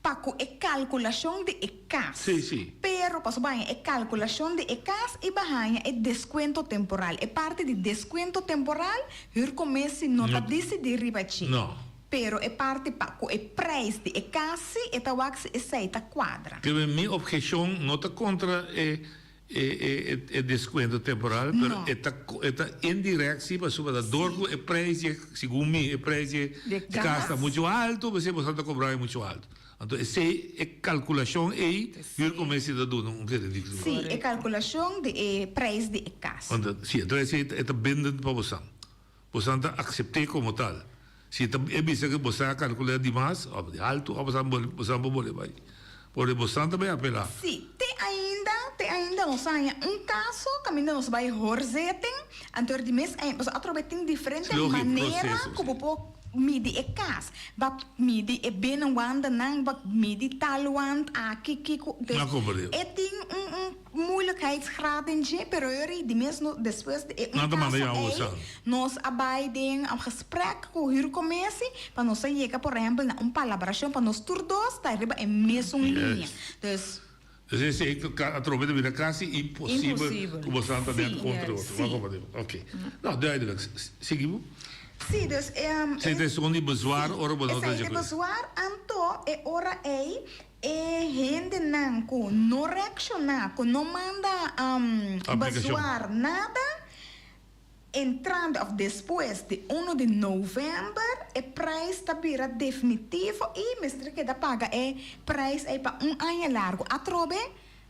Pa ku e kalkulashon di e kas. Sí, sí. Pero pasobra baña e kalkulashon di e kas i ba haña e deskuento temporal. E parti di deskuento temporal, huurcommissie no ta disidí riba dje. No. Pero e parti pa ku e prijs di e kas sí, e ta wak si esei ta kuadra. Kebe mi obheshon no ta kontra e E e descuento temporal, pero e ta e ta indirect si pasobra ta dor cu e prijs di e, segun mi, e prijs di e cas ta mucho alto, p'esei boso ta cobra mucho alto. Anto esei e calculacion ei huurcommissie ta duna un veredicto. Si, e calculacion di e prijs di e cas. Anto si, anto esei e ta bindend pa boso. Bosan ta aksept'é komo tal. Si e ta e bisa ku bosan a kalkulá di mas òf di haltu òf bosan bole bosan por bole bai. Por bosan ta bai apelá. Sí, te ainda, te ainda nos a haña un kaso kaminda nos bai hoorzitting, anto er di mes aña, pasobra atrobe tin diferente manera ku bo por midi e kas. Ba midi e binnenwandennan, ba midi talwand, aki, kiko. Dus e tin un un. Moeilijkheidsgraad den dje, pero yori di mes no despues di e un caso ey nos a bay den un gesprek cu huurcommissie pa nos a yega por ehempel na un palabracion pa nos tur dos ta riba e mesun linia. Dus. Dus esey atrobe ta bira casi imposibel cu boso ta net contra otro. Ok. No, duidelijk. Sigui bo. Sí, dus e. Esey ta esun di bezwaar ora bo no ta Esey ta bezwaar anto e ora ey E hendenan ku no reakshoná, ku no manda bezwaar nada, entrante òf despues di uno di novèmber e prijs ta bira definitivo i mester keda paga e prijs ei pa un aña largu. Atrobe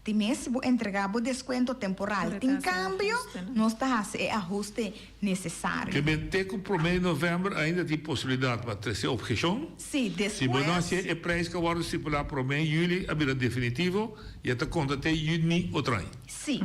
Di mes si bo entregá bo deskuento temporal tin kambio, nos ta hasi e ahuste nesesario. Ke men te ku promé di novèmber ainda tin posibilidat pa trese obheshon. Si, despues. Si bo no hasié e preis ku a wòrdu stipulá promé yüli a bira definitivo i a ta konta te yüni otro aña. Si,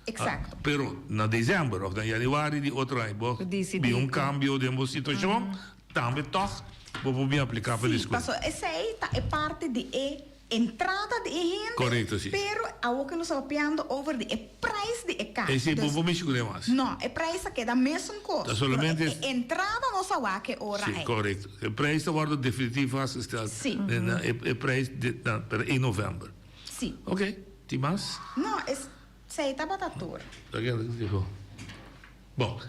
eksakto. Pero na desèmber òf na yanüari di otro aña bo bin un kambio den bo situashon, tambe tòg bo por bin apliká pa deskuento. Si, pasobra esei ta e parti di e Entrada di e hende, Correcto, si. pero awor cu nos ta papiando over di e prijs di e cas. Esey bo por mishi cu demas. No, e prijs a keda mesun cos. Ta solamente. Pero e entrada nos a wak e ora Si, ey. correcto. E prijs ta wordo definitief vastgesteld. Si. Na e e prijs di na pero 1 november. Si. Ok, tin mas? No, es esey tabata tur. Bon,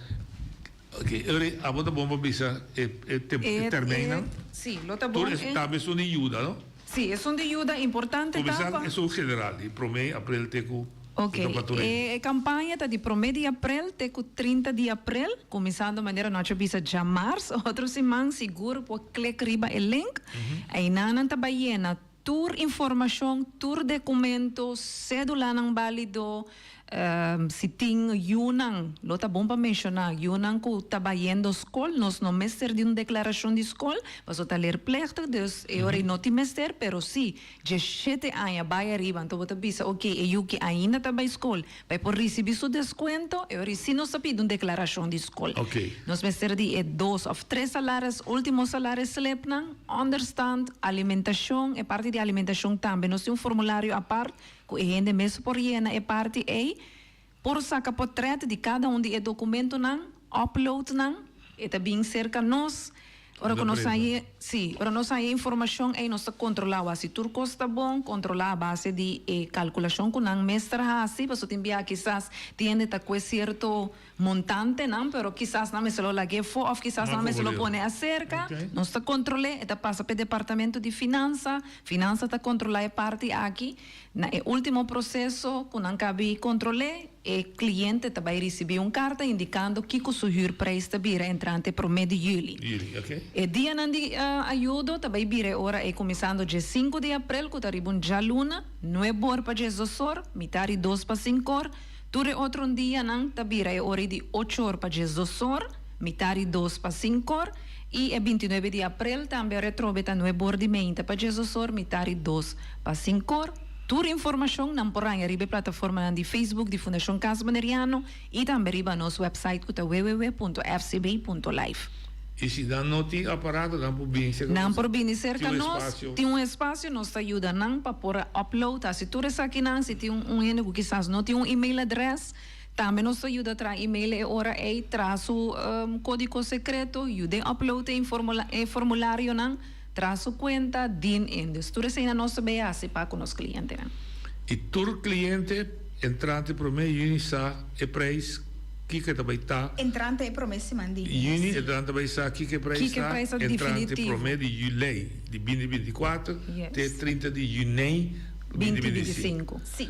ok, Eury, abo ta bon pa bisa e e e termijnnan? Si, lo ta bon. Tur e tambe esun di yuda, no? Si, esun di yuda importante ta pa. Kuminsá esun general, di promé aprel te ku Ok, e kampaña ta di promé di aprel te ku 30 di aprel, kuminsando manera nochi a bisa djamars, otro siman sigur por klik riba e link, einan nan ta bai yena tur informashon, tur dekumento, sédulanan bálido, Si tin yunan, lo ta bon pa menshoná yunan ku ta bayendo skol, nos no mester di un deklarashon di skol, pasobra ta leerplichtig, dus e ora ei no tin mester, pero si djeshete aña bai ariba, anto bo ta bisa oke e yu ki ainda ta bai skol, pa e por risibí su deskuento, e ora ei si nos ta pidi un deklarashon di skol. Nos mester di e dos òf tres salaris, último salaris slipnan, ònderstand, alimentashon, e parti di alimentashon tambe nos tin un formulario apart Ku e hende mes por yena e parti ei, por saka potrèt di kada un di e dokumentonan, upload nan. E ta bin serka nos. Ora ku nos haña, sí, ora nos haña e informashon ei nos ta kontrolá wak si tur kos ta bon, kontrolá a base di e kalkulashon ku nan mester hasi, pasobra tin biaha kisas tin hende ta kue sierto montantenan, pero kisas nan mester lo lag'é afó òf kisas nan mester lo pone aserka. Nos ta kontrol'é, e ta pasa pa e departamento di finansa, finansa ta kontrolá e parti aki. Na e último proseso ku nan kabi kontrol'é, E cliente ta bay ricibi un carta indicando kico su huurprijs ta bira entrante prome di juli. Juli, ok. E dianan di ayudo ta bay bira e ora ey cuminsando dje sinku di april cu ta riba un djaluna, nuebor pa djesdosor, mitar di dos pa sinkor. Tur e otro dianan ta bira e ora ey di ochor pa djesdosor, mitar di dos pa sinkor. Y e bintinuebe di april tambe aretrobe ta nuebor di meinta pa djesdosor, mitar di dos pa sinkor. Tur informashon nan por haña riba e plataformanan di Facebook di Fundashon Cas Boneriano i tambe riba nos website ku ta www.fcb.life. I si nan no tin aparato nan por bini serka Nan por bini serka nos, tin un espasio, nos ta yuda nan pa por a upload, hasi tur esakinan, si tin un hende ku kisas no tin un email adres, tambe nos ta yuda traha email e ora ei, traha su kódigo sekreto, yud'é upload e formularionan. Traha su cuenta din in. Dus tur esei nan nos ta bay haci pa cu nos clientenan. Y tur cliente entrante prome juni sa e prijs kiko e ta bay ta. Entrante e prome siman di juni. Juni e ta bay sa kiko e prijs ta entrante prome di julei di binti 24 te 30 di junei binti 25. Si.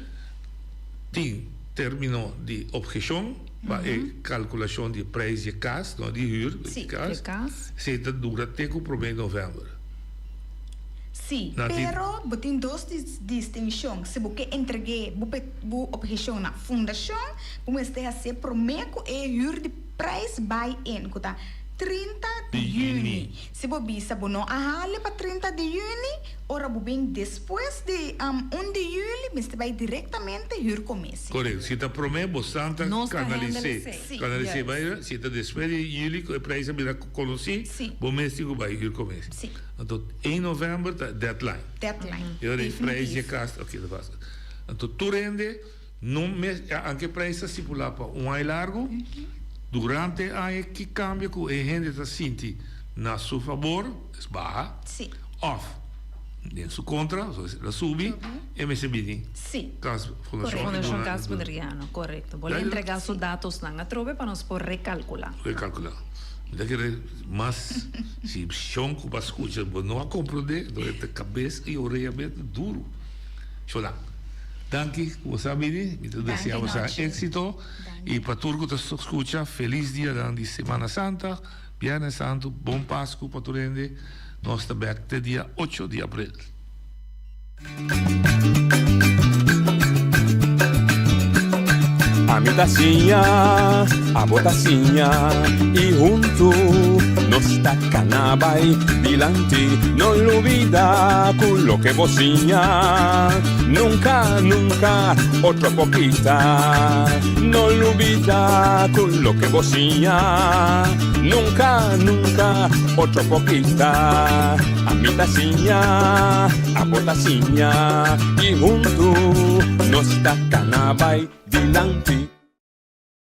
Tin termino di obhecion pa e calculacion di e prijs di e cas, no di huur, di e cas. Esey ta dura te cu prome di november. Si, pero bo tin dos distincion. Si bo ke entregue bo obhecion na fundacion, bo mester hacié prome cu e huur di prijs bay in, cu ta 30 di juni. Si bo bisa bo no a hali pa 30 di juni, ora bo bin despues di un di juli, mester bai direktamente huurcommissie. Korekto. Si ta promé, bo san ta kanalis'é. Kanalis'é bai, si ta despues di juli ku e prijs a bira konosí, bo mes tin ku bai huurcommissie. Anto ein novèmber ta deadline. Deadline. E ora e prijs di e kas, oké, ta fásil. Anto tur hende no mes, anke e prijs ta stipulá pa un aña largu, durante e aña ki kambio ku e hende ta sinti na su fabor, es baha, òf den su kontra, el a subi, e mester bini Kas Fundashon. Fundashon Kas Boneriano, korekto. Bo lo entregá su datosnan atrobe pa nos por rekalkulá. Rekalkulá. Mi ta kere mas si shon ku bo a skucha bo no a komprondé, enton e ta kabes i orea mes duru. Shona, danki ku bo sa bini, mi ta desea bo sa éksito i pa tur ku ta skucha felis dianan di Semana Santa, Biernes Santu, bon Pasku pa tur hende, nos ta bèk te dia ocho di aprel. Ami ta siña, abo ta siña y huntu nos ta cana bay dilanti. No lubida cu loke bo siña nunca, nunca otro por kita. No lubida cu loke bo siña nunca, nunca otro por kita. Ami ta siña, abo ta siña y huntu nos ta cana bay dilanti.